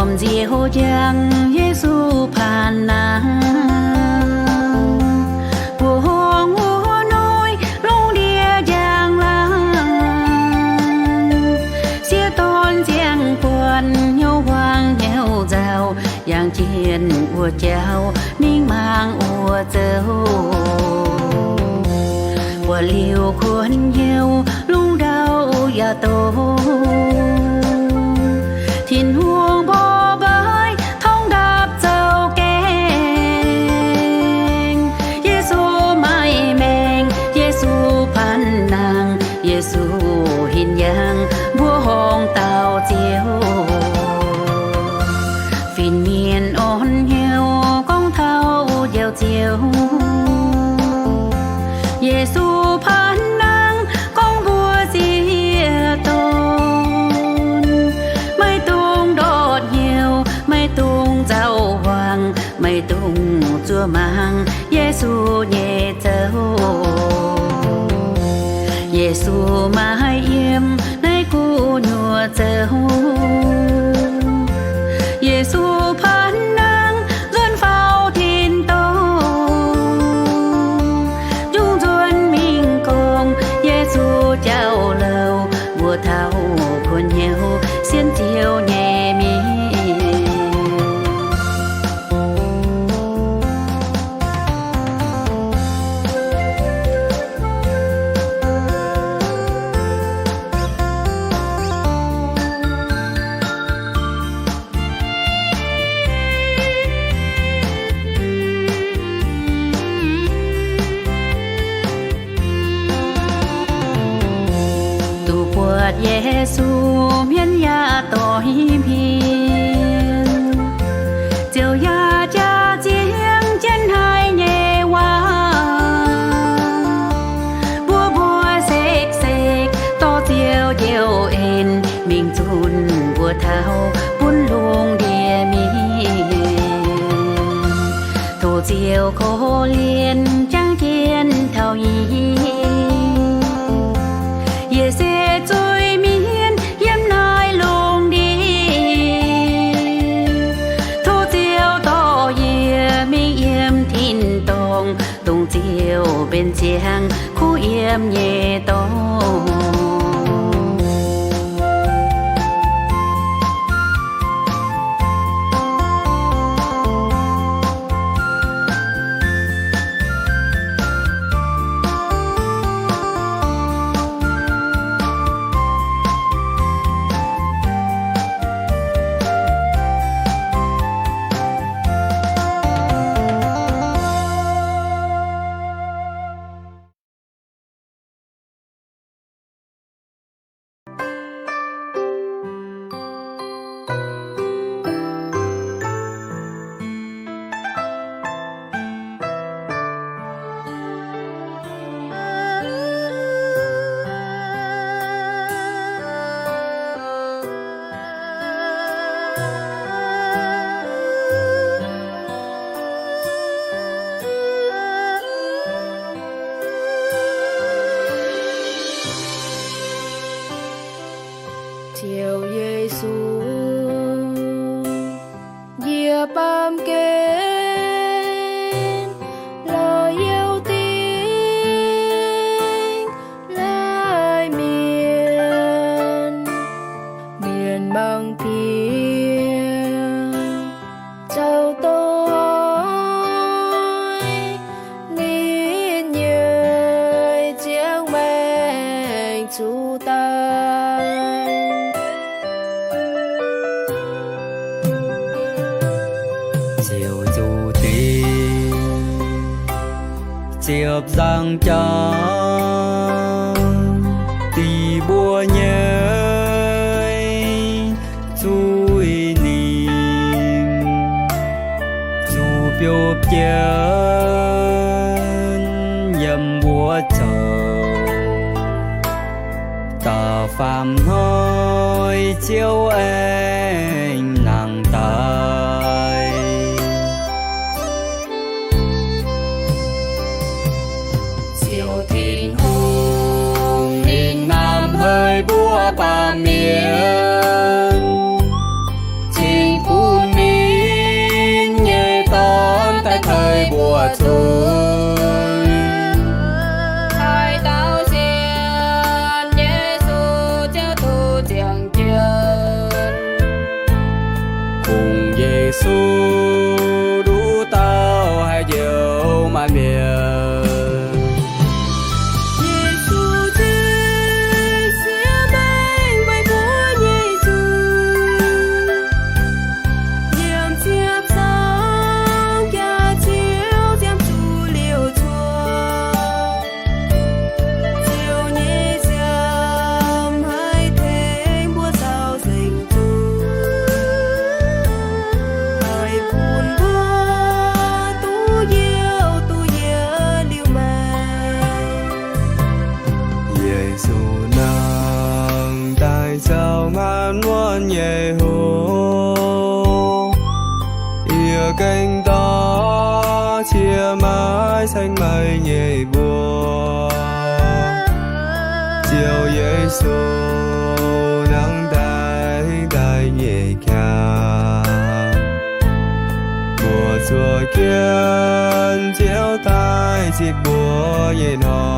Jorm nziouv njang Yesu paan nangh, mbuoqc horngh wuov noiv lungh ndiev njang laangh. Sieqv dorn ziangh buonc hnyouv huaang hnyouv nzauh, yangh jienh wuov jauv mingh mangc wuov zoux. Buatc liuz kuonx hnyouv lungh ndau yaac doz, Tin-Hungh mborqv mbaiv torngv ndapv zoux gaengh. Yesu maaih maengc, Yesu paan nangh, Yesu hinc yangh mbuo horngh dauh Ziouv. Fin-mienh orn hnyouv gorngv taux Njoux Ziouv, Yesu paan nangh gorngv mbuox sieqv dorn, maiv dungx ndortv hnyouv, maiv dungx nzauh huaang, maiv dungx zuov mangc Yesu nyei zoux. Yesu maiv haih yiem naaiv gu'nyuoz zoux. Yesu paan nangh nzuonx faaux tin-dorngh, njungh nzuonx mingh gorngv Yesu jauv-louc, mbuox taux kuonx hnyouv sienx Ziouv nyei mienh. Duqv buatc Yesu, hmien yaac doix hmien, Ziouv yaac jaax ziex jienv haic nyei waac. Mbuo mbuox sekv sekv dorh Ziouv njoux en mingh zunh mbuo taux bun lungh ndiev mienh. Tov Ziouv korv-lienh jangx jienv taux yie, yie se zuiz-mienh yiem naaiv lungh ndiev. Tov Ziouv dorh yie mingh yiem tin-dorngh, dongh Ziouv mbenc ziangx kuv yiem nyei dorngx. Ziouv Yesu, yie baamh gen la'yiou dingc la'mienh, mienh mangc diex zoux doic, ninh nyei ziangh maengc zuqc daaih. Ziouv zuqc dingc ziepc nzaangc jauv, dingc mbuo nyei zuiz nimc, zuqc biopv jienv yiem mbuo zoux da'faam hnoi Ziouv aengx nangc daaih. Ziouv Tin-Hungh ninh hnamv haic mbuo baamh mienh, cingx bun Maanc muonc nyei hungh, yie gengh dorh cie maaiz ceng meih nyei mbuox. Ziouv Yesu, nangv daaih daaih nyei qaqv, mbuo zuov jienv Ziouv daaih zipv mbuo nyei hnoi.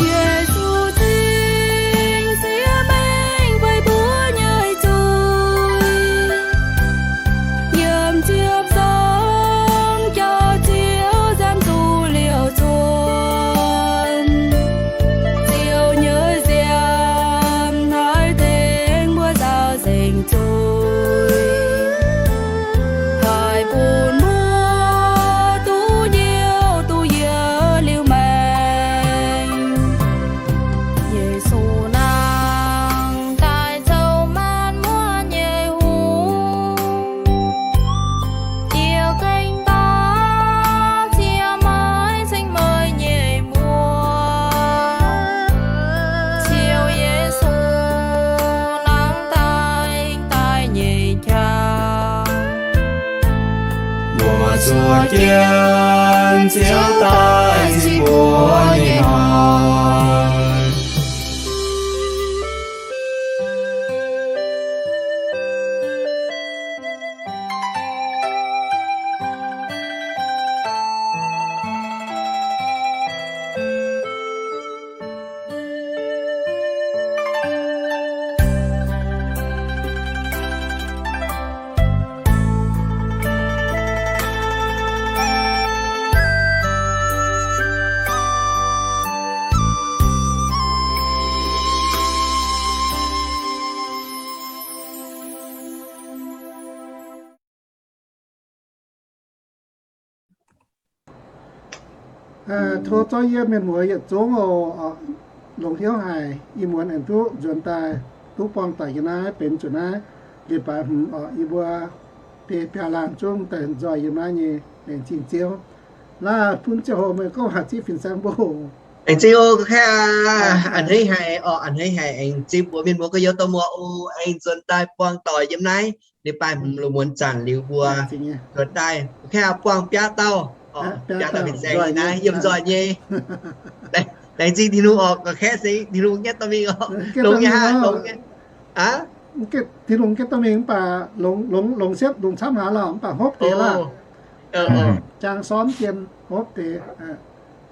Yesu cingx siev mengh beiv mbuo nyei zuiz, yiem ziepc nzangc jauv Ziouv nziaamv zuqc liouc cuonx. Ziouv nyei nziaamv haih tengx mbuo nzaaux nzengc zuiz, haih bun mbuo duqv nyei duqv yie liuz maengx. Yesu nangh daaih zoux maanc muonc nyei hungh, yie gengh dorh cie maaiz ceng meih nyei mbuox. Ziouv Yesu, nangv daaih daaih nyei qaqv, mbuo zuov jienv Ziouv daaih zipv mbuo nyei hnoi. Tov zorqv yie mienh muoz yietc zungv oc, longx hnyouv haic, ih muonz aengx duqv nzuonx daaih, duqv buangh doic yiem naaiv benx zuqc naaiv leiz-baaix hmz oc, yie mbuo biaa laanh zungv daaih nzoih yiem naaiv nyei, laengz zingh Ziouv. Naaiv bun ziangh hoc meih gorngv waac zipv fin-saeng mbuo oc. Laengz zingh oc, ga'kaav aac, a'hneiv haic oc, a'hneiv haic aengx zipv mbuo mienh muoz gorx-youz dorh muoz oc, aengx nzuonx daaih buangh doic yiem naaiv leiz-baaix hmz lungh muonz zanc liuz mbuo nzuonx daaih. Ga'kaav aac, buangh biaav dauh, biaav dauh fin-saeng yiem naaiv yiem nzoih nyei. Laengz zingh Tin-Hungh oc, ga'kaav se Tin-Hungh nqaeqv dorh mingh oc, longx nyei hnangv, longx nyei. Aav, Tin-Hungh nqaeqv dorh mingh mv baac longx, longx siepv longx camv haaix lauh, mv baac hopv deix laah. Jaang sormv jien hopv deix,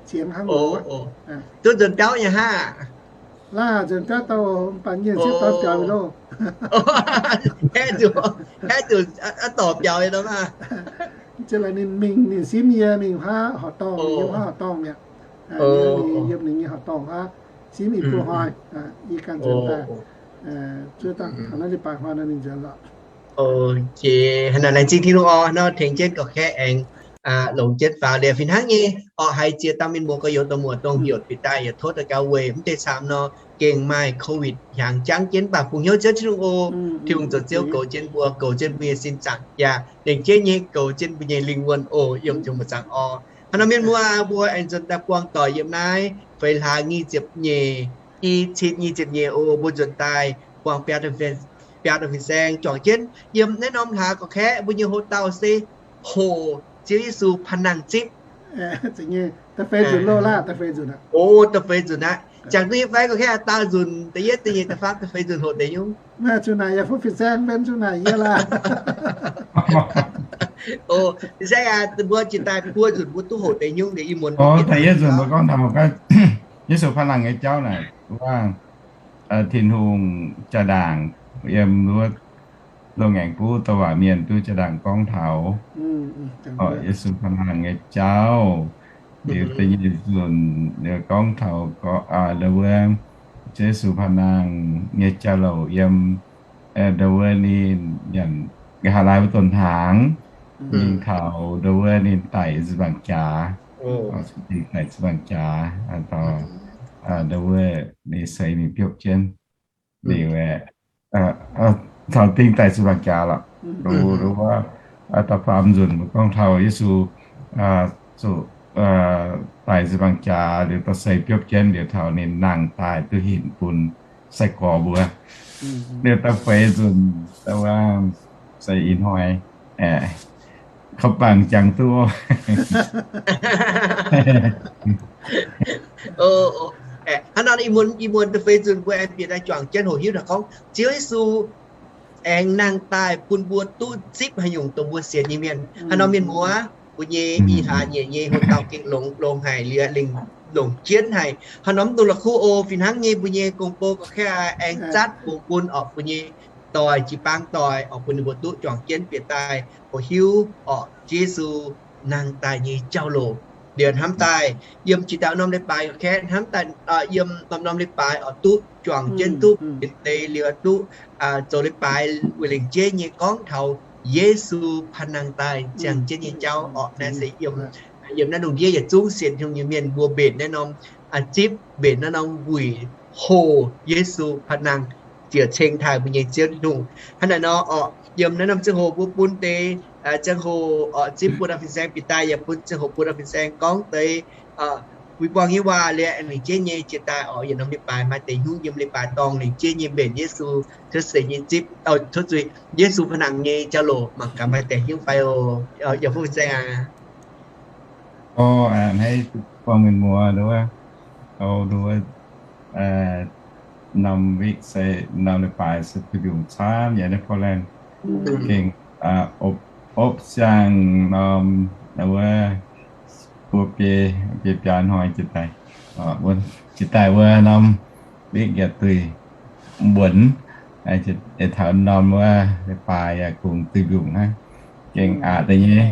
ziangx hnangv loz. Duqv nzuonx biauv nyei hnangv. Laah, nzuonx biauv dauh, mv baac nyei siepv dorn biaux loh. Haeqv zuqc, haeqv zuqc aqv dorc biaux nyei nor maah. Ziouc laaix ninh mingh, ninh simv yie mingh huaav horqc dorngh, yiem huaav horqc dorngh mi'aqv. Yiem ninh nyei horqc dorngh huaav simv ih buo hnoi, yie ganh nzuonx daaih. Zuov dangh taux naaiv leiz-baaix hnoi nor ninh nzuonx lorqc. Laengz zingh Tin-Hungh oc, nor tengx jienv ga'kaav aengx longx jienv faaux liuz fih hnangv nyei. Orqc, haiz ziex dauh mienh muoz gorx-youz dorh muoz dongh heuc bieqc daaih yietc tov daux gaux weic mv deix camv nor gengh maaih COVID hiaangx jangv jienv, mv baac bungx hnyouv Ziouv Tin-Hungh oc. Tin-Hungh zoux Ziouv goux jienv mbuo, goux jienv mbuo nyei sin zaangc jaax, lengc jeiv nyei goux jienv mbuo nyei lingh wuonh oc, yiem jomc mbuo zaangc orqc. Hnangv nor mienh muoz, mbuo aengx nzuonx daaih buangh doic yiem naaiv feix hlaax nyic ziepc nyeic, i cin nyic ziepc nyeic oc, mbuo nzuonx daaih buangh biaa dauh fin-saeng juangc jienv yiem naaiv norm hlaax ga'kaav mbuo nyei hoc dauh se hoqc Ziouv Yesu panh nangh zipv. Da'feix nzunc loh laah, da'feix nzunc aqv. O, da'feix nzunc aqv. Jangx duqv nyei fai ga'kaav daauh nzunc, da'yietv, da'nyeic, da'faam, da'feix nzunc hoqc deix nyungc. Mv zuqc naaic yaac fungx fin-saeng benx zuqc naaic yie laah. O, fin-saeng aac, mbuo jiex daaih buo nzunc mbuo duqv hoqc deix nyungc liuz ih muonz. O, da'yietv nzunc mbuo gorngv taux Yesu panh nangh nyei jauv naaic, wuov Tin-Hungh jaa-ndaangc yiem wuov loz-ngaengc buv douc waac mienh duqv jaa-ndaangc gorngv taux Yesu panh nangh nyei jauv. Liuz da'nyeic nzunc gorngv taux wuov Ziouv Yesu Paa Nangh nyei jauv-louc yiem, ndo wuov ninh nyanc nqa'haav laai wuov donx hnaangx, mingh taux ndo wuov ninh daic nzih mbaangc jaax, daic nzih mbaangc jaax, ndo wuov ninh seix mingh biopv jienv liuz, taux dingh daic nzih mbaangc jaax lorqc. Ndo wuov, da'faam nzunc mbuo gorngv taux Yesu zuqc daic nzih mbaangc jaax liuz dorh seix biopv jienv liuz taux ninh nangh daaih duqv hinc bun sai-gorx mbuo. Liuz da'feix nzunc, da'faam se ih hnoi, kaux bangc jangx duqv. Hnangv nor ih muonz, ih muonz da'feix nzunc mbuo aengx bieqc daaih juangc jienv hoqc hiuv daaih gorngv Ziouv Yesu aengx nangh daaih bun mbuo duqv zipv haaix nyungc dongh mbuo sienx nyei mienh. Haaix norm mienh muoz, mbuo nyei i hlaax nyeic nyei hlo dauh gengh longx, longx haic liuz, lengc longc jienv haic. Haaix norm dongh la'kuqv oc, fih hnangv nyei mbuo nyei gong-bou ga'kaav aengx zatv bun orqc, mbuo nyei doic jiu-baang doic orqc, bun ninh mbuo duqv juangc jienv bieqc daaih hoqc hiuv orqc Yesu nangh daaih nyei jauv-louc. Liuz hnamv daaih yiem jiex daaih norm leiz-baaix ga'kaav, hnamv daaih yiem norm-norm leiz-baaix orqc duqv juangc jienv duqv benx deix liuz duqv zoux leiz-baaix weic lengc jeiv nyei gorngv taux Yesu panh nangh daaih ziangh jienv nyei jauv orqc. Naaiv se yiem, yiem naaiv lungh ndiev yietc zungv sienx Tin-Hungh nyei mienh mbuo mbenc naaiv norm zipv, mbenc naaiv norm wuic hoh Yesu panh nangh ziouc ceng taaih mbuo nyei Ziouv Tin-Hungh. Hnangv naaiv nor orqc, yiem naaiv norm ziangh hoc mbuo bun deix ziangh hoc orqc zipv bun dauh fin-saeng bieqc daaih, yaac bun ziangh hoc bun dauh fin-saeng gorngv deix win-buangh nyei waac liuz, aengx lengc jeiv nyei jiex daaih orqc, yietc norm leiz-baaix maaih deix hnyouv yiem leiz-baaix dorngh lengc jeiv nyei mbenc Yesu cuotv seix nyei zipv, cuotv zuiz, Yesu panh nangh nyei jauv-louc. Mangc gaax maaih deix hnyouv fai oc, yaac fu fin-saeng aac. Hneiv buangh mienh muoz nduov, o nduov, norm week se, norm leiz-baaix se duqv mbiungc camv yaac naaiv Portland gengh opv siang norm wuov buo biei, biei biaa hnoi jiex daaih, jiex daaih wuov norm week yaac duih mbuonx, taux norm wuov leiz-baaix yaac kungx duih mbiungc hnangv. Gengh aqc deix nyei,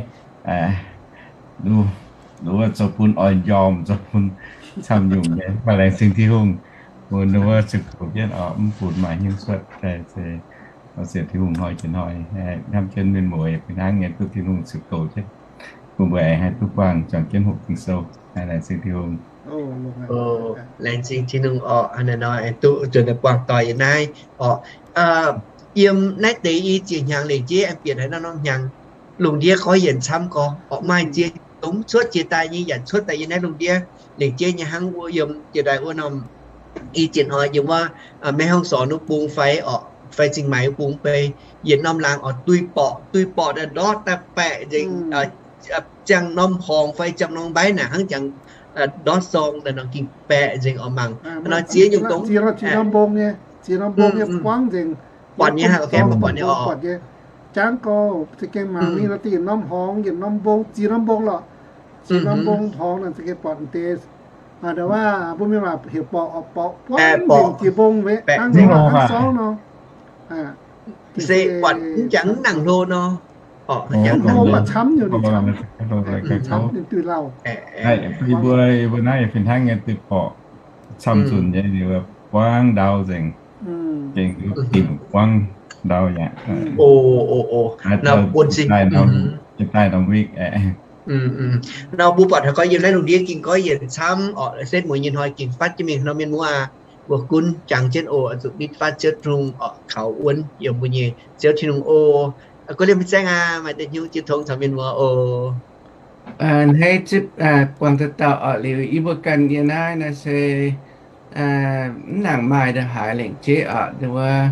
wuov zoux bun oix njormh, zoux bun camv nyungc nyei. Mv baac laengz zingh Tin-Hungh, bun wuov ziouc goux jienv oc, mv bun maaih hnyouv cuotv daaih se sienx Tin-Hungh hnoi jiex hnoi, hnamv jienv mienh muoz fih hnangv nyei duqv Tin-Hungh ziouc goux jienv, bun mbuo aengx haih duqv buangh juangc jienv hoqc Ging-Sou. Laengz zingh Tin-Hungh. Laengz zingh Tin-Hungh orqc, hnangv naaiv nor aengx duqv nzuonx daaih buangh doic yiem naaiv orqc. Yiem naaiv deix i zieqc hnyangx lengc jeiv aengx bieqc haaix norm norm hnyangx, lungh ndiev goiv yienc camv gorx orqc, maaih ziex dongh cuotv jiex daaih nyei yaac cuotv daaih yiem naaiv lungh ndiev lengc jeiv nyei hnangv wuov yiem jiex daaih wuov norm i zieqc hnoi yiem wuov Mae Hong Son wuov bung fai orqc, fai Zingh Maix wuov bung bei, yietc norm laangz orqc duih borqc, duih borqc daaih ndortv daaih baeqc nzengc, ziangh norm horngz fai ziangh norm mbaiv naaic hnangv jangx ndortv sorng daaih nor gengh baeqc nzengc orqc. Mangc nor ziex nyungc dongh, ziex norm mbong nyei, ziex norm mbong nyei buangv nzengc. Buatc nyei, buatc nyei, jangv gorx za'gengh mangc mingh nor da'yietc norm horngz, yietc norm mbong, ziex norm mbong lorqc. Ziex norm mbong horngz naaic za'gengh buatc deix. Aa, mbuo mienh waac heuc borqc, borqc buangv nzengc jiex mbong weic hnangv nor, hnangv sorng nor. Se buatc mv jangx mv nangc hlo nor. Mv hlo mv baac camv nyungc, ninh camv, ninh duih lauh. Mbuo, mbuo naaiv fih hnangv nyei duih borqc camv zunh nyei, buangv ndau nzengc. Gengh dimc buangv ndau yaac. Jiex daaih norm wik aeqv. Nor mbuo buatc haiz gorngv yiem naaiv lungh ndiev gengh goiv yienc camv orqc, setv mueiz nyei hnoi gengh fatv jienv mingh nor mienh muoz aac, mbuo gunv jangx jienv oc, zuqc nitv fatv Ziouv Tin-Hungh orqc, kaux wuonv yiem mbuo nyei Ziouv Tin-Hungh oc. Guv liemh fin-saeng aac, maaih deix hnyouv jiex tongx caux mienh muoz oc. Hneiv zipv buangh dauh dauh orqc. Liuz yie mbuo ganh yiem naaiv naaiv se mv nangc maaih ndongc haaix lengc jeiv orqc, wuov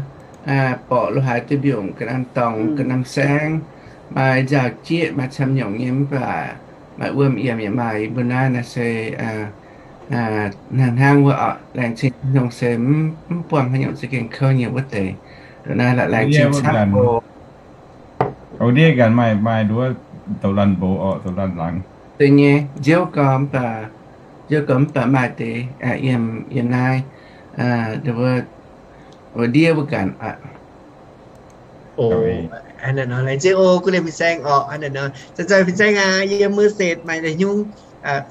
borqc lo haaix duih mbiungc, ga'naaiv dorngx ga'naaiv saengv, maaih nzauh jieqv, maaih camv nyungc nyei, mv baac maaih wuom yiemc yaac maaih. Yie mbuo naaiv naaiv se hnangv hnangv wuov orqc, laengz zingh Tin-Hungh se mv buangh haaix nyungc za'gengh kouv nyei wuov deix. Naaiv laengz zingh camv oc. Ndiev ganh maaih, maaih nduov douz laanh mboux orqc, douz laanh laangz. Deix nyei, nziouv gorx mv baac, nziouv gorx mv baac maaih deix yiem, yiem naaiv, wuov ndiev wuov ganh. Laengz zingh oc, guv liemh fin-saeng orqc. Hnangv naaiv nor, zanc-zanc fin-saeng aac, yiem mbuo setv maaih deix hnyouv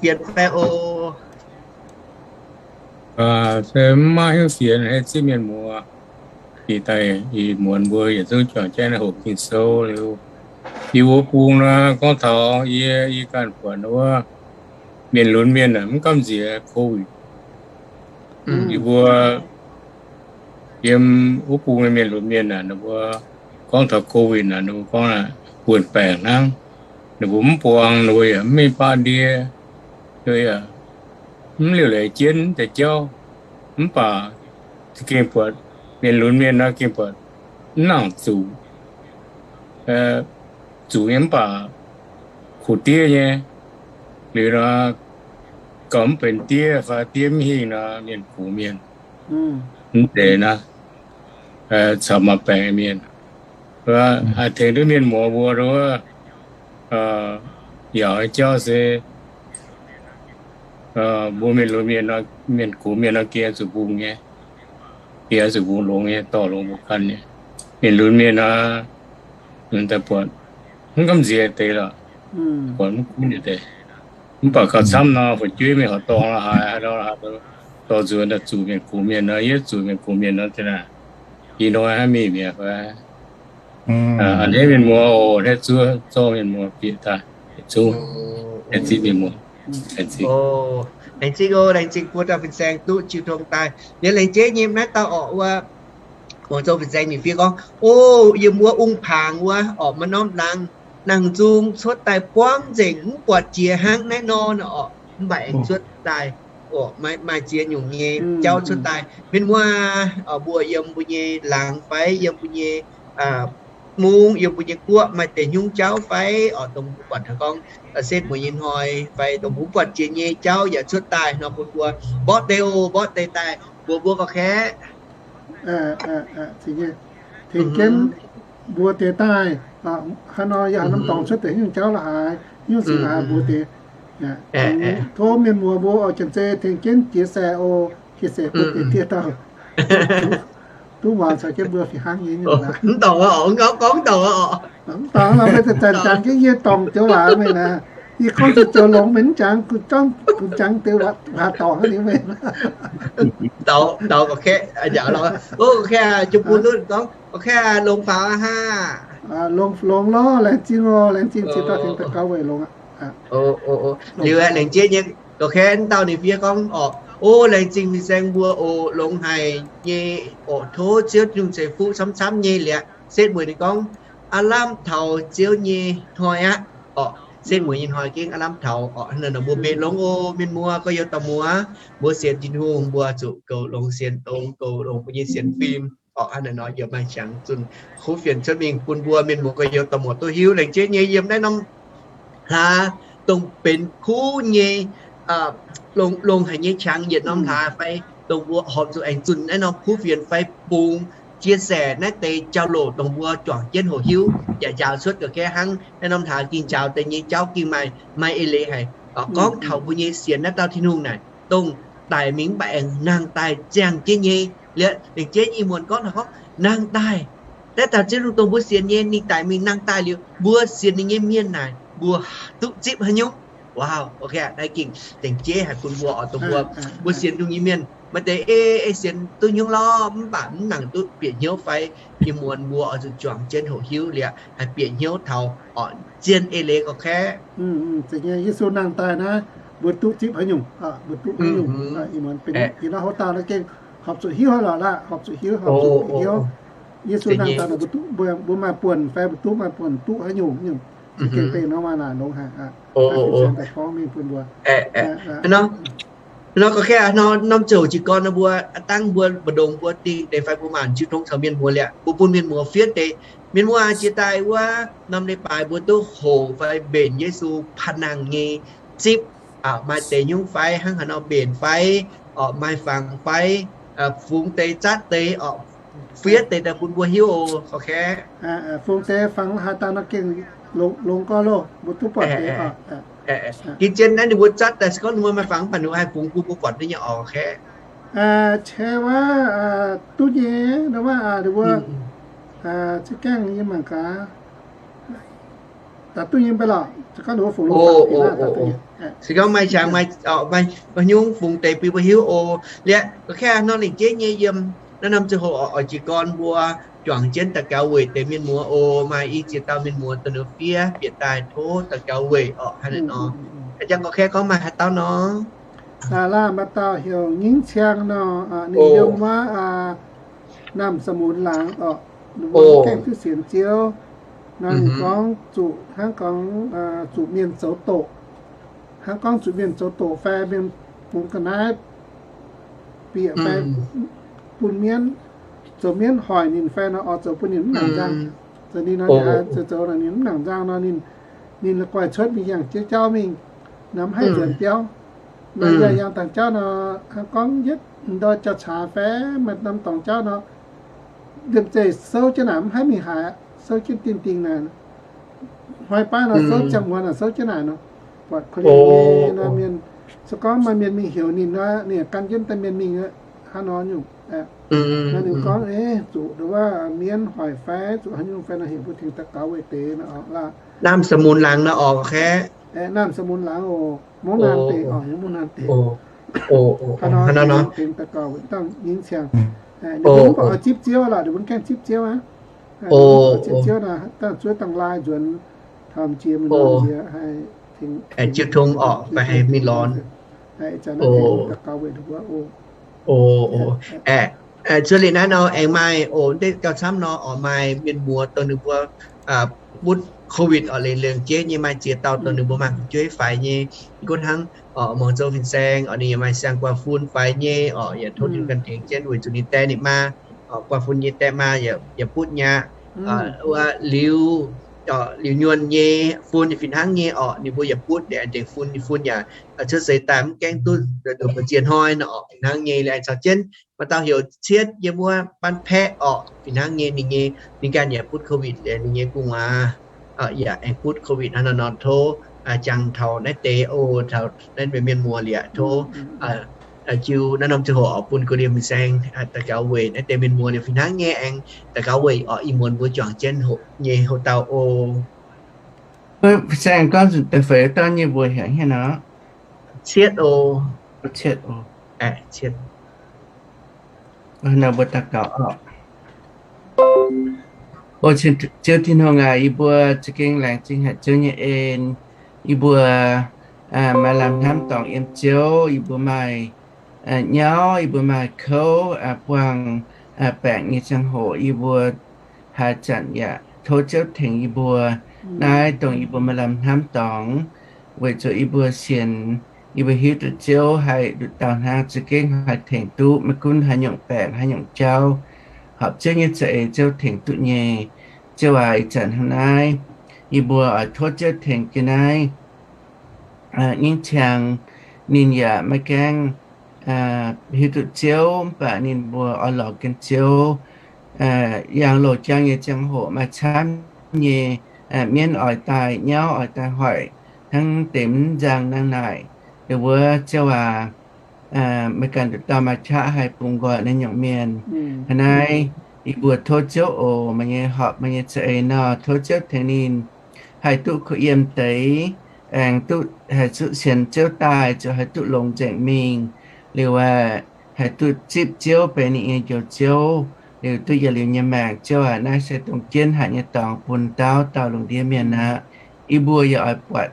fienx fai oc. Se maiv hiuv fienx hei zieqv mienh muoz, ih daaih ih muonz mbuo yietc zungv juangc jienv hoqc Ging-Sou liuz, yie wuov bung nor gorngv taux yie, yie ganh buatc wuov mienh lunx mienh aeqv, mv gamh nziex COVID. Yie mbuo yiem wuov bung mienh lunx mienh aeqv, ninh mbuo gorngv taux COVID aeqv, ninh mbuo gorngv wuonh baengc hnangv. Ninh mbuo mv buangh, ninh mbuo yaac mv mingh baqv ndie, mv liuc leiz jienv deix jauv. Mv baac za'gengh buatc mienh lunx mienh nor gengh buatc mv nangc zuqc, zuqc nyei mv baac kuh diev nyei. Liuz nor, gauh mv benx diev fai diev mv hingh nor, mienh gox mienh, mv deix naaiv caux maaih baengc mienh, haih tengx duqv mienh muoz mbuo wuov, yaac jauv se mbuo mienh lunx mienh, mienh gox mienh nor gengh zuqc mbungh nyei, gengh zuqc mbungh longx nyei, dorh longx mbuo ganh nyei. Mienh lunx mienh nor, daaih buatc mv gamh nziex deix lorqc, buatc mv gunv nyei deix. Mv baac gauh camv nor, fu'jueiv mingh horqc dorngx la'haaix, haaix nor la'haaix, dorh nzuonx daaih zuqc mienh gox mienh nor, yie zuqc mienh gox mienh nor, ih hnoi hnangv mingh mi'aqv fai. A'hneiv mienh muoz oc, a'hneiv zuov zorqv mienh muoz bieqc daaih, zungv laengz zingh mienh muoz. Laengz zingh oc, laengz zingh buo dauh fin-saeng duqv jiu tong daaih. Liuz laengz zingh nyei naaiv dauh orqc, wuov Guangv Zou fin-saeng ninh fiev gorngv, o, yiem wuov ong-paangx wuov orqc, maaih norm laangz nangc nzung cuotv daaih buangv nzengc, mv buatc jiex hnangv naaiv nor orqc, mv baac aengx cuotv daaih orqc, maaih ziex nyungc nyei jauv cuotv daaih. Mienh muoz, mbuo yiem mbuo nyei laangz fai yiem mbuo nyei mungv, yiem mbuo nyei guoqv maaih deix nyungc jauv fai orqc, dongh mbuo buatc taux gorngv setv mueiz nyei hnoi fai dongh mbuo buatc jiex nyei jauv yaac cuotv daaih nor, bun mbuo mborqv deix oc, mborqv deix daaih mbuox mbuo gorqv-kaeqv. Tengx jienv mbuo deix daaih, haaix nor yaac haaix norm dorngx cuotv deix haaix nyungc jauv la'haaix, haaix nyungc sic la'haaix mbuo deix. Tov mienh muoz mbuo oix janx-zei tengx jienv jiex saeh oc, jiex saeh mbuo deix dieh dauh duqv muangx caux jienv mbuo fih hnangv nyei. Mv dorngc, mv dorngc, mv dorngc, meih zanc-zanc jangx jienv yie dorngc joux waac meih naaic. Yie gorngv joux longx meih mv jangx, kuv jangx deix waac dorngc hnangv nyei meih. Daux, daux, gorqv-kaeqv, gorqv-kaeqv, jiex bun duqv gorngv, gorqv-kaeqv, longx faaux aqv haah. Longx, longx lorqc, laengz zingh oc, laengz zingh ziex dauh tengx daux gaux weic longx aqv. Liuz aeqv, laengz zingh nyei, gorqv-kaeqv, dauh ninh fiev gorngv orqc, o, laengz zingh fin-saeng mbuo oc, longx haic nyei orqc, tov Ziouv Tin-Hungh ceix fuqv camv-camv nyei liuz, setv mueiz ninh gorngv, aav lamh taux Ziouv nyei hnoi aqv orqc. Setv mueiz nyei hnoi gengh aav lamh taux orqc. Hnangv naaic mbuo mbenc longx oc, mienh muoz gorx-youz dauh muoz, mbuo sienx Tin-Hungh mbuo zuqc goux longx sienx dongz, goux longx mbuo nyei sienx fim orqc. Hnangv naaic nor yaac maaih qangx zunh kuv fienx cuotv mingh bun mbuo mienh muoz gorx-youz dauh muoz duqv hiuv. Laengz zingh nyei yiem naaiv norm hlaax dongh benx kuv nyei, longx, longx haic nyei qangx yietc norm hlaax fai dongh mbuo horpc zuqc aengx zunh naaiv norm kuv fienx fai bungx chia sẻ naaiv deix jauv-louc dongh mbuo juangc jienv hoqc hiuv yaac njaaux cuotv gorqv-kaeqv hnangv naaiv norm hlaax gengh njaaux deix nyei jauv gengh maaih, maaih eix leiz haic. Gorngv taux mbuo nyei sienx naaiv dauh Tin-Hungh naaic, dongh daic mingh mv baac aengx nangh daaih ziangh jienv nyei. Liuz laengz zingh ih muonz gorngv taux gorngv nangh daaih, daaih taux Ziouv Tin-Hungh dongh mbuo sienx nyei, ninh daic mingh nangh daaih liuz, mbuo sienx ninh nyei mienh naaic, mbuo duqv zipv haaix nyungc? Wow, naaiv gengh laengz zingh haic bun mbuo oc, dongh mbuo, mbuo sienx Tin-Hungh nyei mienh maaih deix ei, ei sienx duqv hnyouv lorqc, mv baac mv nangc duqv bieqc hnyouv fai ih muonz mbuo oix zuqc juangc jienv hoqc hiuv liuz haih bieqc hnyouv taux oc zien eix leiz gorqv-kaeqv. Zeiz nyei, Yesu nangh daaih naaiv, mbuo duqv zipv haaix nyungc? Mbuo duqv haaix nyungc? Ih muonz benx ih hnoi houv dauh naaiv gengh horpc zuqc hiuv haic lorqc, horpc zuqc hiuv, horpc zuqc hiuv. Yesu nangh daaih naaic, mbuo maaih buonc fai mbuo duqv maaih buonc duqv haaix nyungc, nyungc gengh deix nor maaih naaic longx haic. Nor gorngv gorqv-kaeqv, nor norm ziouc jiez gorn nor mbuo dangv mbuo mbu'ndongx mbuo dingh deix fai mbuo maanc jiu tong caux mienh muoz liuz, mbuo bun mienh muoz fiev deix. Mienh muoz jiex daaih wuov norm leiz-baaix mbuo duqv hoqc fai mbenc Yesu panh nangh nyei zipv, maaih deix nyungc fai hnangv haaix nor mbenc fai, maaih fangx fai, fungx deix zatv deix, fiev deix daaih bun mbuo hiuv oc, gorqv-kaeqv. Fungx deix fangx haaix dauh nor gengh longx gorx loh, mbuo duqv buatc deix. Gengh zien naaiv ninh mbuo zatv daaih se gorngv ninh mbuo maaih fangx mv baac ninh mbuo haih fungx bun mbuo buatc duqv nyei oc, gorqv-kaeqv. Ceix wuov, duqv nyei, wuov, ninh mbuo za'gengh yie mangc gaax. daaih duqv nyei mv bei lorqc. Se gorngv ninh mbuo fungx longx fangx daaih duqv nyei. Se gorngv maaih qangx maaih, maaih nyungc fungx deix bun mbuo hiuv oc. Liuz ga'kaaih nor lengc jeiv nyei yiem naaiv norm ziangh hoc oc, oix jiez gorn mbuo juangc jienv daux gaux weic deix mienh muoz oc. Maaih i ziex dauh mienh muoz dongh ninh fiev bieqc daaih tov daux gaux weic orqc, hnangv naaiv nor. Jangx ga'kaaih gorngv maaih haaix dauh nor? Laanh maaih dauh heuc Nyingv Ciang nor, ninh yiem wuov Naamh Samunx laangz oc. Ninh mbuo gaengh duqv sienx Ziouv nor, ninh gorngv zuqc hnangv gorngv zuqc mienh zoux doqc, hnangv gorngv zuqc mienh zoux doqc fai mienh bungx ga'naaiv bieqc fai bun mienv, zoux mienv hoic ninh fai nor, oix zoux bun ninh mv nangc nzang. Zoux ninh nor, zoux zoux ninh mv nangc nzang nor, ninh, ninh la'guaih cuotv mingh yangh jiex jauv mingh, nor mv haih nzuonx biauv. Nor yangh yangh dangh jauv nor, hnangv gorngv yietv ndoi jauv-caax fai maaih norm dorngx jauv nor, liemh zeih souv jienv naaic mv haih mingh haaix, souv jienv dingh dingh naaic, hnoi baav nor souv ziangh muonz naaic souv jienv naaic nor, buatc korv-lienh nyei nor mienh, se gorngv maaih mienh mingh heuc ninh nor, ninh gan jienv daaih mienh mingh hnangv nor nyungc. Nor ninh gorngv, Eix, zuqc ndongc wuov mienv hoic fai zuqc haaix nyungc fai nor, heuc mbuo tengx daux gaux weic deix nor oc. Naamh Samunx laangz nor oc, Naamh Samunx laangz oc, Mungv Naamh deic oc, Mungv Naamh deic. Hnangv nor tengx daux gaux weic dauh Nyingv Ciang. Ninh mbuo mv baac oix zipv Ziouv lorqc, ninh mbuo gaengh zipv Ziouv aqv. Zipv Ziouv naaic, dangh zuov dangh laai nzuonx taux jiex mingh nor nziex haih tengx jiu tong orqc, fai haih mingh lorz. Daux gaux weic ninh mbuo oc. Zuov liuz naaiv nor aengx maaih oc, deix gauh camv nor oc, maaih mienh muoz dongh ninh mbuo butv COVID orqc, lengc lengc jeiv nyei maaih ziex dauh dongh ninh mbuo maaih fu'jueiv faix nyei. Gunv hnangv oc, muangx zoux fin-saeng oc, ninh yaac maaih siang-guaax fun faix nyei oc, yaac tov Tin-Hungh ganh tengx jienv weic zuqc ninh die ninh maa, guaax fun nyei die maa yaac butv nyaqv wuov liuz, liuz nyuonh nyei fun fih hnangv nyei orqc, ninh mbuo yaac butv ndeqc aengx dengx fun, fun yaac cuotv seix daaih mv gaengh duqv nduqc mbu'ziex hnoi nor orqc, fih hnangv nyei. Liuz aengx caux jienv maaih dauh heuc Cietv yiem wuov Banh Paeqv orqc, fih hnangv nyei ninh nyei, ninh ganh yaac butv COVID liuz ninh nyei gu'nguaaz yaac aengx butv COVID hnangv nor nor. Tov jangx taux naaiv deix oc, taux naaiv mienh muoz liuz tov jiu naaiv norm ziangh hoc oc bun gux liemh fin-saeng daux gaux weic naaiv deix mienh muoz liuz fih hnangv nyei aengx daux gaux weic orqc, ih muonz mbuo juangc jienv hoqc nyei hoc dauh oc. Fin-saeng gorngv zuqc da'feix dauh nyei mbuox heuc haaix nyungc nor? Cietv oc. Cietv oc. Nor mbuo daux gaux oc. O Ziouv Tin-Hungh aac, yie mbuo za'gengh laengz zingh haic Ziouv nyei en. Yie mbuo maaih lamh hnamv dorngc yiem Ziouv, yie mbuo maaih nyauv, yie mbuo maaih kouv, buangh baengc nyei ziangh hoc, yie mbuo haaix zanc yaac tov Ziouv tengx yie mbuo. Naaiv dongh yie mbuo maaih lamh hnamv dorngc, weic zuqc yie mbuo sienx, yie mbuo hiuv duqv Ziouv haih nduqc dauh hnangv za'gengh haih tengx duqv maiv gunv haaix nyungc baengc haaix nyungc jauv. Horpc Ziouv nyei za'eix Ziouv tengx duqv nyei. Ziouv aac, ih zanc hnangv naaiv, yie mbuo oix tov Ziouv tengx jienv naaiv Nyingv Ciang. Ninh yaac maiv gaengh hiuv duqv Ziouv, mv baac ninh mbuo oix lorz jienv Ziouv. Yangh loz-jang nyei ziangh hoc maaih camv nyei mienv oix daaih nyauv, oix daaih hoic hnangv deix mv nzang nangh naaic. Liuz wuov Ziouv aac, meih ganh nduqc dauh maaih qaqv haih bungx nqoi naaiv nyungc mienh. Hnangv naaiv, yie mbuo tov Ziouv oc, meih nyei horpc meih nyei za'eix nor, tov Ziouv tengx ninh haih duqv kuh yiem deix, aengx duqv haih zuqc sienx Ziouv daaih, ziouc haih duqv longx nzengc mingh. Liuz aac, haih duqv zipv Ziouv benx ninh nyei Njoux Ziouv, liuz duqv yietc liuz nyei maengc. Ziouv aac, naaiv se dongh jienv haic nyei dorngx bun dauh dauh lungh ndiev mienh aqv. Yie mbuo yaac oix buatc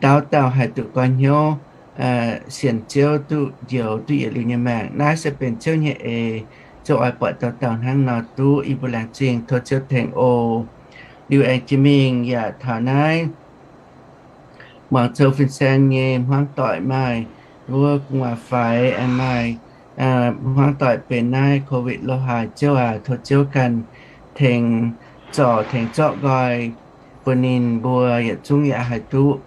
dauh dauh haih duqv goiv hnyouv sienx Ziouv duqv njoux duqv yietc liuz nyei maengc. Naaiv se benx Ziouv nyei eix, Ziouv oix buatc dauh dauh hnangv nor duqv. Yie mbuo laengz zingh tov Ziouv tengx oc. Liuz aengx jiex mingh yaac taux naaiv muangx zoux fin-saeng nyei hmuangv doic maaih wuov gu'nguaaz faix, aengx maaih hmuangv doic benx naaiv COVID lo haaix. Ziouv aac, tov Ziouv ganh tengx zorc tengx zorqv nqoi bun ninh mbuo yietc zungv yaac haih duqv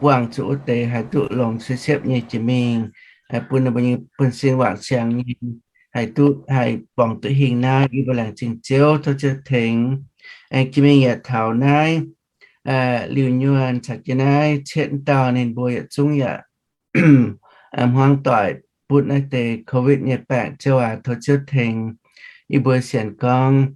buangh zuqc wuov deix haih duqv longx siepv-siepv nyei jiex mingh, bun ninh mbuo nyei buonv-sin wangc siangx nyei haih duqv haih borngz duqv hingh naaiv. Yie mbuo laengz zingh Ziouv, tov Ziouv tengx. Aengx jiex mingh yaac taux naaiv liuz nyuonh caux jienv naaiv cietv dauh ninh mbuo yietc zungv yaac hmuangv doic butv naaiv deix COVID nyei baengc. Ziouv aac, tov Ziouv tengx. Yie mbuo sienx gorngv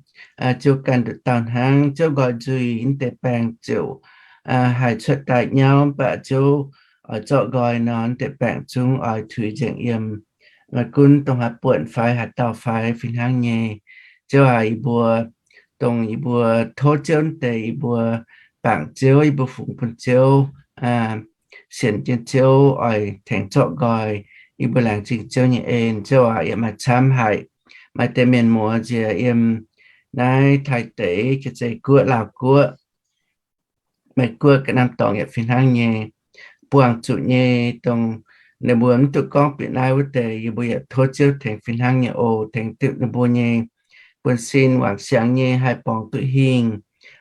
Ziouv ganh nduqc dauh hnangv. Ziouv nqoi nzuih naaiv deix baengc ziouc haih cuotv daaih nyauv, mv baac Ziouv oix zorqv nqoi nor, deix baengc zungv oix tuix nzengc yiem. Maiv gunv dongh haaix buonc fai haaix dauh fai fih hnangv nyei, Ziouv aac, yie mbuo, dongh yie mbuo tov Ziouv deix, yie mbuo bangc Ziouv, yie mbuo fungx bun Ziouv, sienx jienv Ziouv oix tengx zorqv nqoi. Yie mbuo laengz zingh Ziouv nyei en. Ziouv aac, yaac maaih camv haic maaih deix mienh muoz nziex yiem naaiv Taiv deic, Janx-Zei Guoqv, Laauh Guoqv, Meiv Guoqv, ga'naaiv dorngx yaac fih hnangv nyei. Buangh zuqc nyei, dongh ninh mbuo mv duqv gorngv bieqc naaiv wuov deix, yie mbuo yaac tov Ziouv tengx fih hnangv nyei oc. Tengx duqv ninh mbuo nyei buonv-sin wangc siangx nyei haih borngz duqv hingh,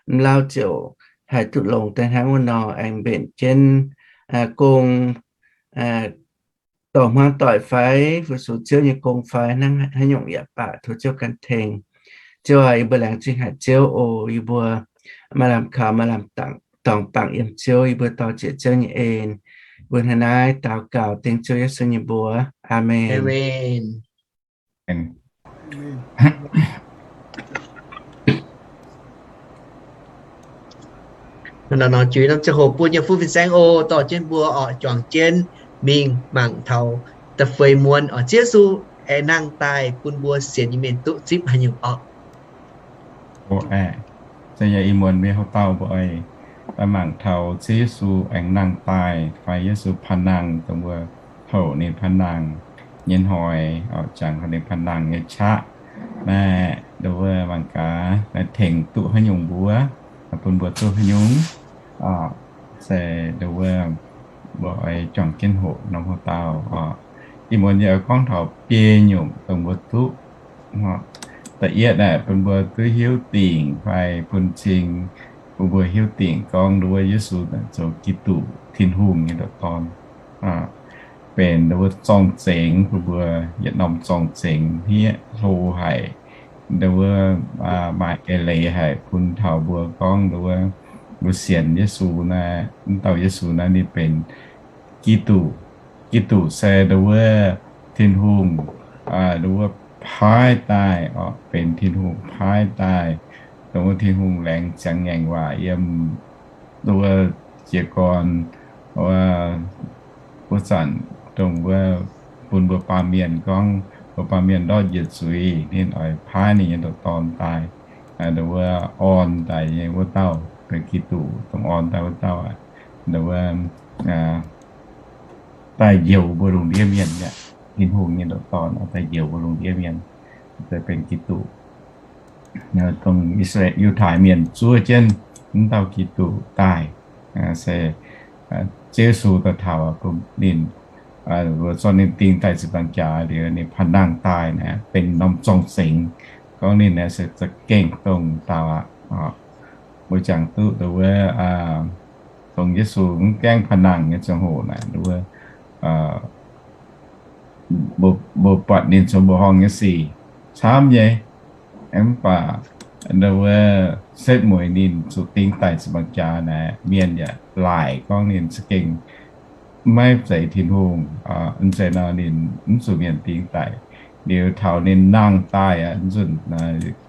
mv lauh ziouc haih duqv longx daaih hnangv wuov nor, aengx mbenc jienv gong, dorh hmuangv doic fai fu-sux Ziouv nyei gong fai hnangv haaix nyungc yaac baac, tov Ziouv ganh tengx. Ziouv aac, yie mbuo laengz zingh haic Ziouv oc. Yie mbuo maaih lamh kaux, maaih lamh dorngx bangc yiem Ziouv. Yie mbuo dorh jiex Ziouv nyei en, mbuo hnangv naaiv daux gaux dengv Ziouv Yesu nyei mbuox. Aamen. Nor juix norm ziangh hoc bun nyei fuqv fin-saeng oc, dorh jienv mbuo oc, juangc jienv mingh mangc taux da'feix muonz oc, Ziouv Yesu aengx nangh daaih bun mbuo sienx nyei mienh duqv zipv haaix nyungc orqc. Ih muonz mienh hoc dauh mbuo oix mangc taux Ziouv Yesu aengx nangh daaih fai Yesu panh nangh, dongh mbuo houc ninh panh nangh nyei hnoi, jangx taux ninh panh nangh nyei qaqv naaiv, dongh mbuo mangc gaax naaiv tengx duqv haaix nyungc mbuo, bun mbuo duqv haaix nyungc. Se dongh mbuo, mbuo oix juangc jienv hoc norm hoc dauh. Ih muonz yie oix gorngv taux biei nyungc dongh mbuo duqv. Da'yietv aeqv, bun mbuo duqv hiuv dingc fai bun cing, bun mbuo hiuv dingc gorngv dongh wuov Yesu zoux Giduc, Tin-Hungh nyei ndoqc Dorn, benx dongh wuov zorng-zengx bun mbuo yietc norm zorng-zengx hniev hlo haic. Dongh wuov maaih eix leiz haic bun taux mbuo gorngv dongh wuov mbuo sienx Yesu naaiv, mv dauh Yesu naaiv ninh benx Giduc. Giduc se dongh wuov Tin-Hungh, dongh wuov paaiv daaih, benx Tin-Hungh paaiv daaih, dongh wuov Tin-Hungh laengz ziangx ngaengc waac yiem dongh wuov jiez gorn wuov zanc, dongh wuov bun mbuo baamh mienh gorngv, mbuo baamh mienh ndortv njiec zuiz, ninh oix paaiv ninh nyei ndoqc Dorn daaih, dongh wuov orn daaih nyei wuov dauh, benx Giduc dongh orn daaih wuov dauh, dongh wuov daaih njoux mbuo lungh ndiev mienh. Tin-Hungh nyei ndoqc Dorn daaih njoux mbuo lungh ndiev mienh, benx Giduc. Dongh I^saa^laa^en, Yiutai Mienh zuov jienv mv dauh Giduc daaih, se Ziouv Yesu daaih taux ninh, zorqv ninh ding daaih ziepc nzaangc jaax liuz, ninh panh nangh daaih naaiv benx norm zorng-zengx, gorngv ninh naaiv se za'gengh dongh dauh aqv. Mbuo jangx duqv dongh wuov, dongh Yesu mv gaengh panh nangh nyei ziangh hoc naaic, dongh wuov mbuo buatc ninh zoux mbuoqc horngh nyei sic camv nyei, mv baac dongh wuov setv mueiz ninh zuqc ding daic ziepc nzaangc jaax naaic, mienh yaac laaic gorngv ninh za'gengh maiv zeiz Tin-Hungh, mv zeiz nor ninh mv zuqc mienh ding daic. Liuz taux ninh nangh daaih aqv, nzunc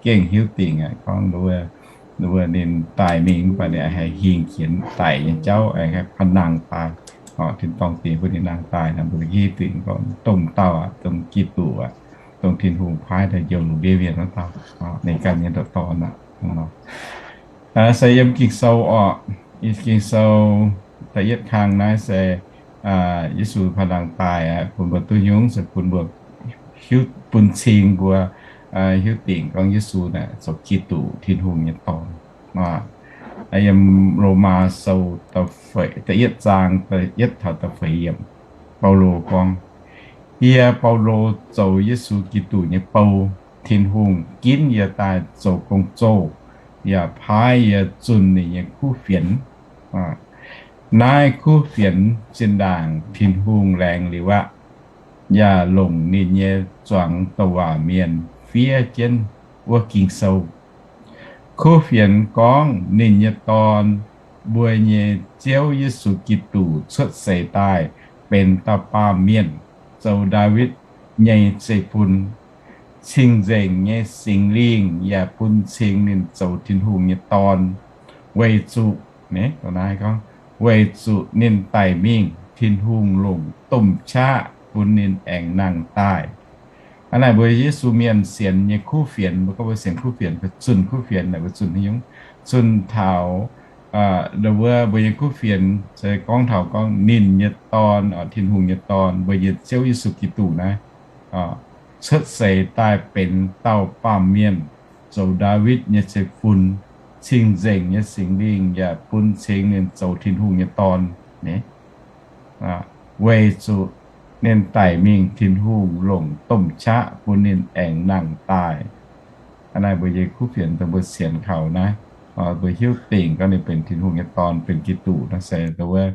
gengh hiuv dingc aqv, gorngv dongh wuov ninh daaih mingh mv baac ninh haih hingh qienx daic nyei jauv, aengx haih panh nangh daaih. Tin-dorngh Diex bun ninh nangh daaih nor, mbuo hiuv dingc gorngv dongh dauh aqv, dongh Giduc aqv, dongh Tin-Hungh paaiv daaih njoux lungh ndiev mienh wuov dauh, ninh ganh nyei ndoqc Dorn aqv. Se yiem Ging-Sou orqc, Ging-Sou da'yietv kang naaiv se Yesu panh nangh daaih aqv, bun mbuo duqv nyungc se bun mbuo hiuv, bun cing mbuo hiuv dingc gorngv Yesu naaic zoux Giduc, Tin-Hungh nyei Dorn. Yiem Lomaa Sou da'yietv zaang da'yietv taux da'feix yiemc, Baulo gorngv, Yie, Baulo, zoux Yesu Giduc nyei bou. Tin-Hungh ginv yie daaih zoux gong-zoh, yaac paaiv yie zunh ninh nyei kuv fienx. Naaiv kuv fienx zinh ndaangc Tin-Hungh laengz liuz aqv, yaac longc ninh nyei zuangx douc waac mienh fiev jienv wuov Ging-Sou. Kuv fienx gorngv ninh nyei Dorn, mbuo nyei Ziouv Yesu Giduc cuotv seix daaih benx dauh baamh mienh, zoux Ndaawitv nyei zeiv-fun. Cing-nzengc nyei Singx Lingh yaac bun cing ninh zoux Tin-Hungh nyei Dorn, weic zuqc Weic zuqc ninh daic mingh, Tin-Hungh longc domh qaqv bun ninh aengx nangh daaih. Hnangv naaic mbuo Yesu mienh sienx nyei kuv fienx, mbuo gorngv mbuo sienx kuv fienx, zunh kuv fienx naaic mbuo zunh haaix nyungc? Zunh taux, wuov mbuo nyei kuv fienx se gorngv taux gorngv ninh nyei Dorn, Tin-Hungh nyei Dorn, mbuo nyei Ziouv Yesu Giduc naaiv, cuotv seix daaih benx dauh baamh mienh, zoux Ndaawitv nyei zeiv-fun, cing-nzengc nyei Singx Lingh yaac bun cingx ninh zoux Tin-Hungh nyei Dorn. Weic zuqc ninh daic mingh, Tin-Hungh longc domh qaqv bun ninh aengx nangh daaih. Hnangv naaic mbuo nyei kuv fienx dongh mbuo sienx kaux naaiv, mbuo hiuv dingc gorngv ninh benx Tin-Hungh nyei Dorn, benx Giduc naaiv se dongh wuov,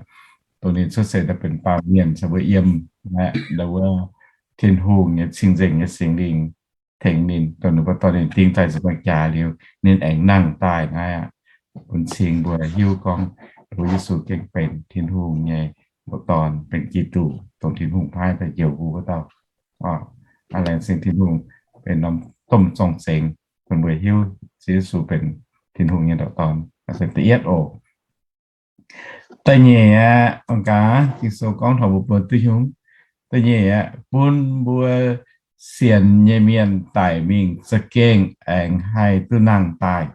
dongh ninh cuotv seix daaih benx baamh mienh caux mbuo yiem, dongh wuov Tin-Hungh nyei cing-nzengc nyei Singx Lingh tengx ninh, dongh ninh mbuo dorh ninh ding daaih nzuonx gu'nguaaz-jaax liuz, ninh aengx nangh daaih naaiv aqv. Bun cing mbuo hiuv gorngv mbuo Yesu gengh benx Tin-Hungh nyei Dorn, benx Giduc, dongh Tin-Hungh paaiv daaih njoux mbuo wuov dauh. Laengz zingh Tin-Hungh benx norm domh zorng-zengx bun mbuo hiuv Ziouv Yesu benx Tin-Hungh nyei ndoqc Dorn. Da'yietv oc. Da'nyeic aqv, mangc gaax Ging-Sou gorngv taux mbuo buonc duqv nyungc. Da'nyeic aqv, bun mbuo sienx nyei mienh daic mingh za'gengh aengx haih duqv nangh daaih.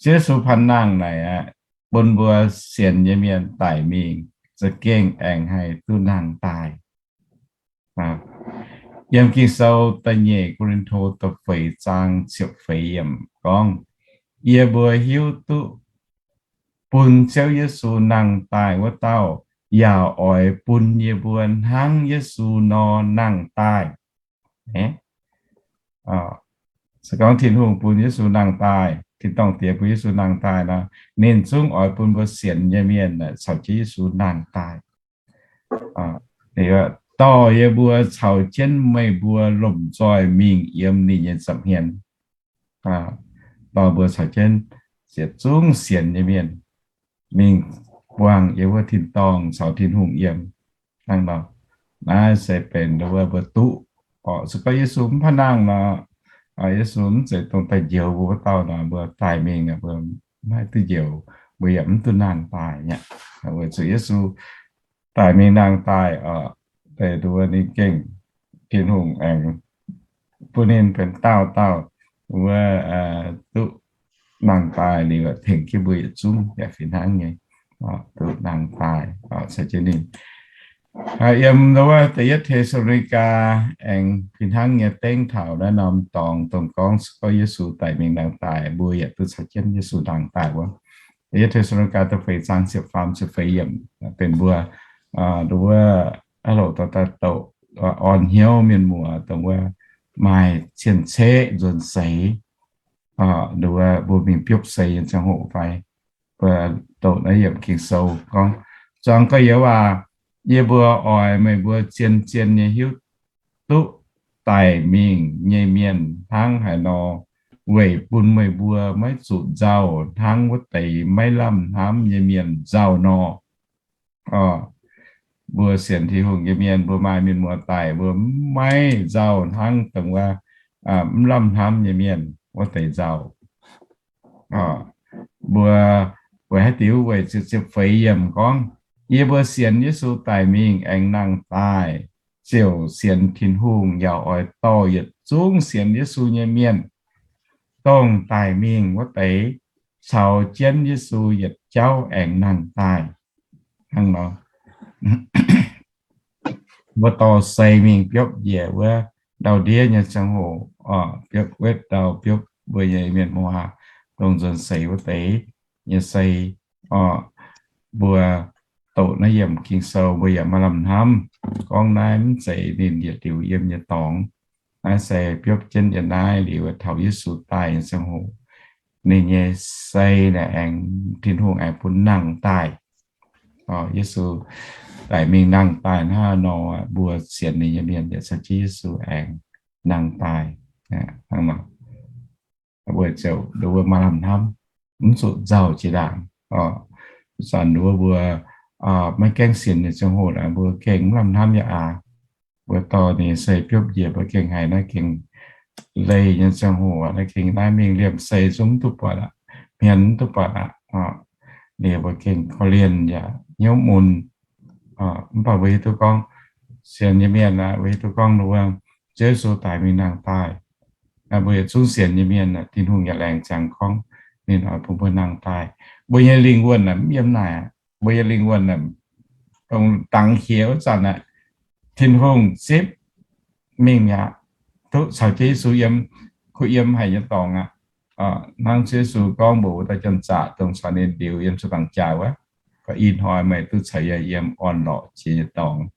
Ziouv Yesu panh nangh naaic aqv, bun mbuo sienx nyei mienh daic mingh za'gengh aengx haih duqv nangh daaih. Yiem Ging-Sou da'nyeic Ko^lin^to da'feix zaang ziepc feix yiemc gorngv, yie mbuo hiuv duqv bun Ziouv Yesu nangh daaih wuov dauh yaac oix bun yie mbuo hnangv Yesu nor nangh daaih. Se gorngv Tin-Hungh bun Yesu nangh daaih, Tin-dorngh Diex bun Yesu nangh daaih nor, ninh zungv oix bun mbuo sienx nyei mienh caux jienv Yesu nangh daaih. Dorh yie mbuo caux jienv meih mbuo lomh nzoih mingh yiem ninh nyei nza'hmien. Dorh mbuo caux jienv yietc zungv sienx nyei mienh mingh buangh yiem wuov tin-dorngh caux Tin-Hungh yiem. Hnangv nor, naaiv se benx wuov mbuo duqv. Se gorngv Yesu mv panh nangh nor, Yesu mv zeiz dongh daaih njoux mbuo wuov dauh nor, mbuo daaih mingh mbuo maiv duqv njoux, mbuo yaac mv duqv nangh daaih aqv. Weic zuqc Yesu daic mingh nangh daaih, deix duqv ninh gengh, Tin-Hungh aengx bun ninh benx dauh dauh wuov duqv nangh daaih liuz tengx jienv mbuo yietc zungv yaac fih hnangv nyei duqv nangh daaih caux jienv ninh. Yiem wuov da'yietv Te^saa^lo^ni^gaa aengx fih hnangv nyei dengv taux naaiv norm dorngx dongh gorngv se gorngv Yesu daic mingh nangh daaih, mbuo yaac duqv caux jienv Yesu nangh daaih wuov. Da'yietv Te^saa^lo^ni^gaa da'feix zaang ziepc faam ziepc feix yiemc benx mbuo wuov aa loc daaih douc orn hnyouv mienh muoz dongh wuov maaih cien-ceqv nzuonx seix, nduov mbuo mingh biopv seix nyei ziangh hoc fai. Mbuo doqc naaiv yiemc Ging-Sou gorngv, zuangx gorx-youz aac, yie mbuo oix meih mbuo zien-zien nyei hiuv duqv daic mingh nyei mienh hnangv haaix nor, weic bun meih mbuo maiv zuqc nzauh hnangv wuov deix maiv lamh hnamv nyei mienh nzauh nor. Mbuo sienx Tin-Hungh nyei mienh, mbuo maaih mienh muoz daic, mbuo maiv nzauh hnangv dongh wuov mv lamh hnamv nyei mienh wuov deix nzauh. Mbuo weic haaix diuc? Weic ziepc feix yiemc gorngv, yie mbuo sienx Yesu daic mingh aengx nangh daaih, ziouc sienx Tin-Hungh yaac oix dorh yietc zungv sienx Yesu nyei mienh, dongh daic mingh wuov deix, caux jienv Yesu yietc jauv aengx nangh daaih. Hnangv nor, mbuo dorh sei mingh biopv njiec wuov ndau-ndiev nyei ziangh hoc, biopv wetv ndau, biopv mbuo nyei mienh muoz dongh nzuonx seix wuov deix nyei sei. Mbuo doqc naaiv yiemc Ging-Sou mbuo yaac maaih lamh hnamv gorngv naaiv mv zeiz ninh yietc liuz yiem nyei dorngx. Naaiv se biopv jienv yiem naaiv liuz taux Yesu daaih nyei ziangh hoc, ninh nyei sei naaic aengx Tin-Hungh aengx bun nangh daaih. Yesu daic mingh nangh daaih hnangv nor, mbuo sienx ninh nyei mienh yaac caux jienv Yesu aengx nangh daaih. Hnangv nor, mbuo ziouc nduov maaih lamh hnamv, mv zuqc nzauh jiex ndaangc. Zanc nduov mbuo maiv gaengh sienx nyei ziangh hoc naaic, mbuo gengh mv lamh hnamv yaac aac. Mbuo dorh ninh nyei sei biopv njiec, mbuo gengh haiz naaiv gengh leih nyei ziangh hoc, naaiv gengh naaiv mingh liemh sei zungv mv duqv buatc aqv. hmien mv duqv buatc aqv. Liuz mbuo gengh korv-lienh yaac hnyouv mun. Mv baac mbuo hiuv duqv gorngv sienx nyei mienh aeqv, mbuo hiuv duqv gorngv wuov Ziouv Yesu daic mingh nangh daaih. Mbuo yietc zungv sienx nyei mienh aeqv, Tin-Hungh yaac laengz ziangx gorngv ninh oix bun mbuo nangh daaih. Mbuo nyei lingh wuonh aeqv, mv yiem naaic. Mbuo nyei lingh wuonh aeqv, dongh dangx qiex wuov zanc aeqv, Tin-Hungh zipv mingh mi'aqv, duqv caux jienv Yesu yiem, kuh yiem haic nyei dorngx aqv. Hnangv Ziouv Yesu gorngv mbuox wuov dauh janx-zaqc, dongh caux ninh liuz yiem zuqc dangx jaax wuov, Ga'naaiv hnoi meih duqv caux yie yiem orn-lorqc jiex nyei dorngx.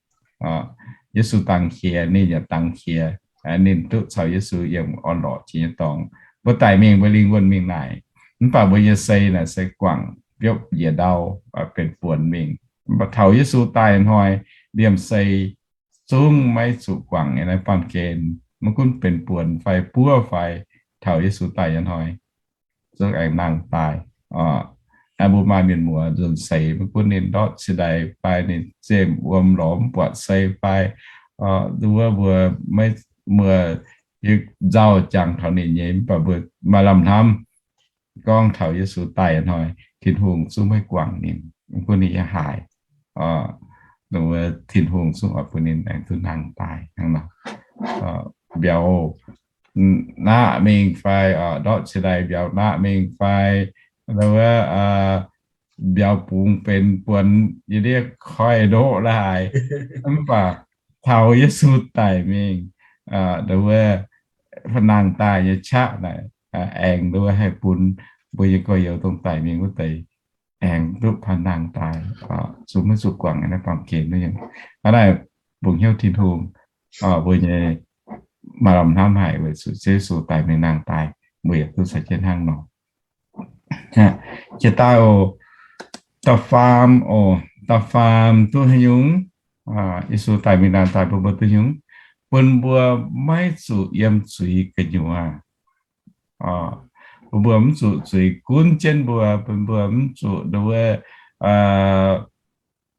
Yesu dangx qiex, ninh yaac dangx qiex. Ninh duqv caux Yesu yiem orn-lorqc jiex nyei dorngx. Mbuo daic mingh, mbuo lingh wuonh mingh naaic, mv baac mbuo nyei sei naaic se guangc biopv njiec ndau, benx buonx mingh. Mv baac taux Yesu daaih hnoi, liemh sei zungv maiv zuqc guangc nyei naaiv baamh gen. Maiv gunv benx buonx fai buov fai, taux Yesu daaih nyei hnoi zungv aengx nangh daaih. Mbuo maaih mienh muoz nzuonx seix, maiv gunv ninh ndortv cie-ndaix fai ninh zemh wuom lorz mv buatc sei fai, wuov mbuo maiv, mbuo hiuv nzauh jangx taux ninh nyei, mv baac mbuo maaih lamh hnamv gorngv taux Yesu daaih hnoi, Tin-Hungh zungv maiv guangc ninh, mv gunv ninh yaac haaix, Tin-Hungh zungv oix bun ninh aengx duqv nangh daaih hnangv nor. Mbiauz naqv mingh fai, ndortv cie-ndaix mbiauz naqv mingh fai, wuov mbiauz bungx benx buonx yie ndiev koiv-ndoqv la'haaix, mv baac taux Yesu daic mingh, wuov nangh daaih nyei qaqv naaic, aengx wuov haih bun mbuo nyei gorx-youz dongh daic mingh wuov deix aengx duqv nangh daaih, zungv maiv zuqc guangc naaiv baamh gen. Hnangv naaic, bungx hnyouv Tin-Hungh, mbuo nyei maaih lamh hnamv haic weic zuqc Ziouv Yesu daic mingh nangh daaih, mbuo yaac duqv caux jienv hnangv nor. Jiex daaih oc, da'faam oc, da'faam duqv haaix nyungc? Yesu daic mingh nangh daaih bun mbuo duqv nyungc? Bun mbuo maiv zuqc yiem zuiz gu'nyuoz. Bun mbuo mv zuqc zuiz gunv jienv mbuo, bun mbuo mv zuqc nduov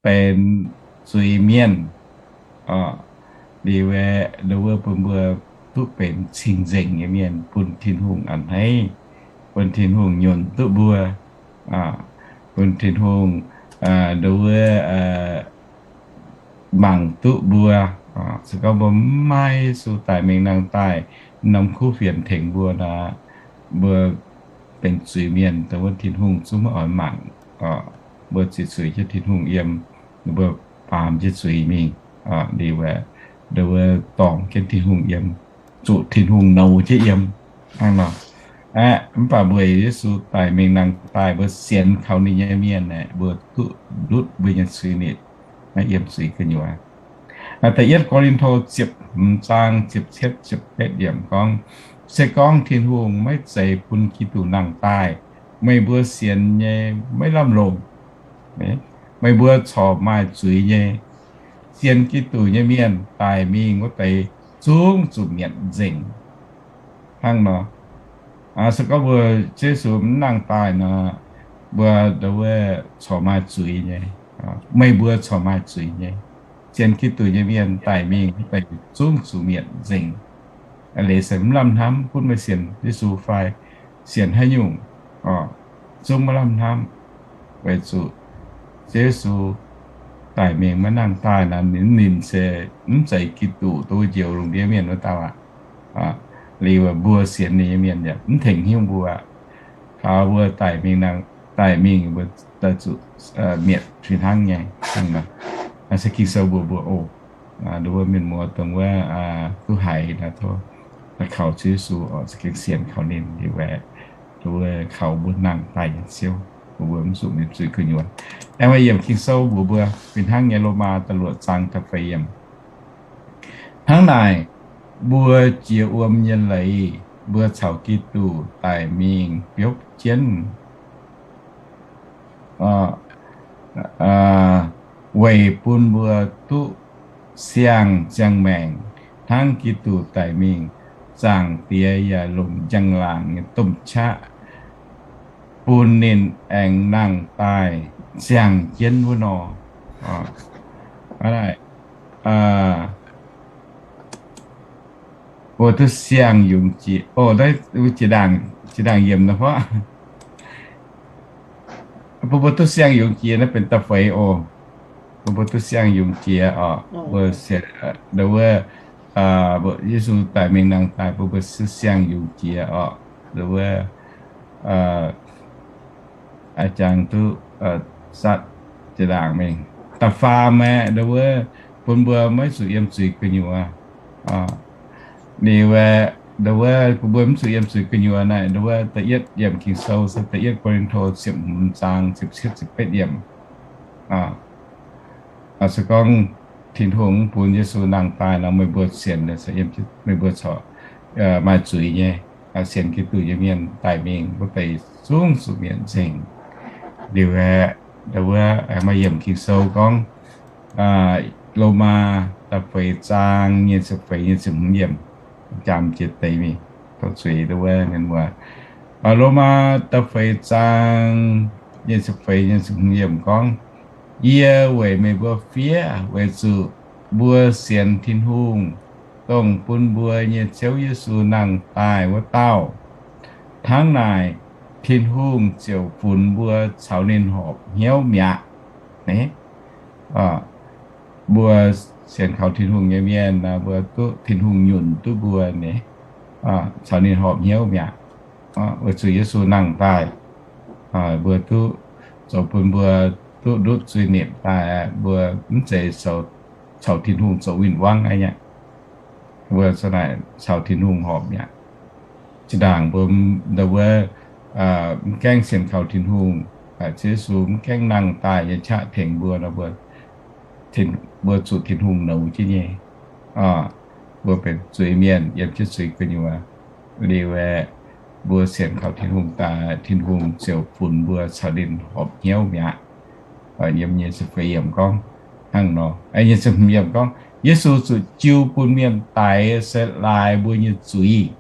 benx zuiz-mienh. Liuz aeqv, nduov bun mbuo duqv benx cing-nzengc nyei mienh, bun Tin-Hungh a'hneiv, bun Tin-Hungh nyunc duqv mbuo, bun Tin-Hungh nduov mangc duqv mbuo. Se gorngv mbuo mv maaih Yesu daic mingh nangh daaih, norm kuv fienx tengx mbuo nor, mbuo benx zuiz-mienh, dongh wuov Tin-Hungh zungv maiv oix mangc. Mbuo ziqc zuiz jienv Tin-Hungh yiem, mbuo baamz jienv zuiz mingh, liuz aeqv, nduov dorngc jienv Tin-Hungh yiem, zuqc Tin-Hungh nouz jienv yiem hnangv nor. Aeqv, mv baac mbuo Yesu daic mingh nangh daaih, mbuo sienx kaux ninh nyei mienh aeqv, mbuo duqv ndutv mbuo nyei zuiz-nitv, maiv yiem zuiz gu'nyuoz. Da'yietv Ko^lin^to ziepc hmz zaang ziepc cietv ziepc betv yiemc gorngv, se gorngv Tin-Hungh maiv zeiz bun Giduc nangh daaih, meih mbuo sienx nyei maiv lamh longc. Meih mbuo corc maaih zuiz nyei. Sienx Giduc nyei mienh daic mingh wuov deix zungv zuqc mietc nzengc. Hnangv nor, se gorngv mbuo Yesu mv nangh daaih nor, mbuo corc maaih zuiz nyei. Meih mbuo corc maaih zuiz nyei. Sienx Giduc nyei mienh daic mingh wuov deix zungv zuqc mietc nzengc. Leiz se mv lamh hnamv gunv meih sienx Yesu fai sienx haaix nyungc, zungv maiv lamh hnamv, weic zuqc Ziouv Yesu daic mingh maiv nangh daaih nor, ninh, ninh se mv zeiz Giduc, dongh njoux lungh ndiev mienh wuov dauh aqv. Liuz mbuo sienx ninh nyei mienh yaac mv tengx hnyouv mbuo. Taux mbuo daic mingh, daic mingh mbuo daaih zuqc mietc fih hnangv nyei. Se Ging-Sou mbuox mbuo oc. Nduov mienh muoz dongh wuov duqv haiz nor, tov kaux Ziouv Yesu oc, za'gengh sienx kaux ninh liuz aeqv, nduov kaux mbuo nangh daaih nyei Ziouv, bun mbuo mv zuqc mietc zuiz gu'nyuoz. Aengx maaih yiemc Ging-Sou mbuox mbuo fih hnangv nyei, Lomaa da'luoqc zaang da'feix yiemc. Hnangv naaic, mbuo jiex wuom nyei leiz, mbuo caux Giduc daic mingh biopv jienv, weic bun mbuo duqv siang-ziangh maengc hnangv Giduc daic mingh. Zaangc Diex yaac longc njang-laangc nyei domh qaqv bun ninh aengx nangh daaih ziangh jienv wuov nor. Mbuo duqv siang-yungz jiex, o, naaiv jiex ndaangc, jiex ndaangc yiemc nor fov. bun mbuo duqv siang-yungz jiex naaiv benx da'feix oc. Bun mbuo duqv siang-yungz jiex oc. Mbuo sienx, aa, wuov, aa, Yesu daic mingh nangh daaih bun mbuo duqv siang-yungz jiex oc. Wuov, aa, jangx duqv, aa, zatv jiex ndaangc mingh. Da'faam aeqv, wuov, bun mbuo maiv zuqc yiem zuiz gu'nyuoz. Liuz aeqv, wuov, bun mbuo mv zuqc yiem zuiz gu'nyuoz naaic, wuov, da'yietv yiemc Ging-Sou se da'yietv Ko^lin^to ziepc hmz zaang ziepc cietv ziepc betv yiemc. Se gorngv Tin-Hungh mv bun Yesu nangh daaih nor, meih mbuo sienx, meih mbuo corc maaih zuiz nyei. Sienx Giduc nyei mienh daic mingh wuov deix zungv zuqc mietc nzengc. Liuz aeqv, wuov, maaih yiemc Ging-Sou gorngv, Lomaa da'feix zaang nyic ziepc feix, nyic ziepc hmz yiemc, jangx jiex deix mingh, tov zuiz wuov, Lomaa da'feix zaang nyic ziepc feix, nyic ziepc hmz yiemc gorngv, Yie weic meih mbuo fiev weic zuqc mbuo sienx Tin-Hungh, dongh bun mbuo nyei Ziouv Yesu nangh daaih wuov dauh. Hnangv naaic, Tin-Hungh ziouc funx mbuo caux ninh horpc hnyouv mi'aqv. Mbuo sienx kaux Tin-Hungh nyei mienh, mbuo duqv Tin-Hungh nyunc duqv mbuo, caux ninh horpc hnyouv mi'aqv. Weic zuqc Yesu nangh daaih, mbuo duqv zoux bun mbuo duqv ndutv zuiz-nipc daaih, mbuo mv zeiz caux Tin-Hungh zoux win-wangv aqv. Mbuo naaic caux Tin-Hungh horpc mi'aqv. Zinh ndaangc mbuo, wuov, mv gaengh sienx kaux Tin-Hungh, Ziouv Yesu mv gaengh nangh daaih nyei qaqv tengx mbuo nor, mbuo zuqc Tin-Hungh nouz jienv nyei. Mbuo benx zuiz-mienh yiem jienv zuiz gu'nyuoz. Liuz aeqv, mbuo sienx kaux Tin-Hungh daaih, Tin-Hungh ziouc funx mbuo caux ninh horpc hnyouv mi'aqv. Yiem nyic ziepc feix yiemc gorngv hnangv nor. Nyic ziepc hmz yiemc gorngv, Yesu zuqc jiu bun mienh daix se laaix mbuo nyei zuiz.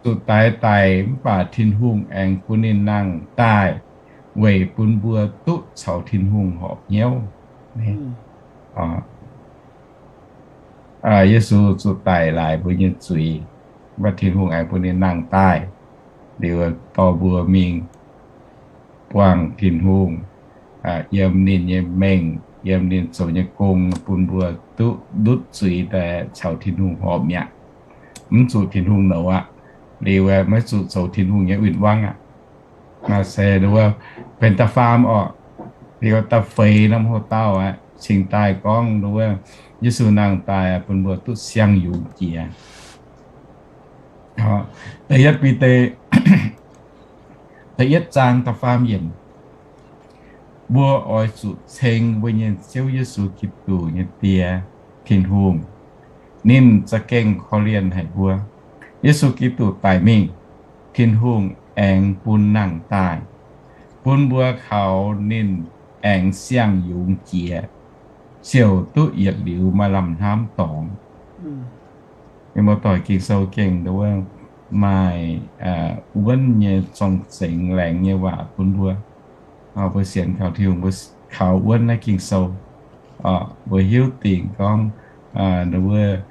Zuqc daix daic mv baac Tin-Hungh aengx bun ninh nangh daaih weic bun mbuo duqv caux Tin-Hungh horpc hnyouv. Yesu zuqc daic laaix mbuo nyei zuiz, mv baac Tin-Hungh aengx bun ninh nangh daaih, liuz dorh mbuo mingh buangh Tin-Hungh, yiem ninh nyei mengh, yiem ninh zoux nyei gong, bun mbuo duqv ndutv zuiz daaih caux Tin-Hungh horpc mi'aqv. Mv zuqc Tin-Hungh nouz aqv. Liuz maiv zuqc zoux Tin-Hungh nyei win-wangv aqv. Naaiv se wuov benx da'faam orqc. Liuz da'feix norm houx-dauh aeqv, cingx daaih gorngv wuov Yesu nangh daaih bun mbuo duqv siang-yungz jiex. Da'yietv Bide, da'yietv zaang da'faam yiemc, mbuo oix zuqc ceng mbuo nyei Ziouv Yesu Giduc nyei Die, Tin-Hungh. Ninh za'gengh korv-lienh haic mbuo. Yesu Giduc daic mingh, Tin-Hungh aengx bun nangh daaih, bun mbuo kaux ninh aengx siang-yungz jiex, ziouc duqv yietc liuz maaih lamh hnamv dorngx. Mienh muoz-doic, Ging-Sou gengh wuov maaih wuonv nyei zorng-zengx laengz nyei waac bun mbuo. Mbuo sienx kaux Tin-Hungh, mbuo kaux wuonv naaiv Ging-Sou, mbuo hiuv dingc gorngv, wuov,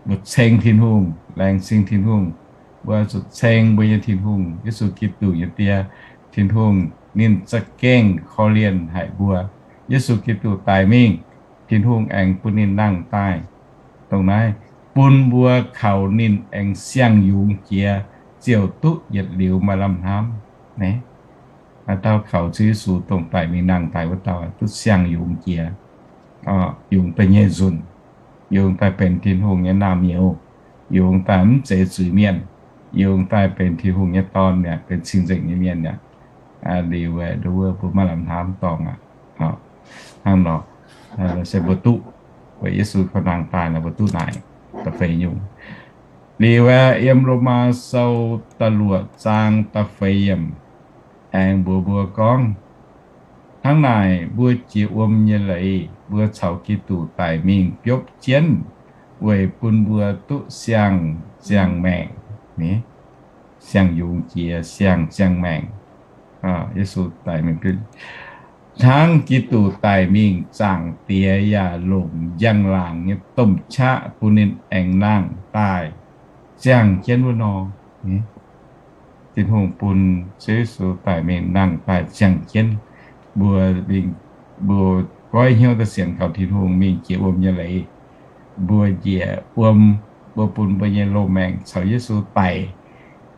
mbuo ceng Tin-Hungh, laengz zingh Tin-Hungh. Mbuo zuqc ceng mbuo nyei Tin-Hungh, Yesu Giduc nyei Die. Tin-Hungh ninh za'gengh korv-lienh haic mbuo. Yesu Giduc daic mingh, Tin-Hungh aengx bun ninh nangh daaih. Dongh naaiv bun mbuo kaux ninh aengx siang-yungz jiex, ziouc duqv yietc liuz maaih lamh hnamv. Naaiv, naaiv dauh kaux Ziouv Yesu dongh daic mingh nangh daaih wuov dauh duqv siang-yungz jiex, yungz daaih nyei nzunc, yungz daaih benx Tin-Hungh nyei naamh nyouz, yungz daaih mv zeiz zuiz-mienh, yungz daaih benx Tin-Hungh nyei dorn mi'aqv, benx cing-nzengc nyei mienh mi'aqv. Liuz wuov mbuo maaih lamh hnamv dorngx aqv. Hnangv nor, se mbuo duqv, weic Yesu kaux nangh daaih nor mbuo duqv naaic da'feix nyungc. Liuz aeqv, yiem Lomaa Sou da'luoqc zaang da'feix yiemc aengx mbuox mbuo gorngv, hnangv naaic mbuo jiex wuom nyei leiz, mbuo caux Giduc daic mingh biopv jienv weic bun mbuo duqv siang, ziangh maengc, siang-yungz jiex, siang, ziangh maengc. Yesu daic mingh, hnangv Giduc daic mingh Zaangc Diex yaac longc njang-laangc nyei domh qaqv bun ninh aengx nangh daaih ziangh jienv wuov nor. Tin-Hungh bun Ziouv Yesu daaih mingh nangh daaih ziangh jienv mbuo, mbuo goiv hnyouv daaih sienx kaux Tin-Hungh mingh jiex wuom nyei leiz. Mbuo njiec wuom, mbuo bun mbuo nyei loz-maengc caux Yesu daic.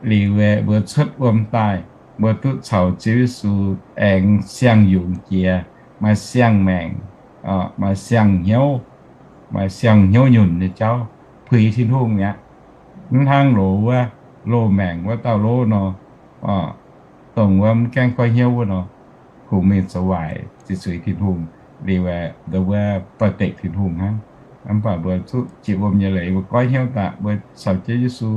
Liuz mbuo cuotv wuom daaih, mbuo duqv caux Ziouv Yesu aengx siang-yungz jiex, maaih siang-maengc, maaih siang-hnyouv, maaih siang-hnyouv nyunc nyei jauv puix Tin-Hungh mi'aqv. Mv hnangv loz wuov, loz-maengc wuov dauh lov nor, dongh wuov mv gaengh goiv hnyouv wuov nor, kungx mingh zoux waaic, ziqc zuiz Tin-Hungh. Liuz aeqv, ndau wuov buatc dekc Tin-Hungh hnangv. Mv baac mbuo zuqc jiex wuom nyei leiz, mbuo goiv hnyouv daaih, mbuo caux jienv Yesu,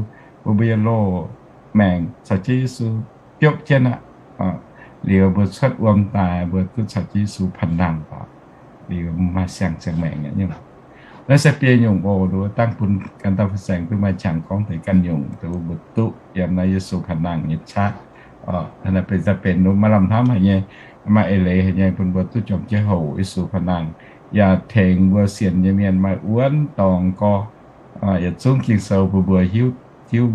mbuo, mbuo nyei loz-maengc caux jienv Yesu biopv jienv aqv. Liuz mbuo cuotv wuom daaih, mbuo duqv caux jienv Yesu panh nangh daaih. Liuz maaih siang-siang maengc nyei. Naaiv se biei nyungc oc, nduov dangh bun ganh dauh fin-saeng duqv maaih qangx gorngv deix ganh nyungc, mbuo duqv yiem naaiv Yesu panh nangh nyei qaqv. Naaiv benx daaih benx maaih lamh hnamv haic nyei, maaih eix leiz haic nyei bun mbuo duqv juangc jienv houc Yesu panh nangh, yaac tengx mbuo sienx nyei mienh maaih wuonv dorngx gorx. Yietc zungv Ging-Sou bun mbuo hiuv, hiuv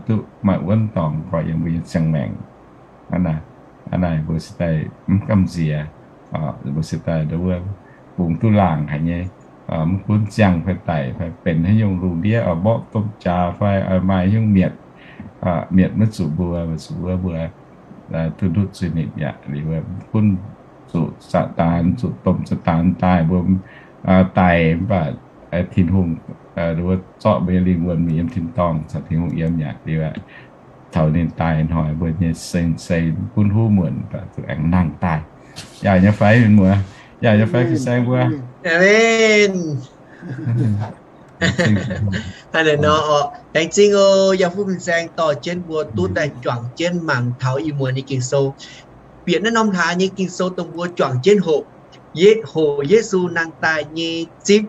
duqv maaih wuonv dorngx gorx yiem mbuo nyei siang-maengc. Aa, naaiv mbuo se daaih mv gamh nziex, mbuo se daaih nduov bungx duqv laangc haic nyei. Mv gunv ziangh fai daic fai benx haaix nyungc lungh ndiev, mborqv domh jaax fai maaih haaix nyungc mietc, mietc maiv zuqc mbuo, weic zuqc wuov mbuo duqv ndutv zuiz-nipc yaac liuz mv gunv zuqc Saadaan, zuqc domh Saadaan daaih, mbuo daic mv baac Tin-Hungh zorqv mbuo nyei lingh wuonh mingh yiem tin-dorngh caux Tin-Hungh yiem yaac liuz, taux ninh daaih hnoi mbuo nyei sin se gunv huv muonc mv baac zuqc aengx nangh daaih. Yaac nyei fai mienh muoz, yaac nyei fai fin-saeng mbuo. Aa, laengz zingh oc, yaac fuqv fin-saeng dorh jienv mbuo duqv daaih juangc jienv mangc taux ih muonz nyei Ging-Sou. Bieqc naaiv norm hlaax nyei Ging-Sou dongh mbuo juangc jienv hoqc, hoqc Yesu nangh daaih nyei zipv.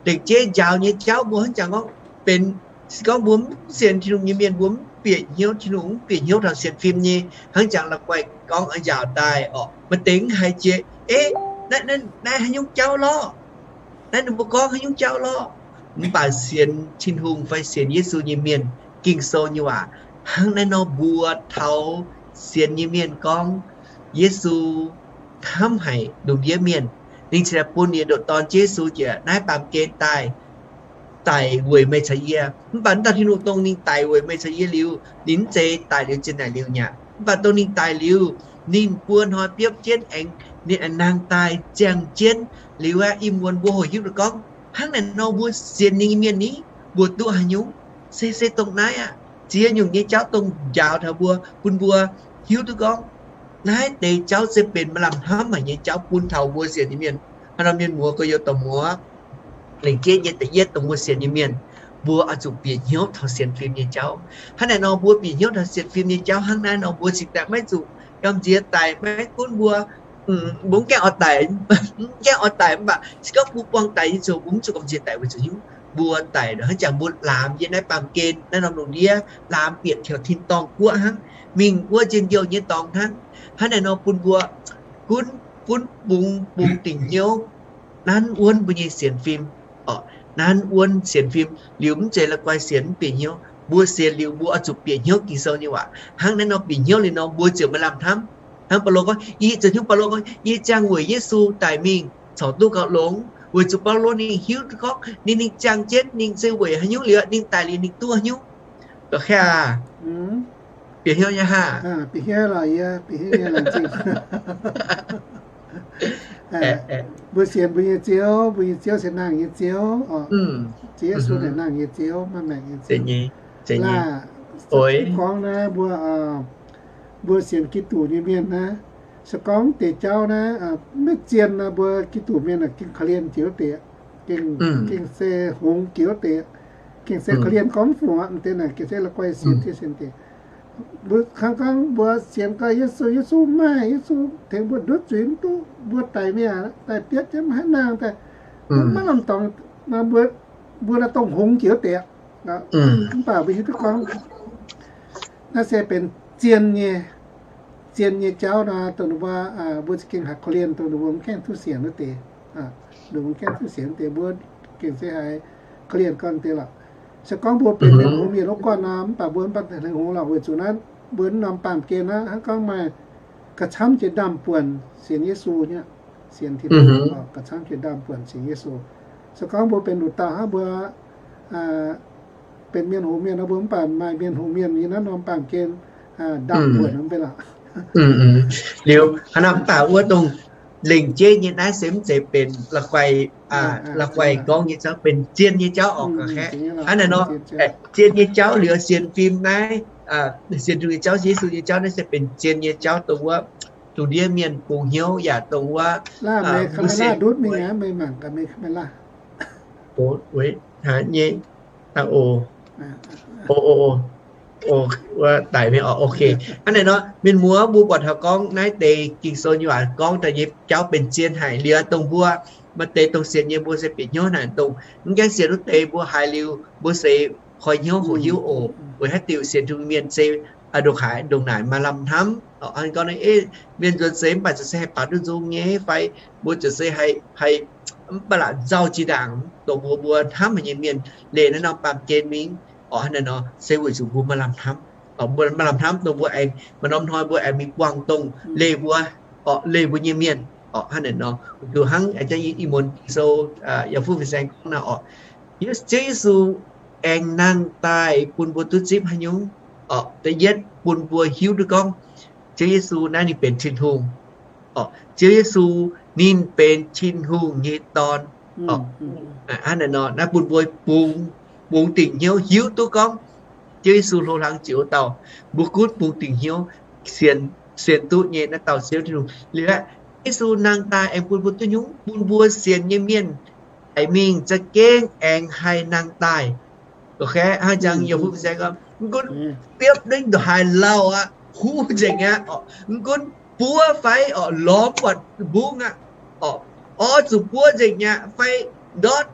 Lengc jeiv njaaux nyei jauv mbuo hnangv jangx gorngv benx, se gorngv mbuo mv sienx Tin-Hungh nyei mienh, mbuo mv bieqc hnyouv Tin-Hungh, mv bieqc hnyouv taux sienx fim nyei, hnangv jangx la'guaih gorngv njaaux daaih orqc, maaih deix haiz jiex, Ev, naaiv haaix nyungc jauv lorqc? Naaiv ninh mbuo gorngv haaix nyungc jauv lorqc? Mv baac sienx Tin-Hungh fai sienx Yesu nyei mienh, Ging-Sou nyei waac hnangv naaiv nor mbuox taux sienx nyei mienh gorngv Yesu hnamv haic lungh ndiev mienh. Ninh cingx daaih bun ninh ndoqc Dorn Yesu jiex naaiv baamh gen daaih, daic weic meih caux yie. Mv baac wuov dauh Tin-Hungh dongh ninh daic weic meih caux yie liuz, ninh mv zeiz daic liuz zinh naaic liuz nyaqc. Mv baac dongh ninh daic liuz, ninh buo hnoi biopv jienv aengx, ninh aengx nangh daaih ziangh jienv. Liuz aqv, ih muonz mbuo hoqc hiuv duqv gorngv hnangv naaic nor mbuo sienx ninh nyei mienh ni, mbuo duqv haaix nyungc? Se, se dongh naaiv aqv. Ziex nyungc nyei jauv dongh njaaux taux mbuo, bun mbuo hiuv duqv gorngv naaiv deix jauv se benx maaih lamh hnamv haic nyei jauv bun taux mbuo sienx nyei mienh. Hnangv nor mienh muoz gorx-youz dorh muoz, lengc jeiv nyei da'yietv dongh mbuo sienx nyei mienh, mbuo oix zuqc bieqc hnyouv taux sienx fim nyei jauv. Hnangv naaic nor mbuo bieqc hnyouv taux sienx fim nyei jauv hnangv naaiv nor mbuo cingx daaih maiv zuqc gamh nziex daic, maiv gunv mbuo, mbuo mv gaengh oix daic, mv gaengh oix daic mv baac se gorngv mbuo buangh daic nyei ziouc mbuo mv zuqc gamh nziex daic weic zuqc hiuv mbuo daic hnangv jangx mbuo laamx yiem naaiv baamh gen naaiv norm lungh ndiev, laamx bieqc taux tin-dorngh guoqv hnangv, mingh wuov njien-youh nyei dorngx hnangv. Hnangv naaic nor bun mbuo gunv, gunv bungx, bungx dingc hnyouv nanv wuonv mbuo nyei sienx fim. Nanv wuonv sienx fim liuz mv zeiz la'guaih sienx mv bieqc hnyouv. Mbuo sienx liuz mbuo oix zuqc bieqc hnyouv Ging-Sou nyei waac. Hnangv naaiv nor bieqc hnyouv liuz nor mbuo ziouc maaih lamh hnamv. Hnangv Baulo gorngv, yie ziouc hnangv Baulo gorngv, yie ziangh weic Yesu daic mingh corc duqv gauh longx, weic zuqc Baulo ninh hiuv duqv gorngv ninh, ninh ziangh jienv ninh se weic haaix nyungc liuz, ninh daic liuz ninh duqv haaix nyungc. Ga'khaeqv aac, bieqc hnyouv nyei haah? Mbuo sienx mbuo nyei Ziouv, mbuo nyei Ziouv se nangh nyei Ziouv oc. Ziouv Yesu naaic nangh nyei Ziouv, maaih maengc nyei Ziouv. Laah, gorngv naaiv mbuo, mbuo sienx Giduc nyei mienh naaiv, se gorngv deix jauv naaiv maiv zien nor, mbuo Giduc mienh gengh korv-lienh jiex wuov deix, gengh se hngongx jiex wuov deix, gengh se korv-lienh gorngv mv fungc aqv. M'deix naaic gengh se la'guaih sienx, sienx deix. Mbuo kangv gorngv mbuo sienx gau Yesu, Yesu maaih, Yesu tengx mbuo ndutv zuiz mv duqv, mbuo daic mi'aqv, daic bietv jienv maiv haih nangh daaih, maiv lamh dorngx, mbuo, mbuo naaiv dongh hngongx jiex wuov deix. Mv baac mbuo hiuv duqv gorngv naaiv se benx zien nyei, zien nyei jauv nor, dongh ninh mbuo, mbuo za'gengh haiz korv-lienh, dongh ninh mbuo mv gaengh duqv sienx wuov deix. Ninh mbuo mv gaengh duqv sienx wuov deix, mbuo gengh se haiz korv-lienh gau deix lorqc. Se gorngv mbuo benx hlen hngongx mienh wuov guanh nor, mv baac mbuo mv baac hlen hngongx lorqc. Weic zuqc naaiv mbuo norm baamh gen naaiv hnangv gorngv maaih ga'camv jiex ndaamv-buonc sienx Yesu nyei, sienx Tin-Hungh, ga'camv jiex ndaamv-buonc sienx Yesu. Se gorngv mbuo benx nduqc dauh hnangv mbuo benx mienh hoc mienh nor, mbuo mv baac maaih mienh hoc mienh nyei naaiv norm baamh gen ndaamv-buonc mv bei lorqc. Liuz hnangv naaiv mv baac wuov dongh lengc jeiv nyei naaiv se mv zeiz benx la'guaih, la'guaih gorngv nyei jauv, benx zien nyei jauv oc. Hnangv naaiv nor, zien nyei jauv liuz sienx fim naaiv, sienx Tin-Hungh nyei jauv, Yesu nyei jauv naaiv se benx zien nyei jauv dongh wuov, dongh ndiev mienh bungx hnyouv yaac dongh wuov, nyei, o, o, o, o, wuov daic mingh oc. Ok. Hnangv naaiv nor, mienh muoz mbuo buatc taux gorngv naaiv deix Ging-Sou nyei waac gorngv daaih nyei jauv benx zien haic liuz dongh mbuo, maaih deix dongh sienx nyei mbuo se bieqc hnyouv naaic dongh mv gaengh sienx wuov deix mbuo haiz liuz mbuo se koi hnyouv hoqc hiuv oc. Weic haaix diuc sienx Tin-Hungh mienh se ndongc haaix ndongc naaic maaih lamh hnamv. Gorngv mienh nzuonx seix mv baac ziouc se haih baaux duqv nzung nyei fai mbuo ziouc se haih, haih mv baac la'nzauh jiex ndaangc dongh mbuo, mbuo hnamv haic nyei mienh leih naaiv norm baamh gen mingh. Orqc, hnangv naaiv nor se weic zuqc mbuo maaih lamh hnamv. Mbuo maaih lamh hnamv dongh mbuo aengx maaih norm hnoi mbuo aengx mingh buangh dongh leih mbuo, orqc, leih mbuo nyei mienh. Orqc, hnangv naaiv nor, weic zuqc hnangv ih muonz Ging-Sou, yaac fuqv fin-saeng gorngv naaiv orqc, Ziouv Yesu aengx nangh daaih bun mbuo duqv zipv haaix nyungc? Orqc, da'yietv bun mbuo hiuv duqv gorngv Ziouv Yesu naaiv ninh benx Tin-Hungh. Orqc, Ziouv Yesu ninh benx Tin-Hungh nyei Dorn. Hnangv naaiv nor naaiv bun mbuo bungx, bungx dingc hnyouv hiuv duqv gorngv Ziouv Yesu hlo hlang jiex wuov dauh. Mbuo gunv bungx dingc hnyouv sienx, sienx duqv nyei naaiv dauh Ziouv Tin-Hungh. Liuz aeqv, Yesu nangh daaih aengx bun mbuo duqv nyungc, bun mbuo sienx nyei mienh daic mingh za'gengh aengx haih nangh daaih. Hnangv jangx yaac fuqv saeng gorngv, mv gunv biopv ningv ndongc haaix lauh aqv, huv nzengc aqv, mv gunv buov fai orqc, lorz buatc mbungv aqv, orqc, orv zuqc buov nzengc aqv fai ndortv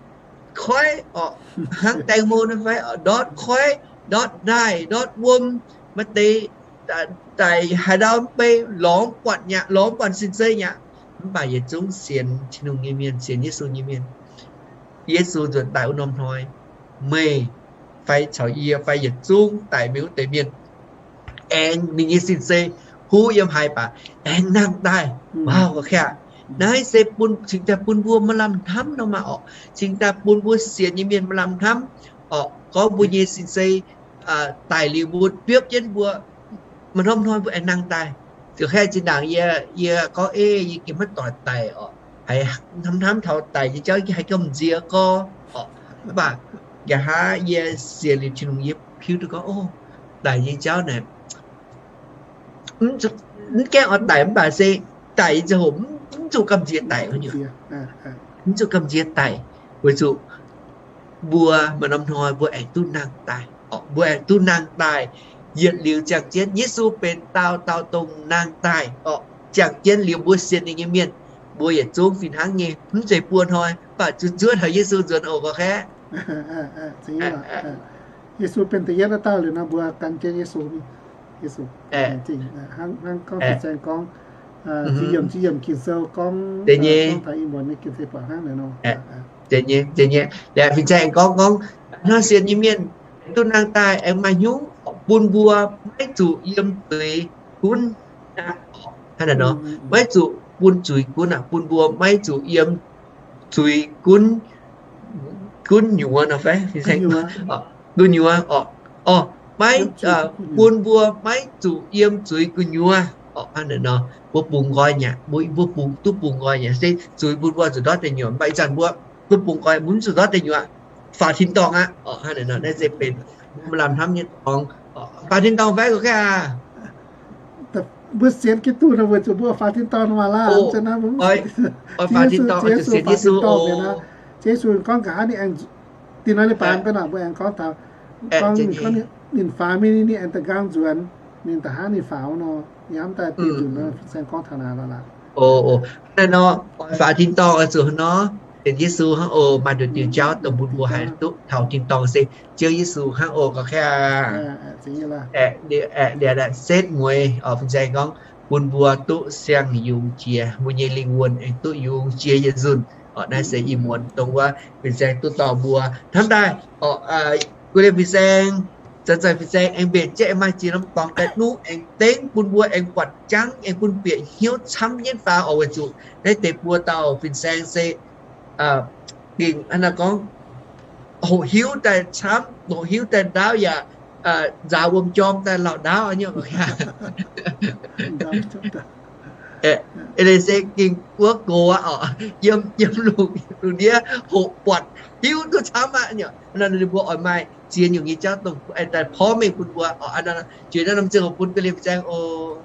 koiv orqc, hnangv แตงโม naaiv fai orqc, ndortv koiv, ndortv ndaaih, ndortv wuom, maaih deix daic haaix ndau mv bei, lorz buatc nyaqv, lorz buatc sin-zei nyaqv, mv baac yietc zungv sienx Tin-Hungh nyei mienh, sienx Yesu nyei mienh, Yesu nzuonx daaih wuov norm hnoi, meih fai caux yie fai yietc zungv daic mingh wuov deix mienh aengx ninh nyei sin-zei huv yiem haaix baac aengx nangh daaih. Waac, naaiv se bun, cingx daaih bun mbuo maaih lamh hnamv nor maah orqc. Cingx daaih bun mbuo sienx nyei mienh maaih lamh hnamv orqc. Gorngv mbuo nyei sin-zei daic liuz mbuo biopv jienv mbuo, maaih norm hnoi mbuo aengx nangh daaih. Ziouc haeqv zinh ndaangc yie, yie gorngv, Ei, yie gengh maiv doic daic orqc. Haiz hnamv hnamv taux daic nyei jauv yie haih gamh nziex gorx orqc. Mv baac nqa'haav yie sienx liuz Tin-Hungh yie hiuv duqv gorngv, o, daic nyei jauv naaic mv gaengh oix daic mv baac se daic nyei ziangh hoc mv zuqc gamh nziex daic, mv zuqc gamh nziex daic, weic zuqc mbuo maaih norm hnoi mbuo aengx duqv nangh daaih. Mbuo aengx duqv nangh daaih. Yietc liuz ziangh jienv Yesu benx daauh dauh dongh nangh daaih orqc. Ziangh jienv liuz mbuo sienx ninh nyei mienh, mbuo yietc zungv fih hnangv nyei, mv zeiz buo hnoi, mv baac zuqc zuov taux Yesu nzuonx oc, gorx-kaeqv. Yesu benx da'yietv wuov dauh liuz nor mbuo gan jienv Yesu. Yesu, hnangv gorngv fin-saeng gorngv, ziex yiemc, ziex yiemc Ging-Sou gorngv, gorngv taux ih muonz nyei Ging-Sou buatc hnangv naaic nor. Fin-saeng gorngv, gorngv hnangv sienx nyei mienh duqv nangh daaih aengx maaih hnyouv bun mbuo maiv zuqc yiem zuiz gunv. Hnangv naaic nor, maiv zuqc bun zuiz gunv aqv, bun mbuo maiv zuqc yiem zuiz gunv, gunv nyuoz nor fai, gunv nyuoz orqc, maiv, bun mbuo maiv zuqc yiem zuiz gu'nyuoz orqc. Hnangv naaic nor, mbuo bungx nqoi nyei, mbuo, mbuo bungx, duqv bungx nqoi nyei se zuiz bun mbuo zuqc ndortv deic nyuoqc, mv baac ih zanc mbuo, mbuo bungx nqoi mbuo mv zuqc ndortv deic nyuoqc, faaux tin-dorngh aqv orqc. Hnangv naaic nor naaiv se benx mbuo maaih lamh hnamv nyei dorngx. Faaux tin-dorngh fai, gorx-kaeqv aac? Mbuo sienx Giduc nor weic zuqc mbuo faaux tin-dorngh nor maah laah. Oix faaux tin-dorngh, Ziouv Yesu faaux tin-dorngh mi'aqv. Ziouv Yesu gorngv nqa'haav ninh aengx, dinh nor ninh baamz ga'naaiv mbuo aengx gorngv taux, gorngv ninh faaux mingh ninh aengx da'nqaang nzuonx, ninh da'haav ninh faaux nor, yie hnamv daaih dinh nzunc nor fin-saeng gorngv taux naaic lorqc. Naaiv nor, oix faaux tin-dorngh oix zuqc nor, sienx Yesu hnangv oc. Maaih nduqc diuc jauv dongh bun mbuo haih duqv taux tin-dorngh se Ziouv Yesu hnangv oc, gorx-kaeqv aac. Aeqv, liuz aeqv, setv mueiz oc, fin-saeng gorngv bun mbuo duqv siang-yungz jiex, mbuo nyei lingh wuonh aengx duqv yungz jiex yietc nzunc oc. Naaiv se ih muonz dongh wuov fin-saeng duqv dorh mbuo hnamv daaih oc. Guv liemh fin-saeng. zanc-zanc fin-saeng aengx mbenc jienv aengx maaih ziex norm dorngx daaih nuqv aengx dengv bun mbuo aengx buatc jangv aengx bun bieqc hnyouv camv jienv faaux oc. Weic zuqc naaiv deix buo dauh fin-saeng se gengh hnangv naaiv gorngv hoqc hiuv daaih camv, hoqc hiuv daaih ndaauv yaac nzaaux wuom jorm daaih lauh ndaauv nyei. Eix leiz se gengh wuov gox aqv oc, yiem, yiem lungh, lungh ndiev hoqc buatc hiuv duqv camv aqv. Ninh mbuo oix maaih ziex nyungc nyei jauv dongh daaih porv mengh bun mbuo oc. Jiex naaiv norm ziangh hoc bun ga'lien fin-saeng oc.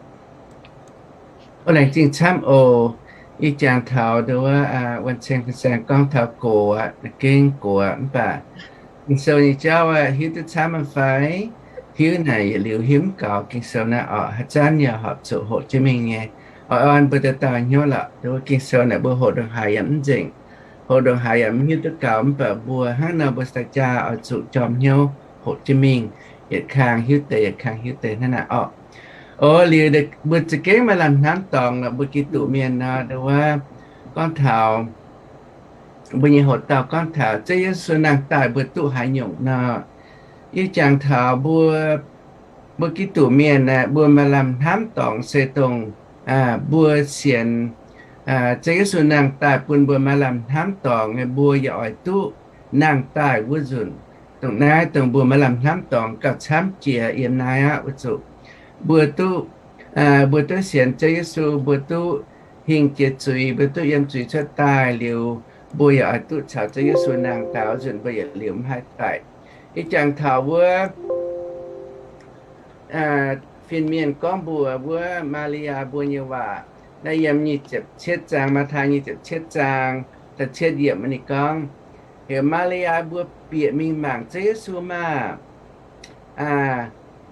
Laengz zingh camv oc. Ih jangx taux nduov wuov, wuonh ceng fin-saeng gorngv taux gox aqv, gengh gox aqv. Mv baac Ging-Sou nyei jauv aqv, hiuv duqv camv mv fai? Hiuv naaic yietc liuz hiuv mv gaux Ging-Sou naaiv oc. Haaix zanc yaac horpc zuqc hoqc jienv mingh nyei. Oix orn mbuo dauh dauh hnyouv lorqc, nduov wuov Ging-Sou naaic mbuo hoqc ndongc haaix yaac mv nzengc, hoqc ndongc haaix yaac mv hiuv duqv gaux. Mv baac mbuo hnangv nor mbuo sai jaa oix zuqc jorm hnyouv hoqc jienv mingh, yietc kang hiuv deix yietc kang hiuv deix hnangv naaic orqc. O liuz mbuo za'gengh maaih lamh hnamv dorngx nor, mbuo Giduc mienh nor, nduov wuov, gorngv taux mbuo nyei hoc dauh gorngv taux Ziouv Yesu nangh daaih mbuo duqv haaix nyungc nor, yie jangx taux mbuo, mbuo Giduc mienh aeqv, mbuo maaih lamh hnamv dorngx se dongh mbuo sienx Ziouv Yesu nangh daaih bun mbuo maaih lamh hnamv dorngx, mbuo yaac oix duqv nangh daaih wuov nzunc. Dongh naaiv dongh mbuo maaih lamh hnamv dorngx gauh camv jiex yiem naaiv aqv. Weic zuqc mbuo duqv, mbuo duqv sienx Ziouv Yesu, mbuo duqv hingh jiex zuiz, mbuo duqv yiem zuiz cuotv daaih liuz, mbuo yaac oix duqv caux Ziouv Yesu nangh daaih wuov nzunc mbuo yietc liuz mv haih daic. Ih jangx taux wuov fin-mienh gorngv mbuox wuov Maa^li^yaa mbuo nyei waac, naaiv yiem nyic ziepc cietv zaang, Matv^tai nyic ziepc cietv zaang, da'cietv yiemc ninh gorngv, heuc Maa^li^yaa mbuo bieqc mingh mangc Ziouv Yesu maah!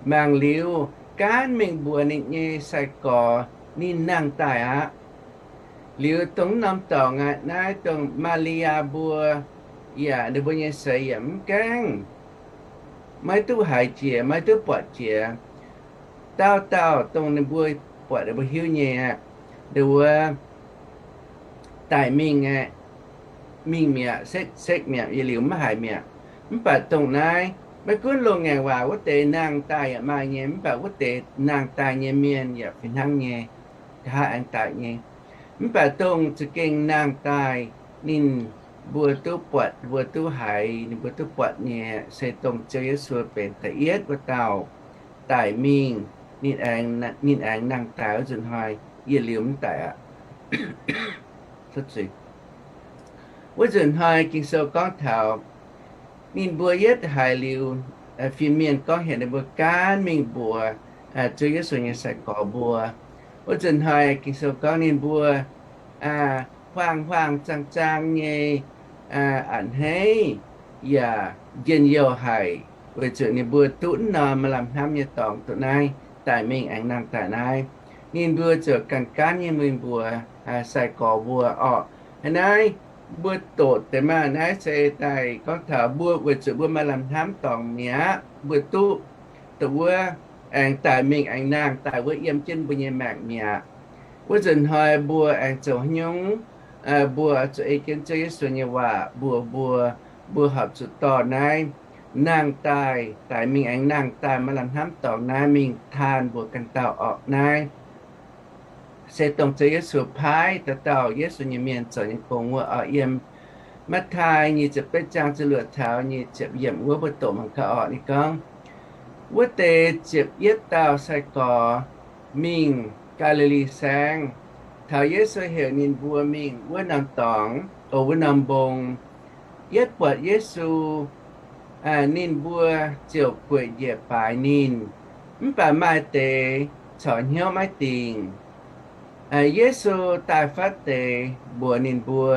Mangc liuz, gaanv mingh mbuox ninh nyei sai-gorx ninh nangh daaih aqv. Liuz dongh norm dorngx aqv, naaiv dongh Maa^li^yaa mbuo yaac ninh mbuo nyei seix yaac mv gaengh, maiv duqv haiz jiex, maiv duqv buatc jiex. Dauh dauh dongh ninh mbuo buatc ninh mbuo hiuv nyei aqv, nduov wuov, daic mingh aqv, mingh mi'aqv, sekv mi'aqv, yietc liuz mv haiz mi'aqv. Mv baac dongh naaiv maiv gunv loz ngaengc waac wuov deix nangh daaih yaac maaih nyei, mv baac wuov deix nangh daaih nyei mienh yaac fih hnangv nyei, nqa'haav aengx daic nyei. Mv baac dongh za'gengh nangh daaih ninh mbuo duqv buatc, mbuo duqv haiz, ninh mbuo duqv buatc nyei se dongh Ziouv Yesu benx da'yietv wuov dauh daic mingh, ninh aengx nangh daaih wuov nzunc hnoi, yietc liuz mv daic aqv. Wuov nzunc hnoi Ging-Sou gorngv taux ninh mbuo yietv haiz liuz, fin-mienh gorngv heuc ninh mbuo gaanv mingh mbuox Ziouv Yesu nyei sai-gorx mbuo. Wuov nzunc hnoi Ging-Sou gorngv ninh mbuo huaang-huaang zaang-zaang nyei a'hneiv yaac njien-youh haic, weic zuqc ninh mbuo duqv norm maaih lamh hnamv nyei dorngx duqv naaiv daic mingh aengx nangh daaih naaiv. Ninh mbuo ziouc ganh gaanv nyei mingh mbuox sai-gorx mbuo orqc, haaix naaiv mbuo doqc deix maah! Naaiv se daaih gorngv taux mbuo weic zuqc mbuo maaih lamh hnamv dorngx mi'aqv, mbuo duqv dongh wuov aengx daic mingh aengx nangh daaih wuov yiem jienv mbuo nyei maengc mi'aqv. Wuov nzunc hnoi mbuo aengx zoux haaix nyungc? Mbuo zuqc ei jienv Ziouv Yesu nyei waac mbuox mbuo, mbuo horpc zuqc dorh naaiv nangh daaih, daic mingh aengx nangh daaih maaih lamh hnamv dorngx naaiv mingh taan mbuo ganh dauh orqc. Naaiv se dongh Ziouv Yesu paaiv dauh dauh Yesu nyei mienh zoux nyei gong wuov oc. Yiem Matv^tai nyic ziepc betv zaang ziepc luoqc taux nyic ziepc yiemc wuov mbuo doqc mangc gaax orqc. Ninh gorngv, wuov deix ziepc yietv dauh sai-gorx mingh Gaa^li^li Saengv. Taux Yesu heuc ninh mbuo mingh wuov norm dorngx, o, wuov norm mbong, yietv buatc Yesu, ninh mbuo ziouc gueic njiec baaix ninh. Mv baac maaih deix corc hnyouv maiv dingc. Yesu daaih fatv deix mbuox ninh mbuo,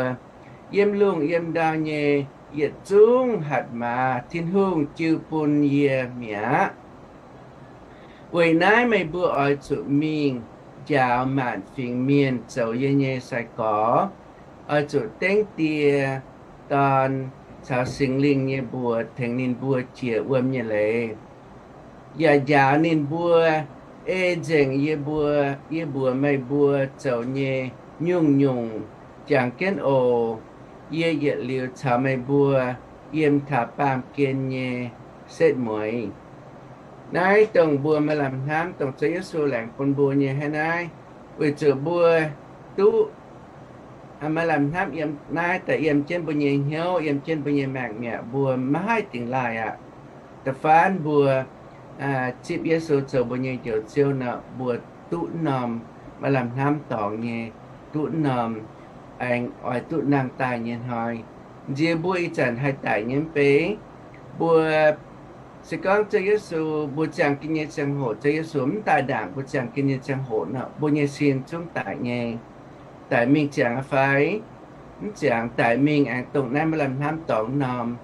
yiem lungh yiem ndau nyei yietc zungv hatc maaz Tin-Hungh jiu bun yie mi'aqv. Weic naaiv meih mbuo oix zuqc mingh njaaux maanc fingx mienh zoux yie nyei sai-gorx. Oix zuqc dengv Die, Dorn, caux Singx Lingh nyei mbuox tengx ninh mbuo jiex wuom nyei leiz, yaac njaaux ninh mbuo ei nzengc yie mbuo, yie mbuox meih mbuo zoux nyei nyungc-nyungc. Jangx jienv oc. Yie yietc liuz caux meih mbuo yiem taux baamh gen nyei setv mueiz. Naaiv dongh mbuo maaih lamh hnamv dongh Ziouv Yesu laengz bun mbuo nyei hnangv naaiv, weic zuqc mbuo duqv maaih lamh hnamv yiem naaiv daaih yiem jienv mbuo nyei hnyouv, yiem jienv mbuo nyei maengc mi'aqv. Mbuo maiv haih dingx laaih aqv. Da'faanh mbuo zipv Yesu zoux mbuo nyei Njoux Ziouv nor, mbuo duqv norm maaih lamh hnamv dorngx nyei, duqv norm aengx oix duqv nangh daaih nyei hnoi. Nziex mbuo ih zanc haih daic nyei mv bei, mbuo se gorngv Ziouv Yesu, mbuo ziangh gin nyei ziangh hoc Ziouv Yesu mv daaih ndaangc mbuo ziangh gin nyei ziangh hoc nor, mbuo nyei sin zungv daic nyei. Daic mingh ziangx fai? Mv ziangx. Daic mingh aengx dongh naaiv maaih lamh hnamv dorngx norm,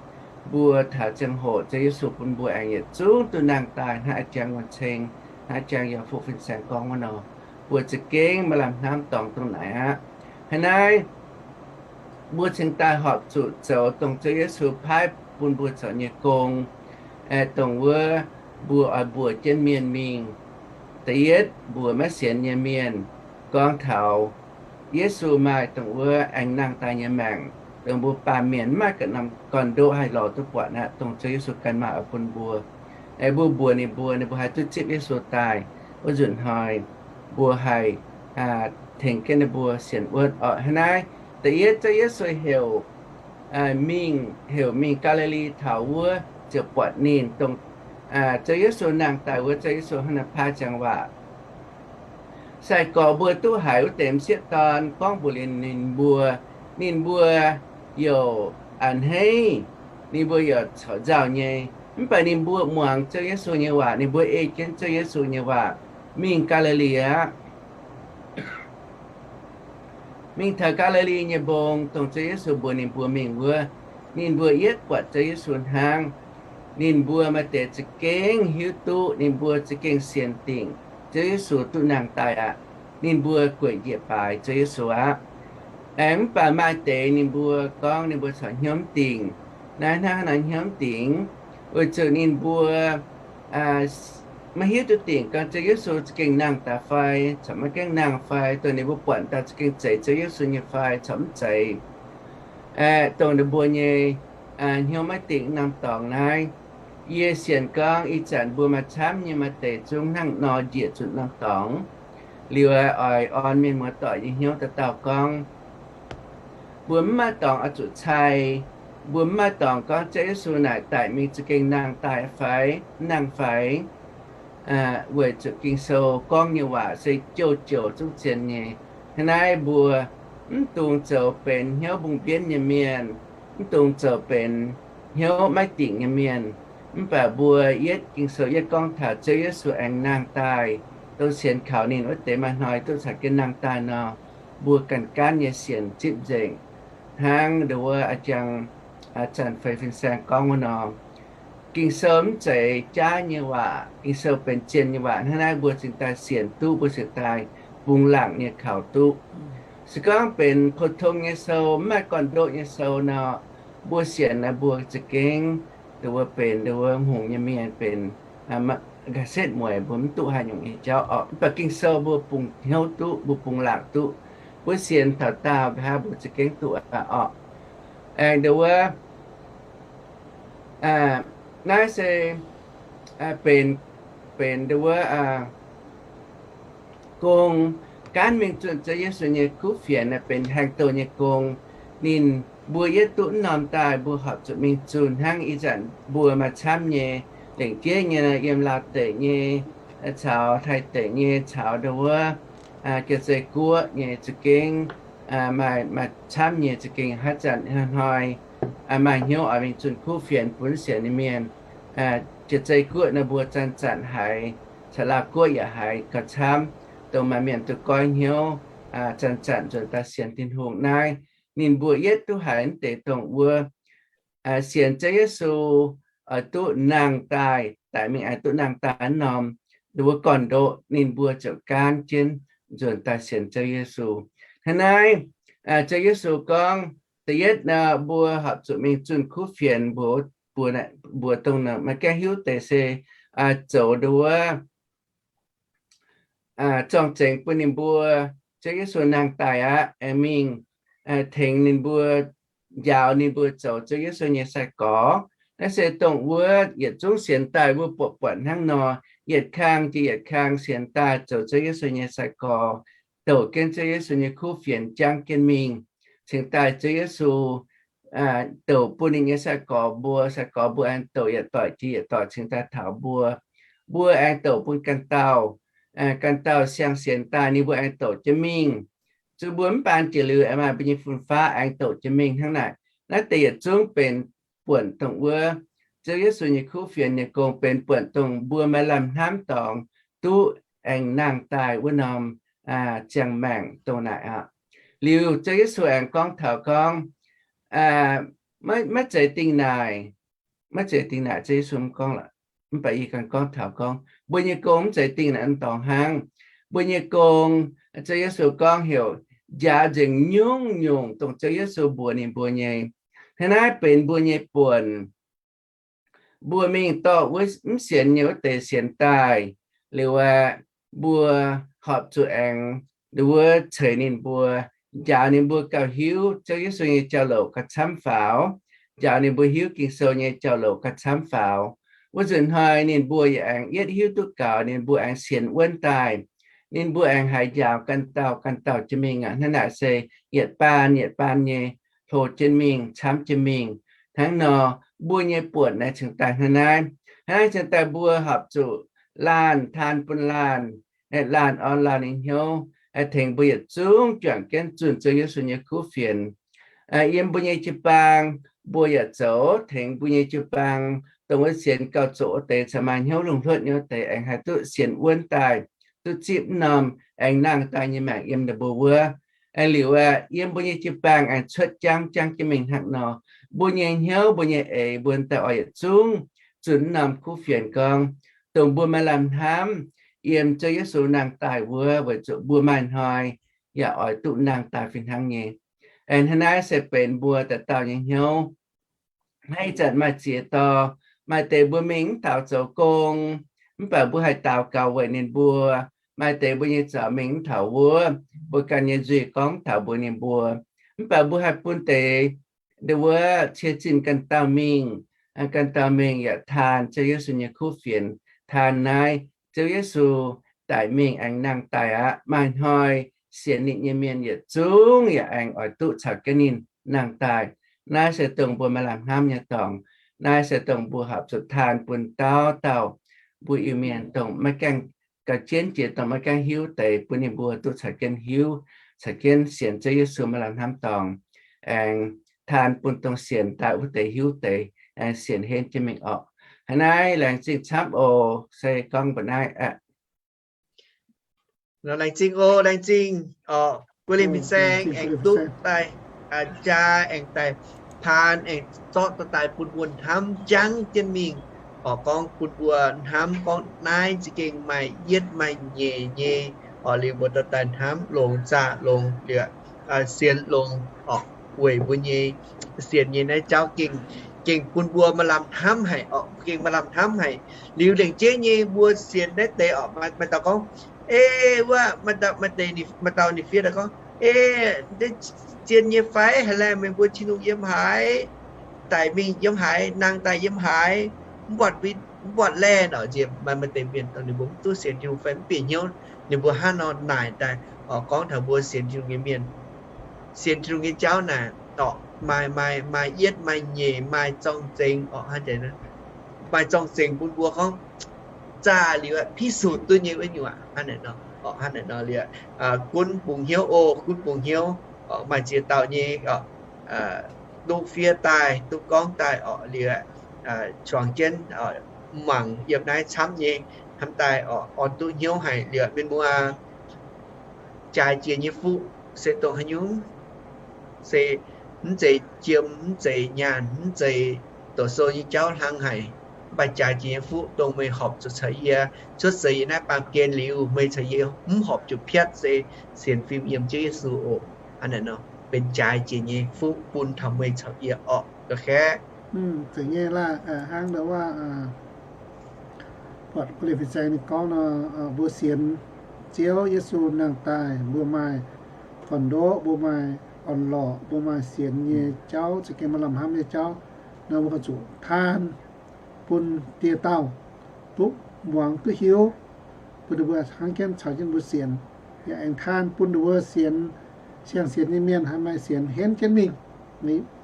mbuo taux ziangh hoc Ziouv Yesu bun mbuo aengx yietc zungv duqv nangh daaih hnangv a'jang wuonh ceng, hnangv a'jang yaac fuqv fin-saeng gorngv wuov nor, mbuo za'gengh maaih lamh hnamv dorngx dongh naaic aqv. Hnangv naaiv mbuo cingx daaih horpc zuqc zoux dongh Ziouv Yesu paaiv bun mbuo zoux nyei gong, dongh wuov mbuo oix mbuox jienv mienh mingh. Da'yietv, mbuox maiv sienx nyei mienh gorngv taux Yesu maaih dongh wuov aengx nangh daaih nyei maengc, dongh mbuo baamh mienh mv maaih ganh norm gorn-ndoqv haih lorz duqv buatc aqv, dongh Ziouv Yesu ganh maaih oix bun mbuo. Mbuo mbuox ninh mbuo, ninh mbuo haih duqv zipv Yesu daaih. Wuov nzunc hnoi mbuo haih tengx jienv ninh mbuo sienx wuonv orqc. Hnangv naaiv, da'yietv Ziouv Yesu heuc mingh, heuc mingh Gaa^li^li taux wuov ziouc buatc ninh, dongh Ziouv Yesu nangh daaih wuov, Ziouv Yesu hnangv naaiv paaiv ziangx waac. Sai-gorx mbuo duqv haiz wuov deix m'sieqv dorn gorngv mbuox liuz ninh mbuo, ninh mbuo youc a'hneiv, ninh mbuo youc corc nzauh nyei. Mv baac ninh mbuo muangx Ziouv Yesu nyei waac, ninh mbuo ei jienv Ziouv Yesu nyei waac mingh Gaa^li^li aqv. Mingh taux Gaa^li^li nyei mbong, dongh Ziouv Yesu mbuox ninh mbuo mingh wuov, ninh mbuo yietv buatc Ziouv Yesu hnangv. Ninh mbuo maaih deix za'gengh hiuv duqv, ninh mbuo za'gengh sienx dingc Ziouv Yesu duqv nangh daaih aqv. Ninh mbuo gueic njiec baaix Ziouv Yesu aqv. Aengx mv baac maaih deix ninh mbuo gorngv ninh mbuo corc hnyouv mv dingc. Naaiv hnangv haaix nor hnyouv mv dingc? Weic zuqc ninh mbuo maiv hiuv duqv dingc gorngv Ziouv Yesu za'gengh nangh daaih fai corc maiv gaengh nangh fai, dongh ninh mbuo buatc daaih za'gengh zeiz Ziouv Yesu nyei fai corc mv zeiz. Dongh ninh mbuo nyei hnyouv maiv dingc norm dorngx naaiv, yie sienx gorngv ih zanc mbuo maaih camv nyei maaih deix zungv hnangv nor njiec zuqc norm dorngx. Liuz oix orn mienh muoz-doic nyei hnyouv dauh dauh gorngv, mbuo mv maaih dorngx oix zuqc cai. Mbuo mv maaih dorngx gorngv Ziouv Yesu naaic daic mingh za'gengh nangh daaih fai, nangh fai, weic zuqc Ging-Sou gorngv nyei waac se jouh jouh zungv zien nyei. Hnangv naaiv mbuo mv dungx zoux benx hnyouv mbungh mbienv nyei mienh, mv dungx zoux benx hnyouv maiv dingc nyei mienh. Mv baac mbuo yietv Ging-Sou yietv gorngv taux Ziouv Yesu aengx nangh daaih, dongh sienx kaux ninh wuov deix maaih hnoi duqv caux jienv nangh daaih nor, mbuo ganh gaanv nyei sienx zipv nzengc. Hnangv ndo wuov a'jang Zanc Feix Fin-Saeng gorngv wuov nor, Ging-Sou mv zeiz jaav nyei waac, Ging-Sou benx zien nyei waac. Hnangv naaiv mbuo cingx daaih sienx duqv, mbuo cingx daaih bungx laangc nyei kaux duqv. Se gorngv benx pou-tong nyei sou, mv maaih gorn-ndoqv nyei sou nor, mbuo sienx naaiv mbuo za'gengh ndo wuov benx ndo wuov hngongx nyei mienh, benx nqa'setv mueic, mbuo mv duqv haaix nyungc nyei jauv orqc. Mv baac Ging-Sou mbuo bungx hnyouv duqv, mbuo bungx laangc duqv. Mbuo sienx taux daauh nqa'haav mbuo za'gengh duqv orqc. Aengx ndo wuov naaiv se benx, benx ndo wuov gong, gaanv mingh zunh Ziouv Yesu nyei kuv fienx, benx haengh douh nyei gong. Ninh mbuo yietv duqv norm daaih mbuo horpc zuqc mingh zunh hnangv ih zanc mbuo maaih camv nyei, lengc jeiv nyei yiem Laauv deic nyei, caux Taiv deic nyei, caux ndo wuov Jiex Zei Guoqv nyei za'gengh maaih, maaih camv nyei za'gengh haaix zanc hnoi maaih hnyouv oix mingh zunh kuv fienx bun sienx nyei mienh. Jiex Zei Guoqv nor mbuo zanc-zanc haiz, caux Laauv Guoqv yaac haiz gauh camv, dongh maaih mienh duqv goiv hnyouv zanc-zanc nzuonx daaih sienx Tin-Hungh naaiv. Ninh mbuo yietv duqv haiz naaiv deix dongh wuov sienx Ziouv Yesu oix duqv nangh daaih, daic mingh aengx duqv nangh daaih wuov norm, ndo wuov gorn-ndoqv ninh mbuo ziouc gaanv jienv nzuonx daaih sienx Ziouv Yesu. Hnangv naaiv, Ziouv Yesu gorngv, da'yietv nor, mbuo horpc zuqc mingh zunh kuv fienx, mbuox, mbuox dongh maaih gaengh hiuv deix se zoux ndo wuov zorng-zengx bun ninh mbuo. Ziouv Yesu nangh daaih aqv, aengx mingh tengx ninh mbuo, njaaux ninh mbuo zoux Ziouv Yesu nyei sai-gorx. Naaiv se dongh wuov yietc zungv sienx daaih wuov buatc buatc hnangv nor, yietc kang jiex yietc kang sienx daaih zoux Ziouv Yesu nyei sai-gorx, douc jienv Ziouv Yesu nyei kuv fienx jangv jienv mingh, cingx daaih Ziouv Yesu douc bun ninh nyei sai-gorx mbuo, sai-gorx mbuo aengx douc yietc doic jiex yietc doic cingx daaih taux mbuo. Mbuo aengx douc bun ganh dauh, ganh dauh siang-sienx daaih ninh mbuo aengx douc jienv mingh. Zuqc mbuo mv baan jiex liuz aengx maaih mbuo nyei fun-faqv aengx douc jienv mingh hnangv naaic. Naaiv deix yietc zungv benx buonc dongh wuov Ziouv Yesu nyei kuv fienx nyei gong, benx buonc dongh mbuo maaih lamh hnamv dorngx duqv aengx nangh daaih wuov norm ziangh maengc dongh naaic aqv. Liuz Ziouv Yesu aengx gorngv taux gorngv, maiv zeiz dingh naaic, maiv zeiz dingh naaic, Ziouv Yesu mv gorngv lorqc. Mv baac yie ganh gorngv taux gorngv mbuo nyei gong mv zeiz dingh naaic dorngx hnangv. Mbuo nyei gong, Ziouv Yesu gorngv heuc njaaux nzengc nyungc-nyungc dongh Ziouv Yesu mbuox ninh mbuo nyei. Hnangv naaiv benx mbuo nyei buonc. Mbuo mingh dorh wuov mv sienx nyei wuov deix sienx daaih liuz aqv, mbuo horpc zuqc aengx wuov ceix ninh mbuo, njaaux ninh mbuo gauh hiuv Ziouv Yesu nyei jauv-louc gauh camv faaux, njaaux ninh mbuo hiuv Ging-Sou nyei jauv-louc gauh camv faaux. Wuov nzunc hnoi ninh mbuo yaac aengx yietv hiuv duqv gaux, ninh mbuo aengx sienx wuonv daaih. Ninh mbuo aengx haiz njaaux ganh dauh ganh dauh jienv mingh aqv. Hnangv naaic se yietc baan yietc baan nyei hlo jienv mingh, camv jienv mingh. Hnangv nor, mbuo nyei buonc naaiv cingx daaih hnangv naaiv. Hnangv naaiv cingx daaih mbuo horpc zuqc laanh taan bun laanh, laanh orn laanh nyei hnyouv, tengx mbuo yietc zungv juangc jienv zunh Ziouv Yesu nyei kuv fienx. Yiem mbuo nyei jiu-baang, mbuo yaac zoux tengx mbuo nyei jiu-baang, dongh wuov sienx gauh zoqc wuov deix, caux maaih hnyouv lungh hluotv nyei wuov deix, aengx haih duqv sienx wuonv daaih, duqv zipv norm aengx nangh daaih nyei maengc yiem ninh mbuo wuov. Aengx liuz aqv, yiem mbuo nyei jiu-baang aengx cuotv jangv jangv jienv mingh hnangv nor, mbuo nyei hnyouv, mbuo nyei eix, mbuo daaih oix yietc zungv zunh norm kuv fienx gorngv, dongh mbuo maaih lamh hnamv yiem Ziouv Yesu nangh daaih wuov, weic zuqc mbuo maaih hnoi yaac oix duqv nangh daaih fih hnangv nyei. Aengx hnangv naaiv se benx mbuo dauh dauh nyei hnyouv. Hnangv ih zanc maaih ziex dauh, maaih deix mbuo mingh mv taux zoux gong, mv baac mbuo haih daux gaux weic ninh mbuo. Maaih deix mbuo nyei zaux mingh mv taux wuov, mbuo ganh nyei nzuih gorngv mv taux mbuox ninh mbuo. Mv baac mbuo haih bun deix wuov cie zinh ganh dauh mingh, ganh dauh mingh yaac taan Ziouv Yesu nyei kuv fienx, taan naaiv Ziouv Yesu daic mingh aengx nangh daaih aqv. Maaih hnoi sienx ninh nyei mienh yietc zungv yaac aengx oix duqv caux jienv ninh nangh daaih. Naaiv se dongh mbuo maaih lamh hnamv nyei dorngx. Naaiv se dongh mbuo horpc zuqc taan bun dauh dauh mbuo Iu-Mienh, dongh maiv gaengh gauh jienv jiex, dongh maiv gaengh hiuv deix, bun ninh mbuo duqv caux jienv hiuv, caux jienv sienx Ziouv Yesu maaih lamh hnamv dorngx, aengx taan bun dongh sienx daaih wuov deix hiuv deix, aengx sienx henv jienv mingh orqc. Hnangv naaiv laengz zingh camv oc. Se gorngv mbuo naaiv aqv. Laengz zingh oc, laengz zingh oc. Guei Lingh fin-saeng aengx duqv daaih jaa, aengx daaih taan, aengx zorqv daaih bun mbuo hnamv jangv jienv mingh. Oc, gorngv bun mbuo hnamv gorngv naaiv za'gengh maaih yietv maaih nyeic nyei. Oc, liuz mbuo daaih hnamv longx zaah longx liuz, sienx longx oc, weic mbuo nyei sienx nyei naaiv jauv gengh, gengh bun mbuo maaih lamh hnamv haic oc, gengh maaih lamh hnamv haic. Liuz lengc jeiv nyei mbuo sienx naaiv deix oc, maaih dauh gorngv, ei, wuov, maaih dauh ninh fiev daaih gorngv, ei, zien nyei fai? Haaix laengh meih mbuo Tin-Hungh yiem haaix? Daic mingh yiem haaix? Nangh daaih yiem haaix? Mv buatc laeh nor. Nziex maaih deix mienh dongh ninh mbuo mv duqv sienx Tin-Hungh fai mv bieqc hnyouv, ninh mbuo hnangv nor naaic daaih oc, gorngv taux mbuo sienx Tin-Hungh nyei mienh, sienx Tin-Hungh nyei jauv naaic oc, maaih, maaih, maaih yietv maaih nyeic, maaih zorng-zengx oc, hnangv deix, maaih zorng-zengx bun mbuo gorngv zaah liuz พิสูจน์ duqv nyei wuov nyungc aqv. Hnangv naaic nor, hnangv naaic nor liuz, gunv bungx hnyouv oc, gunv bungx hnyouv. Maaih ziex dauh nyei duqv fiev daaih, duqv gorngv daaih oc, liuz, zuangx jienv mangc yiem naaiv camv nyei, hnamv daaih oc, orn duqv hnyouv haic liuz, mienh muoz, jaaix jiex nyei fuqv se dongh haaix nyungc? Se mv zeiz jiem, mv zeiz nyaanh, mv zeiz doqc sou nyei jauv hlang haic. Mv baac jaaix jiex nyei fuqv dongh meih horpc zuqc caux yie cuotv seix yiem naaiv baamh gen liuz, meih caux yie mv horpc zuqc piatv se sienx fim yiem Ziouv Yesu oc. Hnangv naaic nor benx jaaix jiex nyei fuqv bun taux meih caux yie orqc. Ga'kaeqv, zeiz nyei laah, hnangv ndau wuov, buatc Guei Lingh fin-saeng ninh gorngv nor, mbuo sienx Ziouv Yesu nangh daaih, mbuo maaih gorn-ndoqv, mbuo maaih orn-lorqc, mbuo maaih sienx nyei jauv, za'gengh maaih lamh hnamv nyei jauv. nor mbuo zuqc taan bun dieh dauh duqv muangx duqv hiuv, bun ninh mbuo hnangv jienv caux jienv mbuo sienx, yaac aengx taan bun ninh mbuo sienx, siang-sienx nyei mienh haih maaih sienx henv jienv mingh.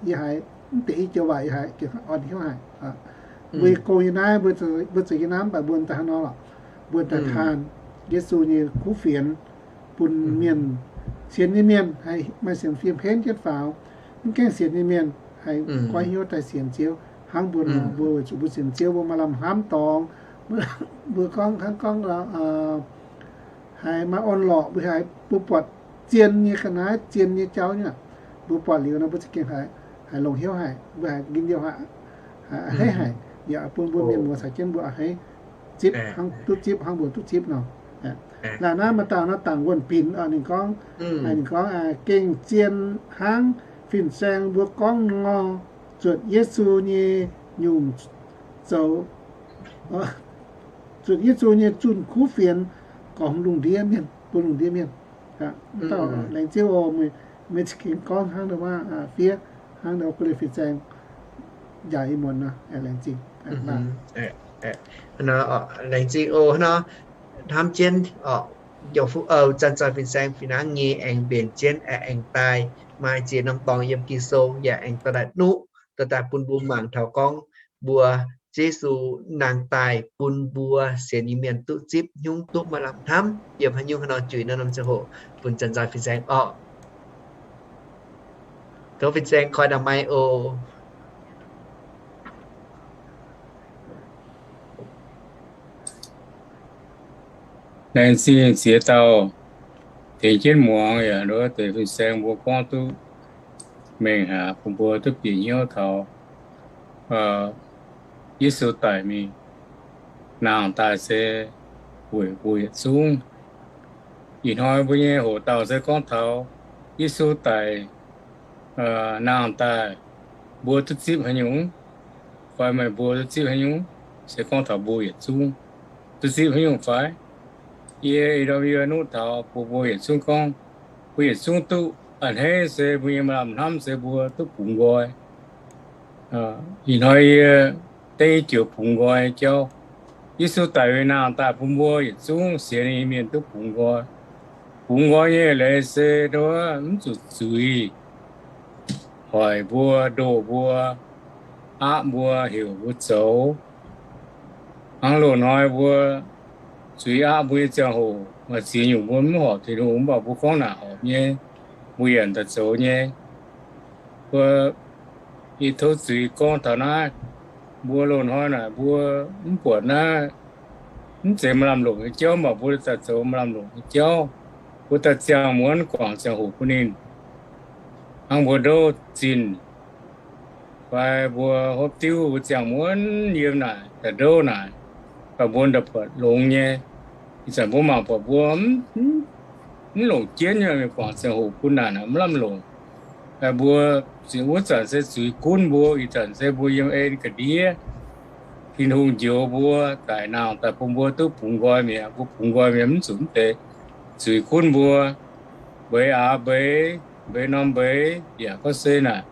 Yie haiz mv deix i joux waac yie haiz gengh orn hnyouv haic. Mbuo go nyei naaiv, mbuo zuqc yie naaiv mv baac mbuo daaih hnangv nor lorqc, mbuo daaih taan Yesu nyei kuv fienx bun mienh, sienx nyei mienh haih maaih sienx fim henv jienv faaux. Mv gaengh sienx nyei mienh haih goiv hnyouv daaih sienx Ziouv hnangv mbuo nor. Mbuo weic zuqc mbuo sienx Ziouv mbuo maaih lamh hnamv dorngx. Mbuo gorngv hnangv gorngv haiz maaih orn-lorqc, mbuo haiz mbuo buatc zien nyei ga'naaiv, zien nyei jauv nyei, mbuo buatc liuz nor mbuo za'gengh haiz longc hnyouv haic, mbuo haiz njien-youh haic, a'hneiv haic, yaac bun mbuo mienh muoz caux jienv mbuo a'hneiv zipv hnangv duqv zipv hnangv mbuo duqv zipv nor. Laanh naaiv maaih dauh nor dangc wuonh binc, ninh gorngv, ninh gorngv, gengh zien hnangv fin-saeng mbuo gorngv nor, zuotc Yesu nyei nyungc zoux, zuotc Yesu nyei zunh kuv fienx gorngv lungh ndiev mienh, bun lungh ndiev mienh. Dauh laengz zingh oc, meih za'gengh gorngv hnangv nor fiev, hnangv nor guv leiz fin-saeng njaaux ih muonz nor, laengz zingh. Laengz zingh oc. Hnangv nor hnamv jienv oc, Janx-Zoih Fin-Saeng fih hnangv nyei aengx mbenc jienv, aengx daaih maaih ziex norm dorngx yiem Ging-Sou yaac aengx dorh daaih nuqv, dorh daaih bun mbuo mangc taux gorngv mbuo, Yesu nangh daaih bun mbuo sienx nyei mienh duqv zipv nyungc, duqv maaih lamh hnamv yiem haaix nyungc haaix nor, juix naaiv norm ziangh hoc bun Janx-Zoih Fin-Saeng oc. Tov fin-saeng koi ndau mai oc. Laengz zingh ziex dauh tengx jienv muangx yaac nduov deix fin-saeng mbuo gorngv duqv mengh haic, bun mbuo duqv bieqc hnyouv taux Yesu daic mingh, nangh daaih se weic mbuo yietc zungv. Ih hnoi mbuo nyei hoc dauh se gorngv taux Yesu daic, nangh daaih, mbuo duqv zipv haaix nyungc, fai meih mbuo duqv zipv haaix nyungc, se gorngv taux mbuo yietc zungv duqv zipv haaix nyungc fai? Yie ih ndorm yie nuqv taux bun mbuo yietc zungv gorngv, mbuo yietc zungv duqv a'hneiv se mbuo nyei maaih lamh hnamv se mbuo duqv bungx nqoi. Ih hnoi yie dengv joux bungx nqoi nyei jauv. Yesu daic weic nangh daaih bun mbuo yietc zungv sienx nyei mienh duqv bungx nqoi. Bungx nqoi nyei leiz se nduov mv zuqc zuiz hoic mbuo, ndoh mbuo, aqv mbuo, heuc mbuo zoux. Hnangv loz-hnoi mbuo zuiz aqv mbuo nyei ziangh hoc, maaih ziex nyungc mbuo mv horpc Tin-Hungh, mv baac mbuo gorngv naaic horpc nyei, mbuo yaac daaih zoux nyei. Mbuo, yie tov zuiz gorngv taux naaiv, mbuo loz-hnoi naaic mbuo mv buatc naaiv, mv zeiz maaih lamh longc nyei jauv, mv baac mbuo daaih zoux maaih lamh longc nyei jauv. Mbuo daaih ziangh muonz guangc ziangh hoc bun ninh. Hnangv mbuo ndouv zinh fai mbuo hopv diuv, mbuo ziangh muonz yiem naaic daaih ndouv naaic, mv baac mbuo daaih buatc longx nyei. Ih zanc mbuo mangc buatc mbuo mv longc jienv nyei, mingh guangc ziangh hoc bun naaic mv lamh longc. Mbuo wuov zanc se zuiz gunv mbuo, ih zanc se mbuo yiem en ga'ndiev. Tin-Hungh njoux mbuo daic nangh daaih bun mbuo duqv bungx nqoi mi'aqv. Mbuo bungx nqoi mi'aqv, mv zuqc mv deix zuiz gunv mbuo. Mbeix aav mbeix, mbeix norm mbeix, yaac gorngv se naaic,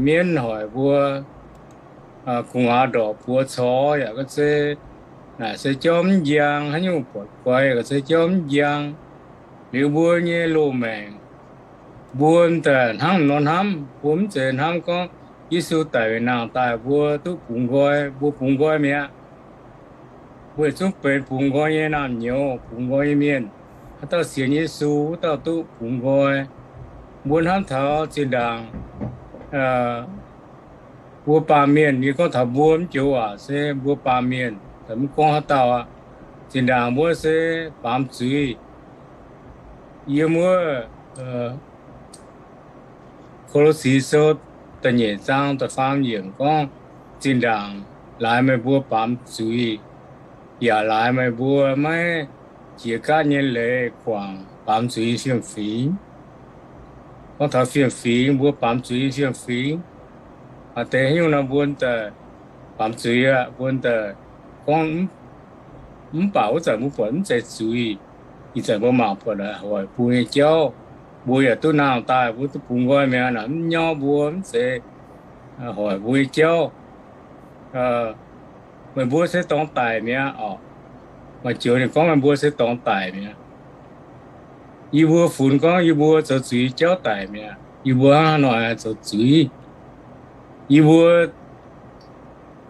mienv hoic mbuo, gu'nguaaz ndorqc buoz corc, yaac gorngv se naaic se jauv mv njang, haaix nyungc buatc guai, yaac gorngv se jauv mv njang. Liuz mbuo nyei loz-maengc, mbuo daaih hnangv nor hnamv, mbuo mv zeiz hnamv gorngv Yesu daic weic nangh daaih mbuo duqv bungx nqoi, mbuo bungx nqoi mi'aqv. Mbuo yietc zungv benx bungx nqoi nyei naamh nyouz, bungx nqoi nyei mienh. Haaix dauh sienx Yesu, wuov dauh duqv bungx nqoi. Mbuo hnamv taux zinh ndaangc mbuo baamh mienh, yie gorngv taux mbuo mv joux waac se mbuo baamh mienh, mv gorngv haaix dauh aqv. Zinh ndaangc mbuo se baamz zuiz. Yiem wuov Ko^lo^si Sou da'nyeic zaang da'faam yiemc gorngv, zinh ndaangc laaix meih mbuo baamz zuiz, yaac laaix meih mbuo maiv jiex gaatv nyei leiz guangc baamz zuiz nyei fiem-fingx. Gorngv taux fiem-fingx, mbuo baamz zuiz nyei fiem-fingx, maaih deix haaix nyungc nor mbuo daaih baamz zuiz aqv, mbuo daaih gorngv mv baac wuov zanc mbuo buatc mv zeiz zuiz. Ih zanc mbuo mangc buatc hoic bungx nyei jauv, mbuo yaac duqv nangh daaih, mbuo duqv bungx nqoi mi'aqv. Naaic mv nyauv mbuo mv zeiz hoic mbuo nyei jauv. Meih mbuo se dorngx daic mi'aqv oc. Maaih joux ninh gorngv meih mbuo se dorngx daic mi'aqv. Yie mbuo funx gorngv yie mbuo zoux zuiz nyei jauv daic mi'aqv. Yie mbuo hnangv haaix nor aengx zoux zuiz? Yie mbuo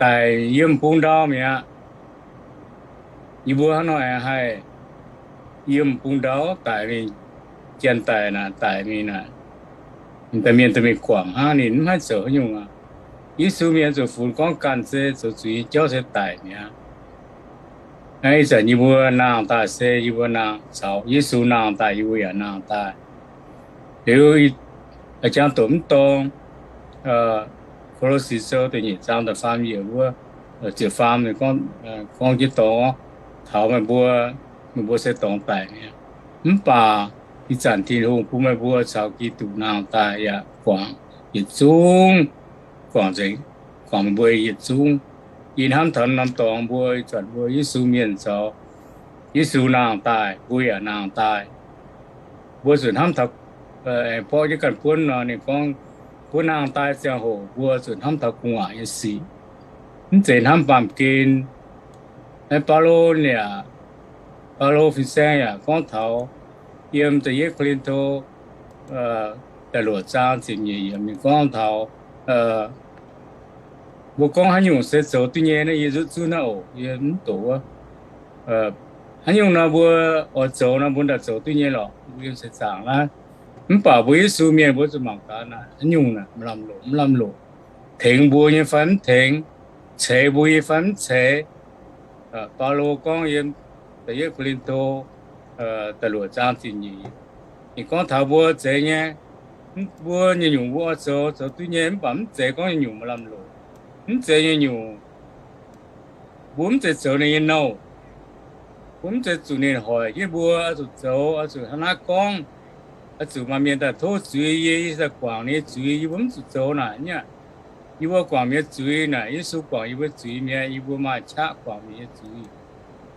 daic yiem bung ndau mi'aqv. Yie mbuo hnangv nor aengx haih yiem bung ndau daic mingh, janx daic naaic, daic mingh naaic, daaih mienh daaih mingh guangc hnangv, ninh mv haih zoux haaix nyungc aqv. Yesu mienh zuqc funx gorngv ganh se zoux zuiz nyei jauv se daic mi'aqv. Ih zanc yie mbuo nangh daaih se yie mbuo nangh caux Yesu nangh daaih, yie mbuo yaac nangh daaih. Liuz, jangx doqc mv dorng, Ko^lo^si Sou da'nyeic zaang da'faam yiemc wuov, ziepc faam ninh gorngv jienv dorngx, taux meih mbuo, meih mbuo se dorngx daic mi'aqv. Mv baac ih zanc Tin-Hungh bun meih mbuo caux Giduc nangh daaih yaac guangc yietc zungv, guangc nzengc, guangc meih mbuo yietc zungv. Yie hnamv taux norm dorngx mbuo, ih zanc mbuo Yesu mienh zoux, Yesu nangh daaih, mbuo yaac nangh daaih. Mbuo zuqc hnamv taux, aengx borqv jienv ganh buonv nor, ninh gorngv, mbuo nangh daaih ziangh hoc mbuo zuqc hnamv taux gu'nguaaic nyei sic, mv zeiz hnamv baamh gen. Baulo yaac, Baulo fin-saeng yaac gorngv taux yiem da'yietv Ko^lin^to da'luoqc zaang ziepc nyeic yiemc ninh gorngv taux, mbuo gorngv haaix nyungc se zoux duqv nyei naaiv, yie nzutv zunv naaiv oc, yie mv doqc wuov. Haaix nyungc nor mbuo oix zoux nor mbuo ndaaih zoux duqv nyei lorqc, mbuo yiem seix zaangc naaiv. Mv baac mbuo Yesu mienh mbuo zuqc mangc gaax naaic haaix nyungc naaic lamh loc mv lamh loc, tengx mbuo nyei fai mv tengx, ceix mbuo nyei fai mv ceix. Baulo gorngv yiem da'yietv Ko^lin^to da'luoqc zaang ziepc nyeic, ninh gorngv taux mbuo zeiz nyei, mbuo nyei nyungc mbuo oix zoux, zoux duqv nyei, mv baac mv zeiz gorngv nyei nyungc maaih lamh loc. Mv zeiz nyei nyungc, mbuo mv zeiz zoux ninh nyei nouh. Mbuo mv zeiz zuqc ninh hoic jienv mbuo oix zuqc zoux, oix zuqc hnangv naaiv gorngv, oix zuqc maaih mienh daaih tov zuiz yie, yie daaih guangc ninh nyei zuiz, yie mbuo mv zuqc zoux naaic nyei. Yie mbuo guangc mienh nyei zuiz naaic, Yesu guangc yie mbuo zuiz mi'aqv. Yie mbuo maaih qaqv guangc mienh nyei zuiz.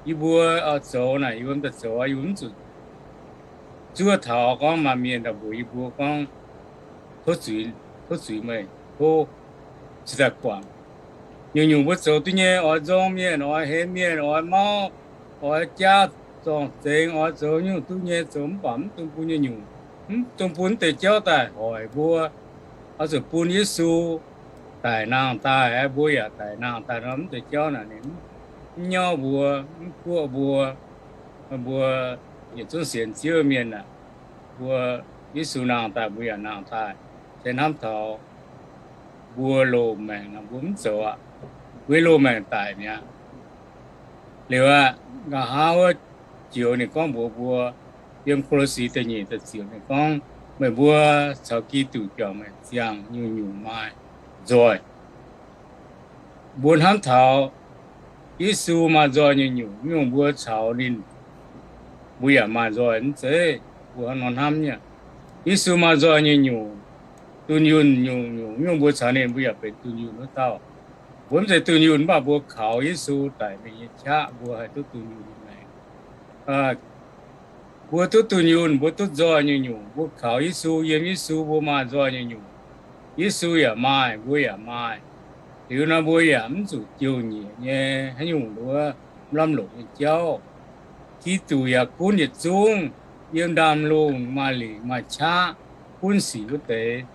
Yie mbuo oix zoux naaic, yie mbuo mv daaih zoux, yie mbuo mv zuqc zuov taux gorngv maaih mienh daaih mbuox yie mbuo gorngv, tov zuiz, tov zuiz meih, tov cingx daaih guangc. Nyungc-nyungc mbuo zoux duqv nyei, oix nzorng mienh, oix hemx mienh, oix mauv, oix jaav zorng-zengx, oix zoux nyungc duqv nyei zoux, mv baac mv dungx bun nyei nyungc, mv dungx bun mv deix jauv daaih hoic mbuo. Oix zuqc bun Yesu daic nangh daaih, mbuo yaac daic nangh daaih nor, mv deix jauv naaic ninh mv nyauv mbuo, mv guoqv mbuo. Mbuo yietc zungv sienx Ziouv mienh aah, mbuo Yesu nangh daaih mbuo yaac nangh daaih. Se hnamv taux mbuo loz-maengc nor mbuo mv zoux aqv. Mbuo nyei loz-maengc daic mi'aqv. Liuz aqv, nqa'haav wuov joux ninh gorngv mbuox mbuo, yiem Ko^lo^si da'nyeic da'ziepc ninh gorngv, meih mbuo caux Giduc juangc maengc ziangh nyungc-nyungc maaih nzoih. Mbuo hnamv taux Yesu maaih nzoih nyungc-nyungc, nyungc mbuo caux ninh mbuo yaac maaih nzoih mv zeiz? Mbuo hnangv nor hnamv nyei. Yesu maaih nzoih nyei nyungc, dunh yunh nyungc-nyungc, nyungc mbuo caux ninh mbuo yaac benx dunh yunh wuov dauh. Mbuo mv zeiz dunh yunh mv baac mbuo kaux Yesu daic mingh nyei qaqv mbuo haih duqv dunh yunh nyei maengc. Mbuo duqv dunh yunh, mbuo duqv nzoih nyei nyungc, mbuo kaux Yesu, yiem Yesu mbuo maaih nzoih nyei nyungc. Yesu yaac maaih, mbuo yaac maaih. Liuz nor mbuo yaac mv zuqc jouh nyeic nyei haaix nyungc wuov lamh loc nyei jauv. Giduc yaac gunv yietc zungv yiem ndaamv-lungh maaih lingc maaih qaqv gunv sic wuov deix.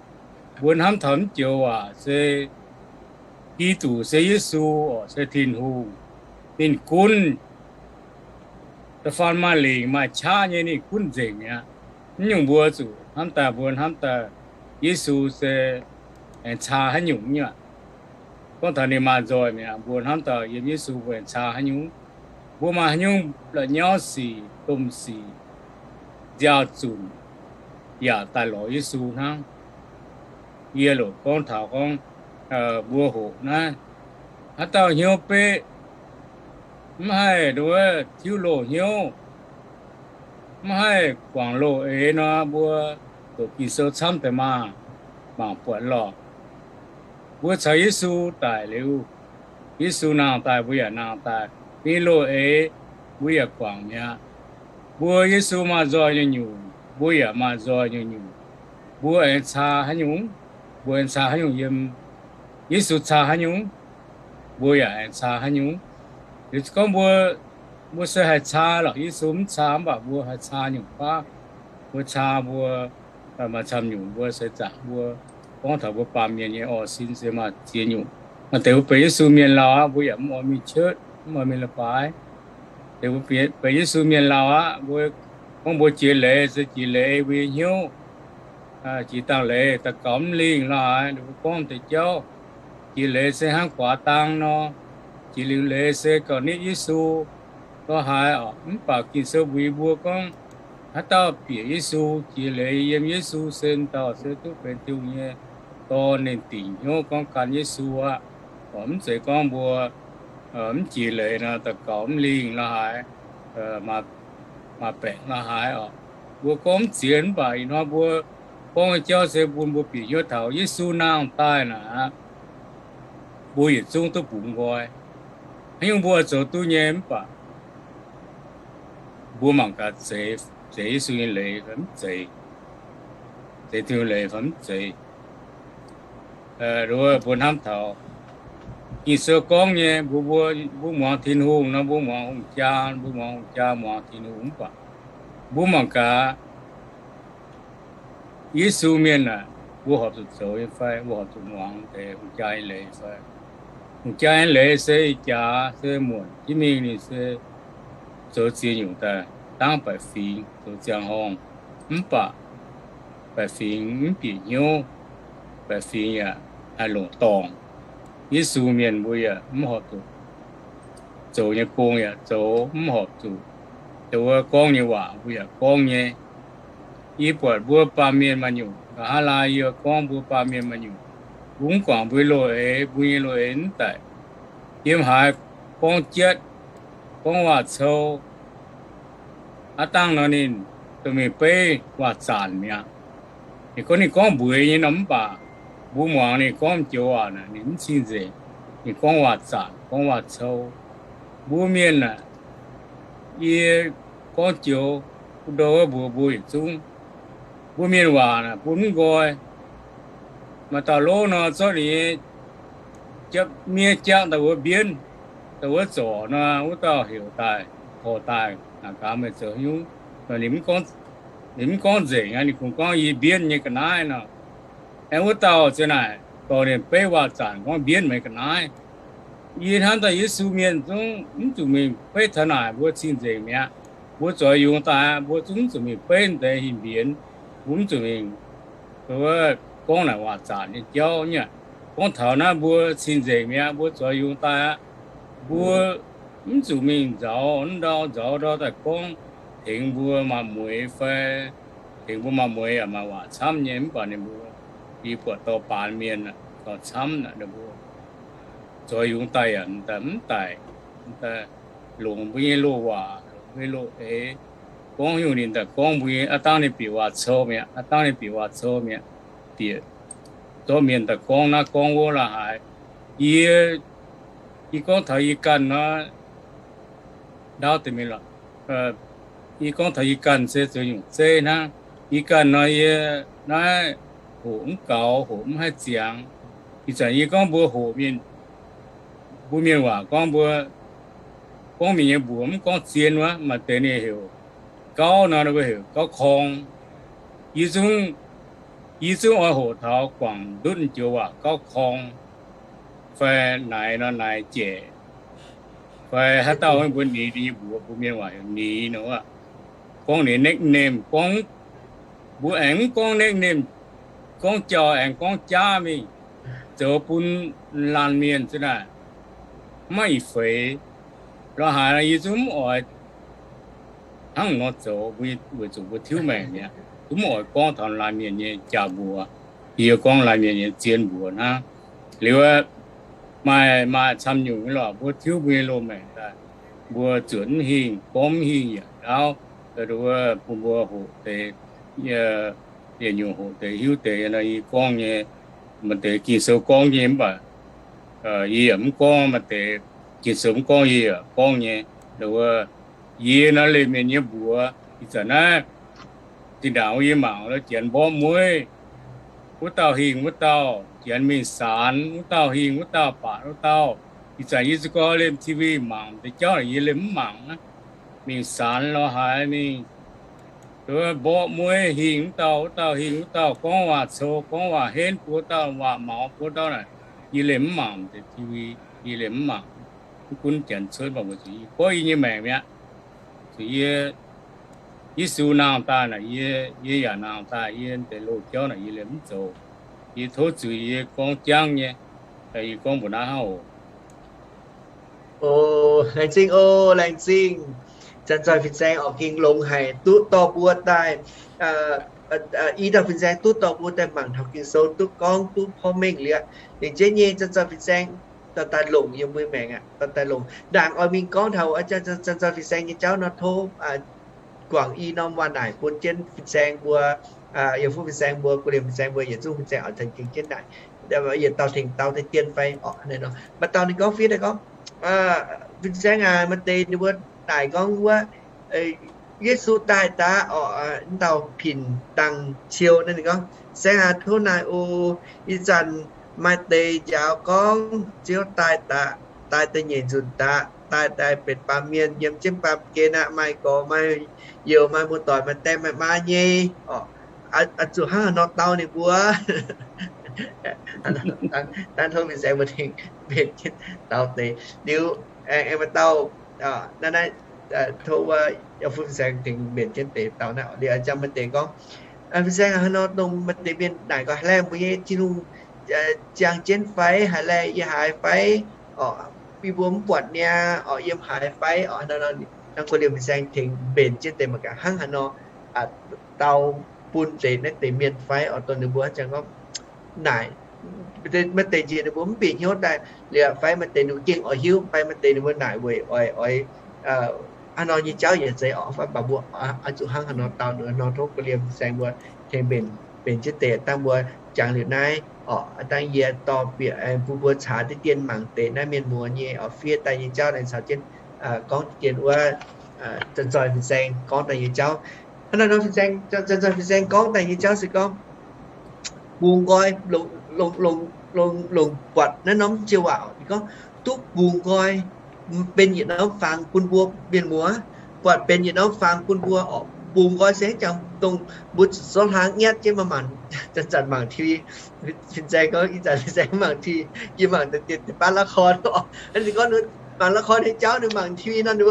Mbuo hnamv taux mv joux waac se Giduc se Yesu oc, se Tin-Hungh. Ninh gunv da'faanh maaih lingc maaih qaqv nyei ninh gunv nzengc mi'aqv. Mv nyungc mbuo zuqc hnamv daaih, mbuo hnamv daaih Yesu se aengx caa haaix nyungc nyei aqv. Gorngv taux ninh maaih nzoih mi'aqv, mbuo hnamv daaih yiem Yesu mbuo aengx caa haaix nyungc. Mbuo maaih haaix nyungc la'nyauv sic, domh sic, nziaaux-zunc yaac daaih lorz Yesu hnangv. Yie loc gorngv taux gorngv mbuo hoqc naaiv, haaix dauh hnyouv beqv, mv haih nduov tiuv loz-hnyouv, mv haih guangc loz eix nor, mbuo doqc Ging-Sou camv deix maah! Mangc buatc lorqc. Mbuo caux Yesu daic liuz, Yesu nangh daaih, mbuo yaac nangh daaih. Mbuo nyei loz eix, mbuo yaac guangc mi'aqv. Mbuo Yesu maaih nzoih nyei nyungc, mbuo yaac maaih nzoih nyei nyungc. Mbuo aengx caa haaix nyungc? Mbuo aengx caa haaix nyungc yiem Yesu caa haaix nyungc, mbuo yaac aengx caa haaix nyungc. Liuz gorngv mbuo, mbuo se haih caa lorqc, Yesu mv caa, mv baac mbuo haih caa nyungc baav. Mbuo caa mbuo maaih camv nyungc, mbuo se zaangc mbuo gorngv taux mbuo baamh mienh nyei orv sin se maaih ziex nyungc. Maaih deix mbuo benx Yesu mienh lauh aqv, mbuo yaac mv oix mingh church, mv oix mingh leiz-baaix. Deix mbuo benx Yesu mienh lauh aqv, mbuo gorngv mbuo jiex leiz se jiex leiz mbuo nyei hnyouv, jiex dangh leiz daux gaux mv lingh la'haaix, mbuo gorngv deix jauv. Jiex leiz se hnangv guaax dang nor, jiex liuz leiz se gauh nitv Yesu la'haaix oc. Mv baac Ging-Sou mbuox mbuo gorngv, haaix dauh bieqc Yesu, jiex leiz yiem Yesu, se dauh se duqv benx Tin-Hungh nyei dorn. Ninh dingc hnyouv gorngv gan Yesu aqv. Mv zeiz gorngv mbuo mv jiex leiz nor daux gaux mv lingh la'haaix, maaih baengc la'haaix oc. Mbuo gorngv mv ziex, mv baac ih hnoi mbuo gorngv nyei jauv se bun mbuo bieqc hnyouv taux Yesu nangh daaih naaic aqv, mbuo yietc zungv duqv bungx nqoi. Haaix nyungc mbuo zoux duqv nyei mv baac mbuo mangc gaax, zeiz Yesu nyei leiz fai mv zeiz, zeiz Tin-Hungh leiz fai mv zeiz. Mbuo hnamv taux Ging-Sou gorngv nyei, mbuo, mbuo, mbuo muangx Tin-Hungh nor, mbuo muangx hungh jaa, mbuo muangx hungh jaa, muangx Tin-Hungh mv baac mbuo mangc gaax, Yesu mienh aah, mbuo horpc zuqc zoux nyei fai? Mbuo horpc zuqc muangx deix hungh jaa nyei leiz fai? Hungh jaa nyei leiz se ih jaax se muonc jienv mingh, ninh se zoux ziex nyungc daaih, dangv baeqc fingx zoux ziangh horngh, mv baac baeqc fingx mv bieqc hnyouv, baeqc fingx yaac haih longc dorngc. Yesu mienh mbuo yaac mv horpc zuqc zoux nyei gong yaac zoux, mv horpc zuqc, dongh wuov gorngv nyei waac mbuo yaac gorngv nyei. Yie buatc mbuo baamh mienh maaih nyungc, nqa'haav laai yie gorngv mbuo baamh mienh maaih nyungc, mbuo mv guangc mbuo loz-eix, mbuo nyei loz-eix mv daic, yiem haaix gorngv jietv, gorngv waac-cou. Aav dangh nor ninh dorh mingh beiv waac-zanc mi'aqv. Ninh gorngv, ninh gorngv mbueix nyei nor mv baac mbuo muangx ninh gorngv joux waac naaic ninh mv cing-nzengc. Ninh gorngv waac-zanc, gorngv waac-cou. Mbuo mienh aah, yie gorngv joux, ndo wuov mbuox mbuo yietc zungv, mbuo mienh waac naaic bun mv nqoi. Maaih dauh lov nor zorqv ninh nyei miev jangv daaih wuov mbienv, daaih wuov zorc nor, wuov dauh heuc daaih, horc daaih, naaic gaax meih zoux haaix nyungc. Ninh mv gorngv nzengc aqv, ninh kungx gorngv, yie mbienv nyei ga'naaiv nor. Aengx wuov dauh ziouc naaic dorh ninh beiv waac-zanc gorngv, mbienv meih ga'naaiv. Yie hnamv daaih Yesu mienh zungv mv zuqc mingh beiv taux naaic, mbuo cing-nzengc mi'aqv. Mbuo zueiz yungz daaih aqv, mbuo zungv mv zuqc mingh beiv deix hin mbienx. Mbuo mv zuqc mingh gorngv naaic waac-zanc nyei jauv nyei. Gorngv taux naaiv mbuo cing-nzengc mi'aqv, mbuo zueiz yungz daaih aqv. Mbuo mv zuqc mingh nzauz ndau nzauz ndau daaih gorngv tengx mbuo maaih mueix fai, tengx mbuo maaih mueix yaac maaih waac camv nyei. Mv baac ninh mbuo, yie buatc dorh baanx mienh dorh camv naaic, ninh mbuo zueiz yungz daaih yaac mv daic, longc mbuo nyei loz-waac, longc mbuo nyei loz-eix, gorngv nyungc ninh daaih gorngv mbuo nyei, aav dangh ninh bieqc waac-cou mi'aqv, aav dangh ninh bieqc waac-cou mi'aqv, bieqc zorqv mienh daaih gorngv naaiv gorngv wuov la'haaix. Yie, yie gorngv taux yie ganh nor, ndaauv deix mingh lorqc. Yie gorngv taux yie ganh se zoux nyungc zeiv hnangv. Yie ganh nor, yie naaiv hoqc mv gaux, hoqc mv haih ziangx. Ih zanc yie gorngv mbuo hoqc mienh, mbuo mienh waac gorngv mbuo, gorngv mienh nyei mbuox mv gorngv zien wuov, maaih deix ninh heuc gauv nor, ninh mbuo heuc gauv korng. Yie zungv, yie zungv oix hoqc taux guangc ndutv joux waac gauv korng, fai naaic nor naaic jaic, fai haaix dauh mbuo nix ninh nyei mbuox, mbuo mienh waac heuc nix nor, gorngv ninh nickname, gorngv, mbuo aengx mv gorngv nickname, gorngv jauh aengx gorngv jaav mingh, zoux bun laanh mienh za'naaic maiv ih feix. La'haaix nor yie zungv mv oix hnangv nor zoux, weic zuqc mbuo tiuv maengc mi'aqv, zungv mv oix gorngv taux laanh mienh nyei jaa-mbuox. Yie gorngv laanh mienh nyei zien mbuox hnangv. Liuz maaih, maaih camv nyungc nyei lorqc, mbuo tiuv mbuo nyei loz-maengc daaih, mbuo zuotc mv hingh, gorngv mv hingh yaac ndaauv, bun mbuo hoqc deix, yietc nyungc hoqc deix hiuv deix nor yie gorngv nyei. Maaih deix Ging-Sou gorngv nyei mv baac yie yaac mv gorngv, maaih deix Ging-Sou mv gorngv yie yaac gorngv nyei. Wuov, yie nor leih mienh nyei mbuox. Ih zanc naaiv zinh ndaangc wuov yie mangc lo Janx mborqv mueiv, wuov dauh hingh wuov dauh, janx mingh saanx, wuov dauh hingh wuov dauh, baac wuov dauh. Ih zanc yie za'gengh liemh T V mangc deix jauv naaic, yie liemh mv mangc aqv. Mingh saanx lorz haaix mingh, mborqv mueiv hingh wuov dauh, wuov dauh hingh wuov dauh, gorngv waac cou, gorngv waac henv, buo dauh waac maux, buo dauh naaic, yie liemh mv mangc deix T V, yie liemh mv mangc. Mv gunv janx cuotv mv baac mbuo zuqc, yie gorngv yie nyei maengc mi'aqv. Zuqc yie, Yesu nangh daaih naaic, yie, yie yaac nangh daaih, yie deix loz-jauv naaic yie liemh mv zoux. Yie tov zuiz, yie gorngv jangv nyei, yie gorngv mbuox naaiv hnangv oc. O, laengz zingh o, laengz zingh. Zanc-zoih fin-saeng oc, gengh longx haic, duqv dorh mbuo daaih, i dauh fin-saeng duqv dorh mbuo daaih mangc taux Ging-Sou, duqv gorngv duqv porv mengh liuz. Lengc jeiv nyei zanc-zoih fin-saeng daaih longc yiem mbuo maengc aqv, daaih longc. Ndaangc oix mingh gorngv taux zanc-zoih fin-saeng nyei jauv nor, tov guangc i norm waac naaic bun jienv fin-saeng mbuo, yiem fuqv fin-saeng mbuo, guv liemh fin-saeng mbuo, yietc zungv fin-saeng oix tengx jienv naaic, yietc dauh tengx dauh daaih dien fai orqc. Maaih dauh ninh gorngv fiev daaih gorngv, fin-saeng aac, maaih deix ninh mbuo naaic gorngv wuov, Yesu daaih daaih orqc, dauh Pin Dang Ciou naaiv ninh gorngv, saeng aac, tov naaic oc, ih zanc maaih deix njaaux gorngv Ziouv daaih daaih, daaih da'nyeic nzunc daaih, daaih daaih benx baamh mienh yiem jienv baamh gen aqv, maaih gorx maaih youz, maaih muoz-doic, maaih die maaih maa nyei orqc. Oix zuqc hnangv haaix nor dau ninh mbuo? Dangv tov fin-saeng mbuo tengx mbenc jienv dau deix liuz, aengx maaih dauh naaiv, naaiv tov wuov yiem fuqv fin-saeng tengx mbenc jienv deix dau naaiv liuz, jangx maaih deix gorngv, fin-saeng aac, hnangv nor dongh maaih deix mienh naaic gorngv, haaix laih mbuo nyei Tin-Hungh ziangh jienv fai? Haaix laih yie haiz fai? Orqc, yie mbuo mv buatc niaa orqc, yiem haaix fai? Orqc, hnangv nor, hnangv guv liemh fin-saeng tengx mbenc jienv deix mangc gaax hnangv haaix nor dau bun deix naaiv deix mienh fai orqc, dongh ninh mbuo ziangh gorngv naaic, maaih deix njiec ninh mbuo mv bieqc hnyouv daaih liuz, fai maaih deix ninh mbuo gengh oix hiuv, fai maaih deix ninh mbuo naaic weic oix, oix hnangv nor nyei jauv yaac zeiz orqc, fai mv baac mbuo oix zuqc hnangv haaix nor dau ninh nor, tov guv liemh fin-saeng mbuo tengx mbenc, mbenc jienv deix dangh mbuo jangx liuz naaiv orqc, dangh yie dorh bieqc bun mbuo caax deix dien mangc deix naaiv mienh muoz nyei orqc, fiev daaih nyei jauv naaic caux jienv gorngv deix dien wuov zanc-zoih fin-saeng gorngv daaih nyei jauv. Hnangv naaiv nor fin-saeng, zanc-zoih fin-saeng gorngv daaih nyei jauv se gorngv bungx nqoi, longc, longc, longc buatc naaiv norm joux waac, ninh gorngv duqv bungx nqoi benx yietc norm fangx bun mbuo mienh muoz, buatc benx yietc norm fangx bun mbuo orqc. Bungx nqoi se jangx dongh mbuo zuqc zorqv hlang nyatv jienv mangc, zanc-zanc mangc T V. Fin-saeng gorngv ih zanc fin-saeng mangc T V, yie mangc deix, deix baav ละคร orqc. Ninh gorngv mangc ละคร nyei jauv, ninh mangc T V nor, ninh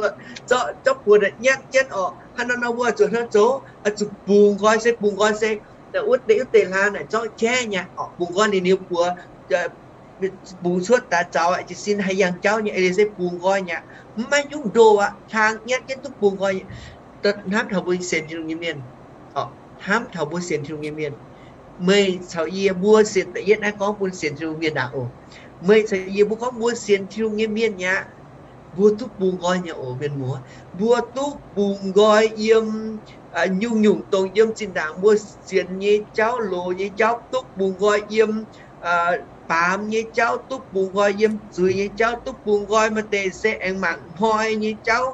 zorqv, zorqv buoz nyatv jienv orqc. Hnangv nor nor mbuo zuqc hnangv zoux, zuqc bungx nqoi se, bungx nqoi se wuov deix, wuov deix hlang naaic zorqv jaiv nyei orqc. Bungx nqoi ninh niu buoz bungx cuotv daaih zaux jiez sin haih yangh jauv nyei, eix leiz se bungx nqoi nyei aqv. Mv maaih nyungc ndoh aqv, hlang nyatv jienv duqv bungx nqoi nyei. Hnamv taux mbuo sienx Tin-Hungh nyei mienh, hnamv taux mbuo sienx Tin-Hungh nyei mienh, meih caux yie mbuo sienx, da'yietv naaiv gorngv bun sienx Tin-Hungh mienh ndaangc oc. Meih caux yie mbuo gorngv mbuo sienx Tin-Hungh nyei mienh nyei aqv, mbuo duqv bungx nqoi nyei oc mienh muoz. Mbuo duqv bungx nqoi yiem nyungc-nyungc dongh yiem zinh ndaangc mbuo sienx nyei jauv, loz nyei jauv, duqv bungx nqoi yiem baamz nyei jauv, duqv bungx nqoi yiem zuiz nyei jauv, duqv bungx nqoi maaih deix se aengx mangc hnoi nyei jauv.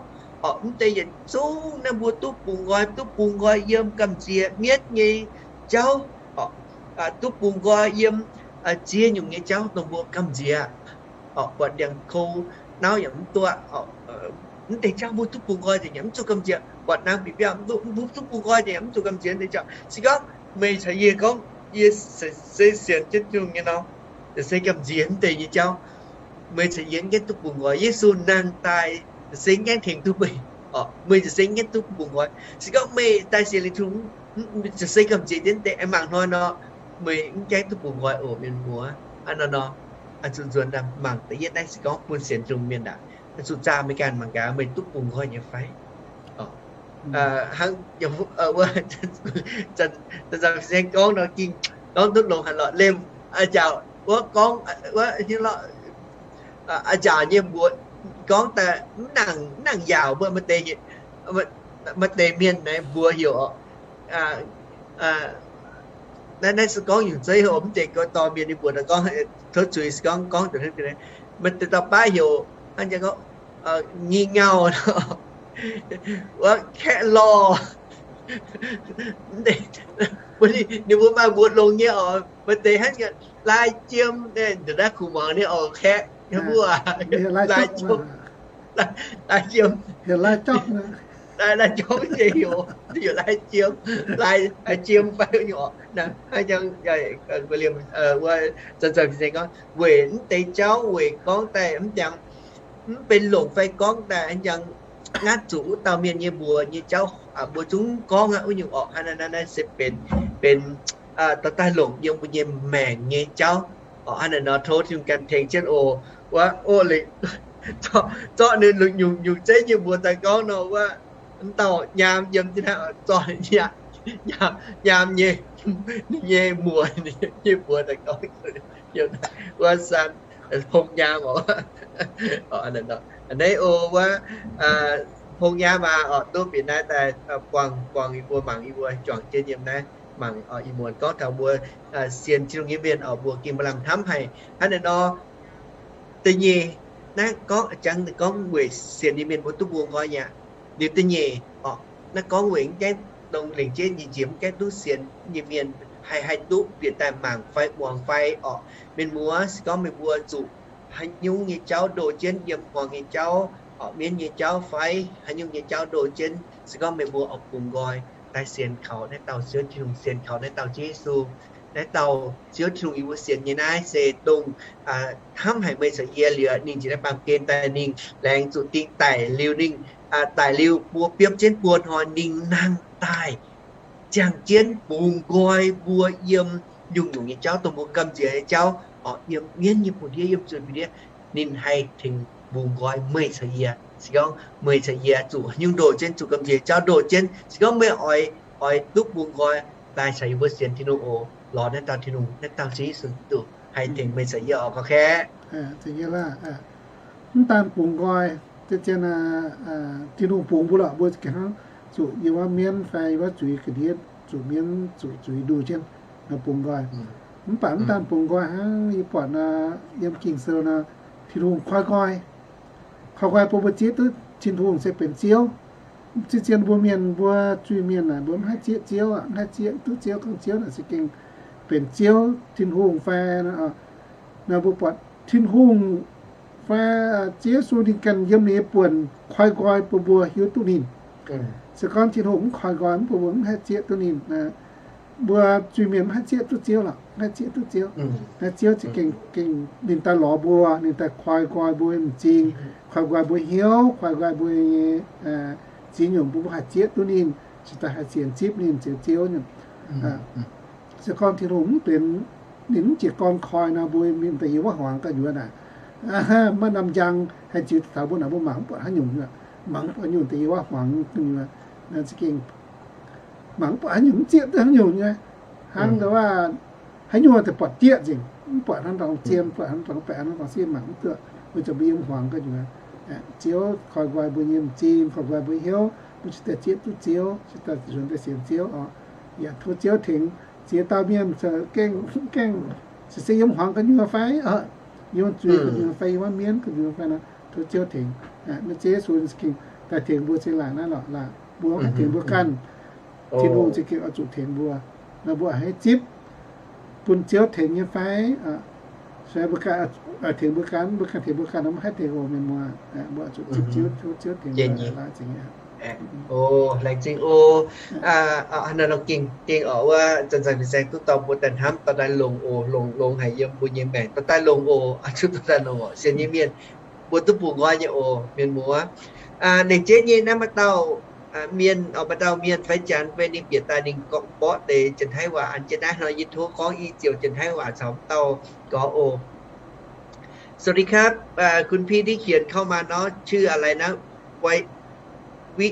Orqc, mv deix yietc zungv naaiv mbuo duqv bungx nqoi, duqv bungx nqoi yiem gamh nziex mienv nyei jauv. Orqc, duqv bungx nqoi yiem ziex nyungc nyei jauv dongh mbuo gamh nziex. Orqc, buatc ndiangx-kou nauv yaac mv duqv. Mv deix jauv mbuo duqv bungx nqoi nzengc yaac mv zuqc gamh nziex. Buatc naang bieqc biauv mv duqv, mbuo duqv bungx nqoi nzengc yaac mv zuqc gamh nziex. Mv deix jauv se gorngv meih caux yie gorngv, yie se sienx jienv Tin-Hungh nyei nor, se gamh nziex mv deix nyei jauv. Meih caux yie mv gaengh duqv bungx nqoi. Yesu nangh daaih se mv gaengh tengx duqv meih. Orqc, meih se mv gaengh duqv bungx nqoi. Se gorngv meih daaih sienx liuz Tin-Hungh, se gamh nziex jienv deix aengx mangc hnoi nor, meih mv gaengh duqv bungx nqoi oc mienh muoz. Hnangv nor nor, zuqc nzuonx mangc da'yietv naaiv se gorngv bun sienx Tin-Hungh mienh aqv. Zuqc zaah meih ganh mangc gaax meih duqv bungx nqoi nyei fai. Hnangv zanc-zanc fin-saeng gorngv nor, ging gorngv duqv longx haic lorqc. Liemh a'njaauc wuov gorngv wuov, a'njaauc nyei mbuox gorngv daaih mv nangc, mv nangc yaauc mbuo maaih deix, maaih deix mienh naaiv mbuox heuc, naaiv, naaiv se gorngv yungz zeiv heuc mv deix gorngv dorh mienh nyei mbuox gorngv, tov zuiz se gorngv, gorngv maaih deix dauh baav heuc hnangv gorngv, ngingh ngauh, wuov kaeqv lorh, Ninh mbuo maaih mbuox longx nyei oc, maaih deix hnangv lai jiem, naaiv kuv muangx ninh oc, kaeqv, mbuo lai jiem, lai jiem, lai jiem, lai jiem fai nyei oc, hnangv jang wuov zanc-zanc gorngv weic mv deix jauv weic gorngv daaih mv jangx, mv benx longc fai gorngv daaih njang, ngaatc zuqc wuov dauh mienh nyei mbuox nyei jauv, mbuo zungv gorngv aqv. Wuov nyungc orqc, hnangv naaiv naaiv se benx, benx dorh daaih longc yiem mbuo nyei maengc nyei jauv. Orqc, hnangv naaiv nor tov Tin-Hungh ganh tengx jienv oc. Wuov, o, zorqv ninh nyungc-nyungc zeiv nyei mbuox daaih gorngv nor, wuov, mv dauh nyaam yiem jienv naaiv, zorqv nyaam nyei, ninh nyei muoz, ninh nyei mbuox daaih gorngv, wuov, san, pong nyaam oc. A'hneiv o, wuov, pong nyaam aac, orqc, duqv bieqc naaiv daaih buangh, buangh yie mbuo, mangc yie mbuo juangc jienv yiem naaiv, mangc ih muonz gorngv taux mbuo sienx Tin-Hungh nyei mienh oc, mbuo gengh maaih lamh hnamv haic. Hnangv naaiv nor, da'nyeic, naaiv gorngv jangx ninh gorngv weic sienx nyei mienh mbuo duqv mbungh nqoi aqv. Liuz da'nyeic, orqc, naaiv gorngv weic mv gaengh dongh lengc jeiv nyei njiec mv gaengh duqv sienx nyei mienh haih, haih duqv bieqc daaih mangc fai muangx fai, orqc, mienh muoz, se gorngv meih mbuo zuqc haaix nyungc nyei jauv ndoh jienv, yiem hmuangx nyei jauv, orqc, mienv nyei jauv fai haaix nyungc nyei jauv ndoh jienv, se gorngv meih mbuo oix bungx nqoi daaih sienx kaux naaiv dauh Ziouv Tin-Hungh, sienx kaux naaiv dauh Ziouv Yesu. Naaiv dauh Ziouv Tin-Hungh yie mbuo sienx nyei naaiv se dongh hnamv haic meih caux yie liuz, ninh njiec naaiv baamh gen daaih, ninh laengz zuqc ding daic liuz, ninh daic liuz mbuo biopv jienv buo hnoi, ninh nangh daaih ziangh jienv bungx nqoi mbuo yiem nyungc-nyungc nyei jauv dongh mbuo gamh nziex nyei jauv, orqc, yiem mienv nyei buoz-ndiev, yiem zuiz buoz-ndiev, ninh haih tengx bungx nqoi meih caux yie. Se gorngv meih caux yie zuqc haaix nyungc ndoh jienv, zuqc gamh nziex jauv ndoh jienv, se gorngv meih oix, oix duqv bungx nqoi daaih caux yie mbuo sienx Tin-Hungh oc, lorz naaiv dauh Tin-Hungh, naaiv dauh Ziouv Yesu Giduc haih tengx meih caux yie oc, gorx kaeqv. Mv daan bungx nqoi, zien-zien Tin-Hungh bungx mbuo lorqc, mbuo gengh hnangv zuqc yiem wuov mienv fai yiem wuov zuiz ga'ndiev, zuqc mienv zuqc zuiz nduh jienv bungx nqoi. Mv baac mv daan bungx nqoi hnangv yie buatc nor, yiem Ging-Sou nor, Tin-Hungh koi nqoi, koi nqoi bun mbuo zieqv duqv Tin-Hungh se benx Ziouv. Zien-zien mbuo mienh, mbuo zuiz-mienh naaic, mbuo mv haih zieqv Ziouv aqv, mv haih zieqv duqv Ziouv, gorngv Ziouv naaic se gengh benx Ziouv Tin-Hungh fai nor, mbuo buatc Tin-Hungh fai Ziouv Yesu ninh ganh yiem ninh nyei buonc koi nqoi bun mbuo hiuv duqv ninh. Se gorngv Tin-Hungh mv koi nqoi, mv bun mbuo mv haih zieqv duqv ninh. Mbuo zuiz-mienh mv haih zieqv duqv Ziouv lorqc, mv haih zieqv duqv Ziouv. Naaiv Ziouv za'gengh, gengh ninh daaih lorz mbuo, ninh daaih koi nqoi mbuo m'zing, koi nqoi mbuo hnyouv, koi nqoi mbuo nyei ziex nyungc, bun mbuo haih zieqv duqv ninh, cingx daaih haih sienx zipv ninh, sienx Ziouv nyei. Se gorngv Tin-Hungh mv benx, ninh mv jiez gorn koi nor, mbuo mingh daaih yiem wuov hmuangx gu'nyuoz naaic, maiv norm njang haih ziux taux mbuo naaic, mbuo mangc mv buatc haaix nyungc, mangc mv buatc haaix nyungc daaih yiem wuov hmuangx gu'nyuoz. Naaiv za'gengh mangc mv buatc haaix nyungc, mv zieqv duqv haaix nyungc nyei. Hnangv nor waac haaix nyungc daaih buatc dieqv nzengc, mv buatc hnangv dorngx zien, mv buatc hnangv dorngx baeqc, hnangv dorngx sieqv, mangc mv duqv. Weic zuqc mbuo yiem hmuangx gu'nyuoz, Ziouv koi nqoi mbuo nyei m'zing, koi nqoi mbuo hnyouv, mbuo cingx daaih zieqv duqv Ziouv, cingx daaih nzuonx daaih sienx Ziouv oc. Yaac tov Ziouv tengx ziex dauh mienh gengh, gengh se yiem hmuangx gu'nyuoz fai, yiem zuiz gu'nyuoz fai, yiem wuov mienv gu'nyuoz fai nor, tov Ziouv tengx. Naaiv Ziouv Yesu gengh daaih tengx mbuo za'gengh laaic naaiv lorqc, laaic mbuo haih tengx mbuo ganh. Tin-Hungh za'gengh oix zuqc tengx mbuo. Nor mbuo haih zipv bun Ziouv tengx nyei fai? Se mbuo ganh tengx mbuo ganh, mbuo ganh tengx mbuo ganh nor maiv haih tengx oc, mienh muoz. Mbuo zuqc zipv Ziouv, Ziouv tengx mbuo. Laengz zingh oc. Hnangv nor gengh, gengh oc, wuov zanc-zanc fin-saeng duqv dorh mbuo daaih hnamv, dorh daaih longx oc, longx, longx haic yiem mbuo nyei maengc, dorh daaih longx oc, zuqc dorh daaih longx oc, sienx nyei mienh mbuo duqv bungx nqoi nyei oc, mienh muoz. Lengc jeiv nyei naaiv maaih dauh mienh, maaih dauh mienh fai janx fai ninh bieqc daaih ninh gorngv mborqv deix janx-taiv waac an jienv naaiv nor, yie tov gorngv i ziouc janx-taiv waac caux dauh gorx oc. สวัสดีครับ คุณพี่ที่เขียนเข้ามาเนาะ ชื่ออะไรนะ วิ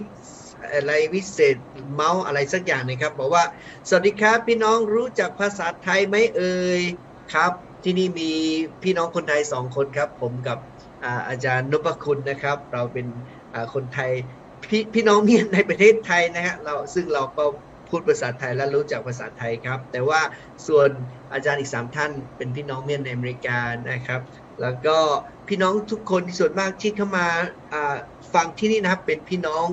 อะไร วิเศษเมาส์อะไรสักอย่างนะครับ บอกว่า สวัสดีครับ พี่น้องรู้จักภาษาไทยไหมเอ่ย ครับ ที่นี่มีพี่น้องคนไทยสองคนครับ ผมกับอาจารย์นพคุณนะครับ เราเป็นคนไทย พี่น้องเมียนในประเทศไทยนะฮะ เรา ซึ่งเราก็พูดภาษาไทยและรู้จักภาษาไทยครับ แต่ว่าส่วนอาจารย์อีกสามท่านเป็นพี่น้องเมียนในอเมริกานะครับ แล้วก็พี่น้องทุกคนส่วนมากที่เข้ามาฟังที่นี่นะครับ เป็นพี่น้อง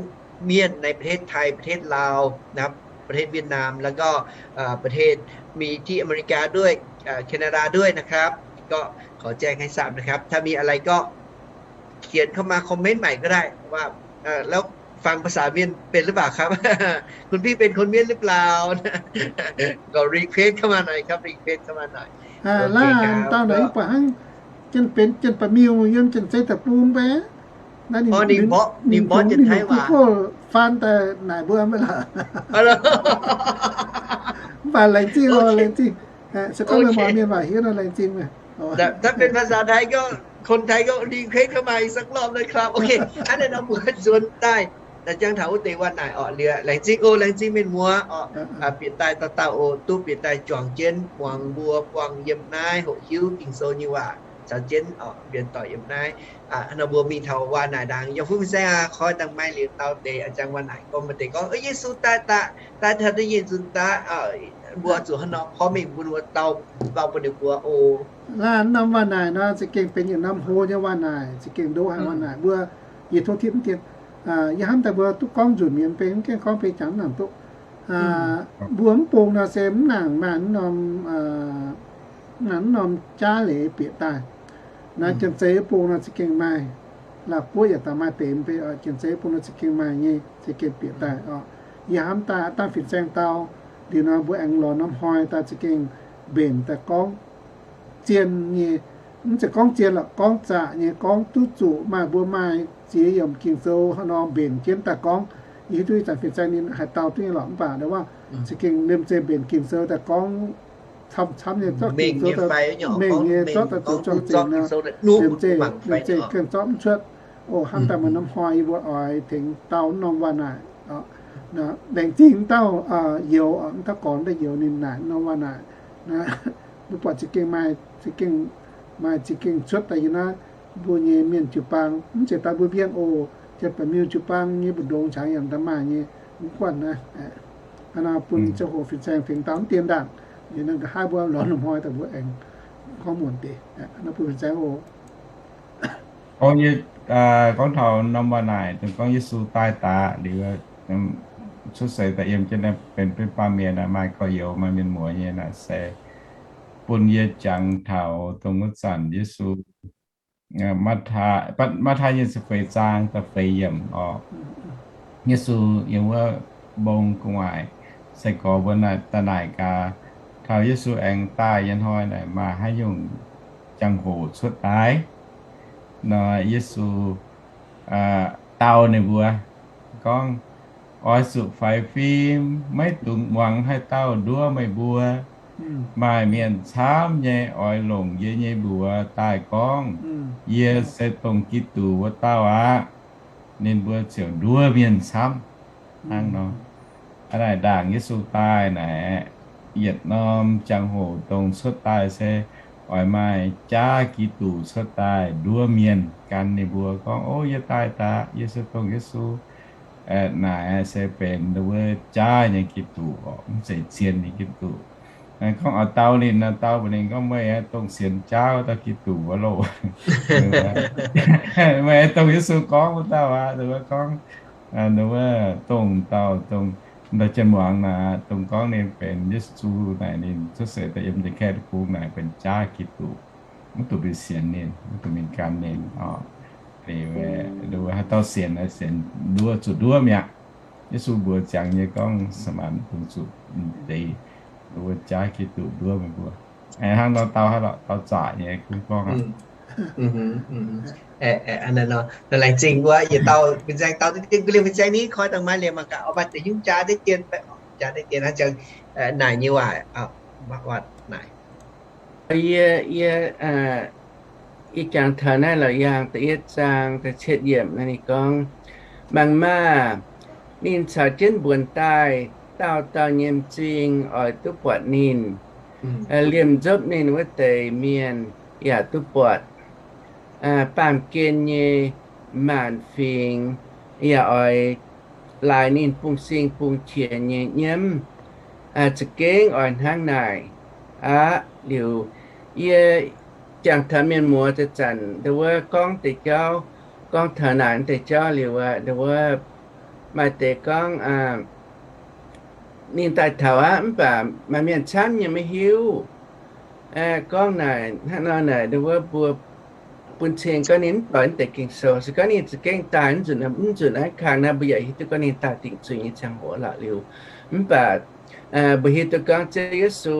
มienhในประเทศไทย ประเทศลาวนะครับ ประเทศเวียดนาม แล้วก็เอ่อประเทศมีที่อเมริกาด้วยเอ่อแคนาดาด้วยนะครับ ก็ขอแจ้งให้ทราบนะครับ ถ้ามีอะไรก็เขียนเข้ามาคอมเมนต์ใหม่ก็ได้ว่าเอ่อแล้วฟังภาษาเมียนเป็นหรือเปล่าครับ คุณพี่เป็นคนเมียนหรือเปล่า ก็ request เข้ามาหน่อยครับ request เข้ามาหน่อย โอเคครับ Laanh dauh naaic buatc hnangv jienv benx jienv ba'miuh yiem jienv zeiv deic-bung mbe. Ninh mborqv jienv Taiv waac, kuv faan daaih naaic mbuo maiv lorqc. Mv baac laengz zingh oc, laengz zingh. Se gorngv meih muangx mienh waac hiuv nor laengz zingh. ถ้าเป็นภาษาไทย ก็ คนไทยก็ request เข้ามาอีกสักรอบนะครับ โอเค hnangv naaiv nor mbuo zuonx daaih daaih jangx taux wuov deix waac naaic orqc. Liuz laengz zingh oc, laengz zingh mienh muoz orqc. Bieqc daaih dauh dauh oc, duqv bieqc daaih juangc jienv muangx mbuo buangh yiem naaiv hoqc hiuv Ging-Sou nyei waac caux jienv orqc, mbienx doic yiem naaiv. Nor mbuo mingh taux waac naaic ndaangc, yiem fuqv fin-saeng aqv, koi dangh maaih liuz dau deix a'jangv waac naaic gorngv maaih deix gorngv Yesu daaih daaih, daaih taux da'nyeic nzunc daaih, mbuo zuqc hnangv nor porv mengh bun mbuo dau, dau bun ninh mbuo oc. Laanh norm waac naaic nor za'gengh benx yietc norm hlo nyei waac naaic, za'gengh ndo haic waac naaic mbuo. Yie tov tipv dien, yie hnamv daaih mbuo duqv gorngv nzunc mienh mv baac mv gaengh gorngv beiv jangx mv nangc duqv. Mbuo mv bung nor se mv nangc maaih mv norm, mv nangc mv norm jaav leiz bieqc daaih. Naaiv Janx-Zei wuov bung nor za'gengh maaih, Laauv-Guoqv yaac daaih maaih deix mv baac Janx-Zei wuov bung nor za'gengh maaih nyei, za'gengh bieqc daaih oc. Yie hnamv daaih dangh fin-saeng dau, liuz nor mbuo aengx lorz norm hnoi daaih za'gengh mbenc daaih gorngv zien nyei, mv zeiz gorngv zien lorqc, gorngv zaqc nyei, gorngv duqv zuqc maaih mbuo maaih ziex yiemc Ging-Sou hnangv nor mbenc jienv daaih gorngv. Yie hiuv duqv ih zanc fin-saeng ninh haih dau duqv nyei lorqc, mv baac ndo wuov za'gengh liemh zeih mbenc Ging-Sou daaih gorngv camv-camv nyei zorqv Ging-Sou, mengh nyei zorqv daaih zuqc zuangx zinc nor, liemh zeih, liemh zeih gengh zorqv mv cuotv. O, hnamv daaih maaih norm hnoi yie mbuo oix tengx dau norm waac naaic. Laengz zingh dauh youz, dauh gorx daaih youz ninh naaic norm waac naaic. Mbuo buatc za'gengh maaih, za'gengh maaih za'gengh cuotv daaih yiem naaiv mbuo nyei mienh jiu-baang, mv zeiz daaih mbuo mienh oc, ziepc baeqc miuh jiu-baang nyei mbu'ndongx qangx yaac daaih maaih nyei. Mv guanh naaiv, hnangv nor bun ziangh hoc fin-saeng tengx dau mv dien ndaangc, liuz nor nqa'haav mbuo lorz norm hnoi daaih mbuo aengx gorngv muonc deix. Hnangv nor bun fin-saeng oc. Gorngv, gorngv taux norm waac naaic, dongh gorngv Yesu daaih daaih liuz, cuotv seix daaih yiem jienv naaiv benx, benx baamh mienh, maaih gorx-youz maaih mienh muoz nyei naaic se bun yie jangx taux dongh wuov zanc Yesu, Matv^taai, Matv^taai nyei ziepc feix zaang da'feix yiemc oc. Yesu yiem wuov mbong gu'nguaaic, sai-gorx mbuo daaih naaic gaax, taux Yesu aengx daaih nyei hnoi naaic maaih haaix nyungc jangx-hoc cuotv daaih nor, Yesu dau ninh mbuo gorngv, Oix zuqc faix fim, maiv dungx muangx haaix dauh nduov meih mbuo. Maaih mienh camv nyei oix longc yie nyei mbuox daaih gorngv, Yie se dongh Giduc wuov dauh aqv. Ninh mbuo ziouc nduov mienh camv hnangv nor. Hnangv naaic ndaangc Yesu daaih naaic, yietc norm jangx-hoc dongh cuotv daaih se oix maaih jaav Giduc cuotv daaih nduov mienh gan ninh mbuo gorngv, O, yie daaih daaih, yie se dongh Yesu. Naaic se benx wuov jaav nyei Giduc oc, mv zeiz zien nyei Giduc. Gorngv oix dau ninh nor, dau mbuox ninh gorngv, Meih dongh sienx jaav wuov dauh Giduc wuov loh. Meih dongh Yesu gorngv wuov dauh aqv. Wuov gorngv, wuov dongh dauh, dongh, dongh jien muangx naaic, dongh gorngv ninh benx Yesu naaic, ninh cuotv seix daaih yiem Janx-Kaeqv deic-bung naaic benx jaav Giduc. Mv dungx mingh sienx ninh, mv dungx mingh gan ninh oc. Haaix dauh sienx, sienx nduov zuqc nduov mi'aqv. Yesu mbuox ziangx nyei gorngv, Sa'maanc mv dungx zuqc deix wuov jaav Giduc nduov meih mbuo. Hnangv nor dau haaix lorqc, dau zaqc nyei gunv gorngv aqv. Laengz zingh wuov yietc dauh fin-saeng dau deix dien, liemh fin-saeng ni koi dangh maaih liemh mangc gaax, oix maaih deix nyungc jaa deix dien, jaa deix dien hnangv ziangx naaic nyei waac, waac naaic. Yie, yie, yie jangx taux naaiv Laauc Yaangh da'yietv zaang da'cietv yiemc naaiv ninh gorngv, Mangc maah! Ninh caux jienv mbuonx daaih, dauh dauh nyei m'zing oix duqv buatc ninh. Liemh nzopv ninh wuov deix mienh yaac duqv buatc. Baamh gen nyei maanc fingx yaac oix laaix ninh bungx-sing bungx-qiex nyei nyiemv. Za'gengh oix hnangv naaic aqv. Liuz yie jangx taux mienh muoz deix zanc, ndau wuov gorngv deix jauv, gorngv taux naaic deix jauv liuz aqv, ndau wuov maaih deix gorngv ninh daaih taux aqv, mv baac maaih mienh camv nyei maiv hiuv. Gorngv naaic hnangv nor naaic, wuov mbuo bun cing gorngv ninh mv doix naaiv deix Ging-Sou. Se gorngv ninh za'gengh daaih nzunc, nzunc naaiv kang naaiv, mbuo yaac hiuv duqv gorngv ninh daaih dingc zuiz nyei ziangh hoc lorqc liuz. Mv baac mbuo hiuv duqv gorngv Ziouv Yesu,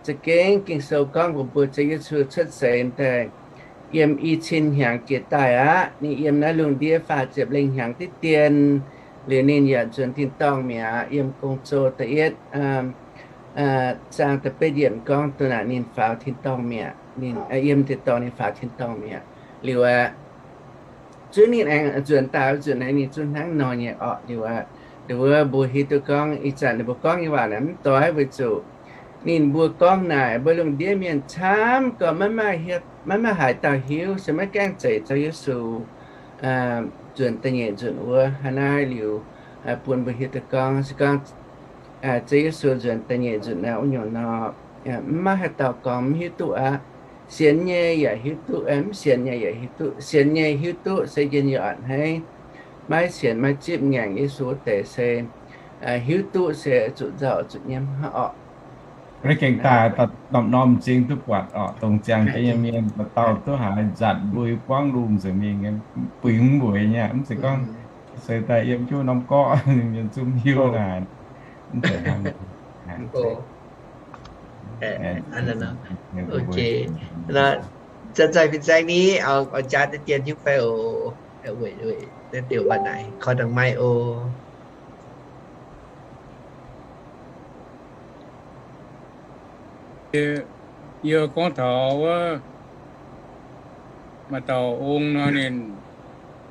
za'gengh Ging-Sou gorngv mbuox mbuo Ziouv Yesu cuotv seix daaih yiem i cin hnyangx jiex daaih aqv. Ninh yiem naaiv lungh ndiev faah ziepc lengh hnyangx diqv dien, liuz ninh yaac nzuonx tin-dorngh mi'aqv. Yiem Gong-Zoh da'yietv zaang da'betv yiemc gorngv duqv naaic ninh faaux tin-dorngh mi'aqv. Ninh yiem tin-dorngh, ninh faaux tin-dorngh mi'aqv. Liuz aqv, zunv ninh aengx nzuonx daaih, nzuonx naaiv ninh zungv hnangv nor nyei orqc. Liuz aqv, wuov mbuo hiuv duqv gorngv ih zanc ninh mbuo gorngv nyei waac naaic mv doix weic zuqc ninh mbuo gorngv naaic mbuo lungh ndiev mienh camv gorx maiv maaih haaix dauh hiuv, se maiv gaengh zeiz Ziouv Yesu nzuonx da'nyeic nzunc wuov. Hnangv naaiv liuz bun mbuo hiuv duqv gorngv, se gorngv Ziouv Yesu nzuonx da'nyeic nzunc naaiv wuov nyungc nor, maiv maaih haaix dauh gorngv mv hiuv duqv aqv. Sienx nyei yaac hiuv duqv, mv sienx nyei yaac hiuv duqv. Sienx nyei hiuv duqv se njien-youh a'hneiv. Maiv sienx maiv zipv ngaengc Yesu wuov deix se hiuv duqv se zuqc nzauh zuqc nyiemv hnangv orqc. Gengh daaih norm-norm m'zing duqv buatc orqc, dongh ziangh jienv nyei mienh dauh dauh duqv haiz nzatc mbui buangv lungh nzengc mingh, buix mv mbueiz nyei, mv zeiz gorngv se daaih yiem jienv norm gorqv mienh zungv hiuv naaic. Mv zeiz hnangv. Zanc-zanc fin-saeng ni, oix jaax deix dien hiuv fai oc. Weic naaiv diuc mv baac naaic koi dangh maiv oc. Yie gorngv taux wuov maaih dauh ong nor, ninh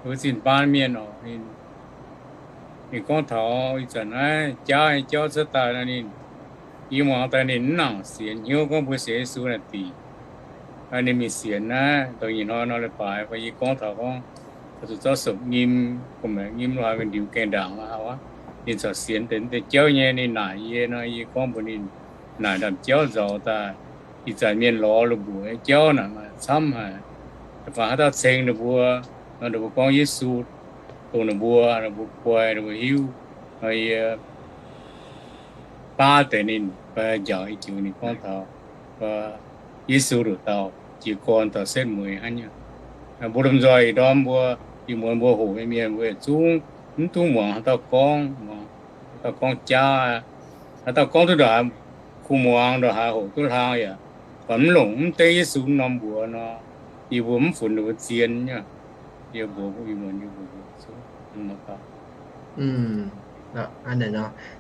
wuov zinh baan mienh oc, ninh gorngv taux ih zanc naaiv jaav nyei jauv cuotv daaih nor, ninh, yie muangx daaih ninh mv nangc sienx hnyouv gorngv mbuo sienx Yesu naaic dingc. Ninh mingh sienx naaiv dongh nyei hnoi nor leiz-baaix, fai yie gorngv taux gorngv oix zuqc zorqv sopc nyim, gorngv maengc nyim lo haaix, mingh ndiux gaengh ndaangc lo haaix aqv. Ninh corc sienx deix, deix jauv nyei. Ninh naaic yie nor, yie gorngv mbuox ninh, naaic ndaamv-jauv nzauz daaih, ih zanc mienh lorz la'buoc nyei jauv naaic maaih camv haic. Da'faanh haaix dauh ceng ninh mbuo nor, ninh mbuo gorngv Yesu dongh ninh mbuo, ninh mbuo guai, ninh mbuo hiuv. Nor yie baav deix ninh, fai njaaux i joux ninh gorngv taux Yesu nduqc dauh jiez gorn taux setv mueiz hnangv nyei. Mbuo lomh nzoih ih ndorm mbuo, ih muonz mbuo hoqc nyei mienh, mbuo yietc zungv mv dungx muangx haaix dauh gorngv, muangx haaix dauh gorngv jaav, haaix dauh gorngv duqv ndongc haaix, kuh muangx ndongc haaix, hoqc duqv hlang yaac, baac mv longc mv dengv Yesu norm mbuox nor, yie mbuo mv funx ninh mbuo zien nyei. Yie mbuox ih muonz yie mbuox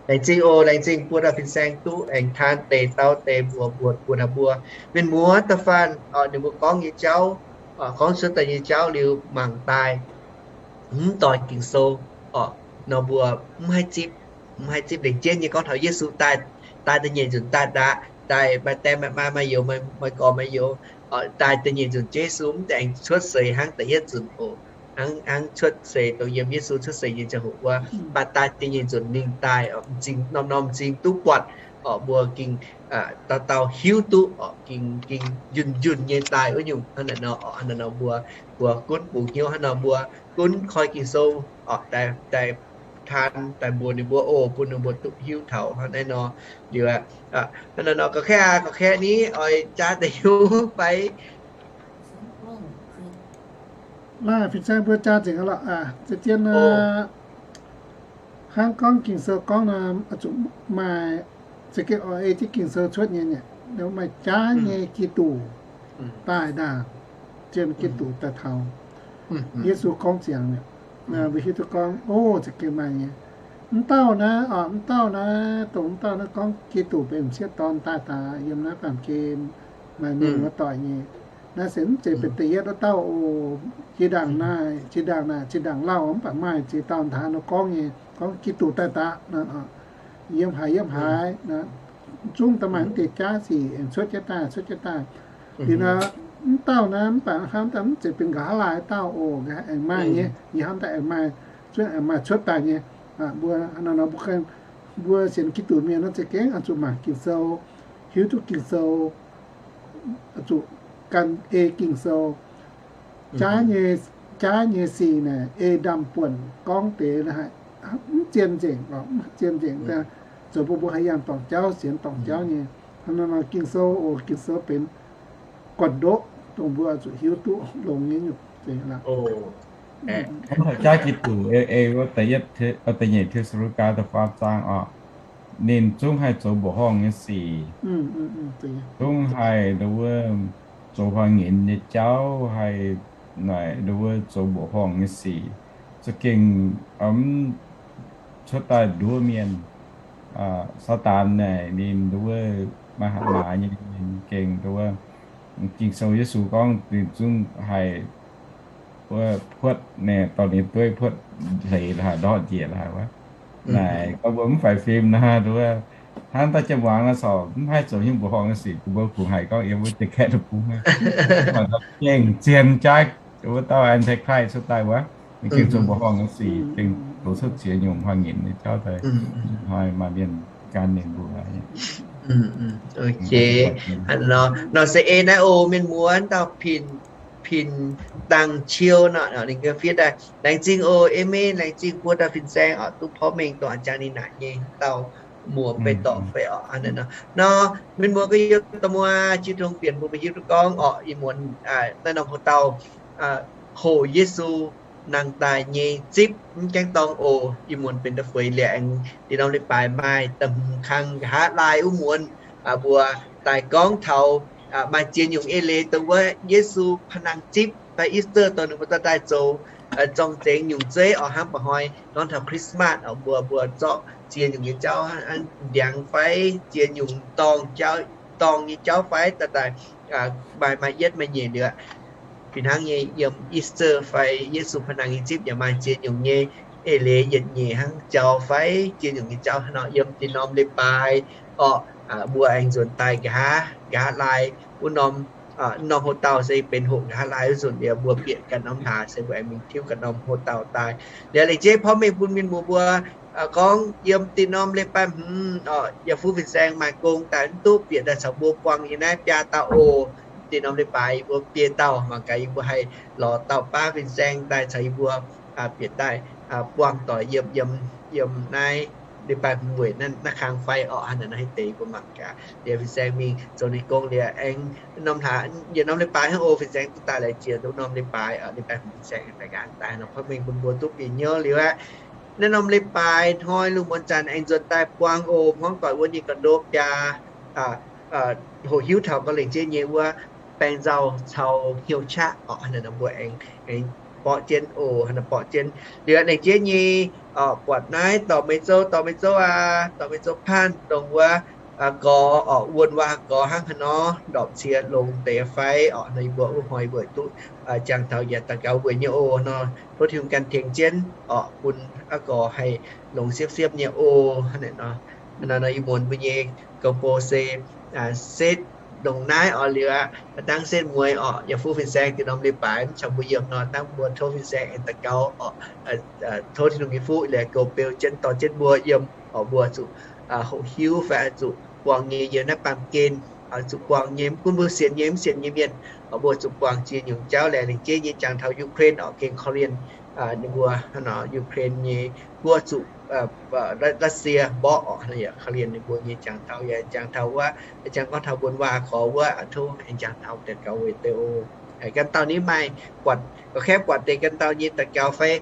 Laengz zingh oc, laengz zingh buo dauh fin-saeng duqv aengx taan deix dau deix mbuox mbuox mbuox taux mbuo mienh muoz da'faanh oc, ninh mbuo gorngv nyei jauv, gorngv cuotv daaih nyei jauv liuz mangc daaih mv doix Ging-Sou oc, nor mbuo mv haih zipv, mv haih zipv. Laengz jienv nyei gorngv taux Yesu daaih, daaih da'nyeic nzunc daaih daaih, daaih maaih die maaih maa maaih youz, maaih gorx maaih youz, daaih da'nyeic nzunc Yesu mv deix aengx cuotv seix hnangv da'yietv nzunc oc. Hnangv, hnangv cuotv seix dongh yiem Yesu cuotv seix nyei ziangh hoc wuov, mv baac daaih da'nyeic nzunc ninh daaih m'zing, norm-norm m'zing duqv buatc oc, mbuo ging dauh dauh hiuv duqv oc, ging, ging njunh njunh nyei daaih wuov nyungc. Hnangv naaic nor oc, hnangv naaiv nor mbuo, mbuo gunv bungx hnyouv hnangv nor, mbuo gunv koi Ging-Sou oc, daaih, daaih taan daaih mbuox ninh mbuo oc, bun ninh mbuo duqv hiuv taux hnangv naaiv nor. Liuz, hnangv naaiv nor, ga'kaeqv aqv, ga'kaeqv ni oix jaa deix hiuv fai? Maaih fin-saeng mbuo jaa nzengc lorqc. Za'gengh hnangv gorngv Ging-Sou gorngv nor, zuqc maaih, za'gengh oix ei jienv Ging-Sou cuotv nyei, maaih jaav nyei Giduc daaih ndaangc, zien Giduc daaih taux. Yesu gorngv ziangx, mbuo hiuv duqv gorngv, o, za'gengh maaih nyei. Mv dauh naaiv, mv dauh naaiv, dongh mv dauh naaiv gorngv Giduc benx m'sieqv dorn daaih daaih yiem naaiv baamh gen, maaih mienh wuov doic nyei. Naaiv se mv zeiz benx da'yietv wuov dauh oc. Zinh ndaangc naaic, zinh ndaangc naaic, zinh ndaangc lauh mv baac maaih ziex dauh ndaangc nor gorngv nyei, gorngv Giduc daaih daaih, yiem haaix yiem haaix, zungv daaih maaih mv deix jaav sic aengx cuotv jienv daaih, cuotv jienv daaih. Liuz nor, mv dauh naaiv mv baac hnangv daaih mv zeiz benx nqa'haav laai dauh oc, aengx maaih nyei, yie hnamv daaih aengx maaih, zungv aengx maaih cuotv daaih nyei. Mbuo, mbuo sienx Giduc mienh nor za'gengh oix zuqc mangc Ging-Sou, hiuv duqv Ging-Sou, zuqc gan ei Ging-Sou. Jaav nyei, jaav nyei sic naaic ei ndaamv-buonc gorngv deix naaic, mv zien nzengc, mv zien nzengc, zoux bun mbuo haih yangh dorngc jauv, sienx dorngc jauv nyei. Hnangv naaiv nor Ging-Sou oc, Ging-Sou benx gorn-ndoqv dongh mbuo zuqc hiuv duqv longx nyei nyungc zeiz aqv. Hnangv jaav Giduc ei, ei wuov da'nyeic Te^saa^lo^ni^gaa da'faam zaang oc, ninh zungv haih zoux mbuoqc horngh nyei sic, zungv haih nduov wuov zoux huaax nyinz nyei jauv, haih naaic nduov wuov zoux mbuoqc horngh nyei sic, za'gengh mv cuotv daaih nduov mienh. Saadaan naaic ninh nduov wuov maaih hatc maaz nyei, ninh gengh nduov wuov, Ging-Sou Yesu gorngv ninh zungv haih wuov puotv naaic dorh ninh dueiv puotv hleix la'haaix, ndortv njiec la'haaix wuov. Naaic gorngv mbuo mv faix fim naaic nduov wuov, hnangv daaih jiem-muangz naaic corc mv haih zoux nyungc mbuoqc horngh nyei sic, mbuo kungx haiz gorngv yiem wuov jiex kaeqv deic-bung aqv, gengh zien jaav wuov dauh Antichrist cuotv daaih wuov, ninh gengh zoux mbuoqc horngh nyei sic, gengh zoux cuotv ziex nyungc huaax nyinz nyei jauv daaih, hnoi maaih mienh gan ninh mbuo. Nor se ei naaiv oc, mienh muoz, dauh Pin, Pin Dangh Ciou nor, ninh ganh fiev daaih, laengz zingh oc, Amen, laengz zingh buo dauh fin-saeng oc, duqv porv mengh dongh a'jang ninh naaic nyei dauh muoz-beiv dorngx fai oc. Nor mienh muoz gorx-youz dorh muoz jiu tong bienc mbuo maiv hiuv duqv gorngv oc, ih muonz naaiv norm hoc-dauh hoqc Yesu nangh daaih nyei zipv mv gaengh dorng oc. Ih muonz benx da'feix liuz aengx dinh norm leiz-baaix maaih da'hmz kang nqa'haav laai wuov muonz, mbuo daaih gorngv taux maaih ziex nyungc eix leiz dongh wuov Yesu panh nangh zipv fai Easter dongh ninh mbuo dorh daaih zoux zorng-zengx nyungc zeiv oc, hnangv mba'hnoi norm taux Christmas oc, mbuo, mbuo zorqv ziex nyungc nyei jauv, ndiangx fai ziex nyungc dorngh, dorngh nyei jauv fai daaih, daaih maaih, maaih yietv maaih nyeic liuz aqv. Fih hnangv nyei yiem Easter fai Yesu panh nangh nyei zipv yaac maaih ziex nyungc nyei eix leiz yietc nyeic hnangv jauv fai ziex nyungc nyei jauv nor. Yiem dinh norm leiz-baaix orqc, mbuo aengx nzuonx daaih nqa'haav, nqa'haav laai wuov norm, norm hoc-dauh se benx hoqc nqa'haav laai wuov nzunc liuz, mbuo bieqc ganh norm hlaax se mbuo aengx mingh tiuv ganh norm hoc-dauh daaih. Liuz lengc jeiv porv mengh bun mienh muoz mbuo gorngv yiem dinh norm leiz-baaix hmz orqc, yaac fuqv fin-saeng maaih gong daaih mv duqv bieqc daaih caux mbuo buangh yiem naaiv biaa dauh oc. Dinh norm leiz-baaix yie mbuo biei dauh, mangc gaax yie mbuo haih lorz dauh baav fin-saeng daaih caux yie mbuo bieqc daaih buangh doic yiem, yiem, yiem naaiv leiz-baaix hmz weic naaiv kang fai orqc. Hnangv naaiv haih deix yie mbuo mangc gaax. Liuz fin-saeng mingh zoux ninh gong liuz aengx norm hlaax, yietc norm leiz-baaix hnangv oc, fin-saeng duqv daaih laengz zingh duqv norm leiz-baaix, leiz-baaix hmz fin-saeng daaih gaax daaih nor, porv mengh bun mbuo duqv bieqc hnyouv liuz aqv. Naaiv norm leiz-baaix hnoi lungh muonz zanc aengx nzuonx daaih buangh oc, hmuangv doic wuov nyei ga'ndopv biaa, hoqc hiuv taux gauh lengc jeiv nyei wuov baeng nzauh caux hnyouv qaqv orqc. Hnangv naaiv mbuo aengx, aengx borqv jienv oc, hnangv naaiv borqv jienv. Liuz lengc jeiv nyei buatc naaiv dorh meih zouv, dorh meih zouv aac, dorh meih zouv paanh dongh wuov gorx orqc, wuonh waac gorx hnangv haaix nor ndorpc cie longx deix fai orqc. Naaiv yie mbuo wuov hnoi yie mbuo duqv jangx taux yaac daux gaux weic nyei oc nor, tov Tin-Hungh gan tengx jienv orqc, bun aqv gorx haih longx siepv-siepv nyei oc. Hnangv naaiv nor, ih muonz mbuo nyei gong-bou se setv ndongc naaiv orqc. Liuz aqv, dangv setv mueiz orqc, yaac fuqv fin-saeng dinh norm leiz-baaix mv caux mbuo yiem nor, dangv mbuo tov fin-saeng aengx daux gaux orqc, tov Tin-Hungh nyei fuqv liuz goux beu jienv dorh jienv mbuo yiem orqc, mbuo zuqc hoqc hiuv fai zuqc buangh nyei yiem naaiv baamh gen, zuqc buangh nyei, mv gunv mbuo sienx nyei mv sienx nyei mienh, mbuo zuqc buangh ziex nyungc jauv. Laengz lingc jeiv nyei jangx taux Ukraine orqc, gengh korv-lienh ninh mbuo, Ukraine nyei guoqv zuqc Russia mborqv orqc, yaac korv-lienh ninh mbuo nyei jangx taux, yaac jangx taux wuov, jangx gorngv taux wuonh waac gorx wuov, tov aengx jangx taux daux gaux weic deix oc. Ganh dauh ni maaih buatc, ga'kapv buatc deix ganh dauh nyei daux gaux fai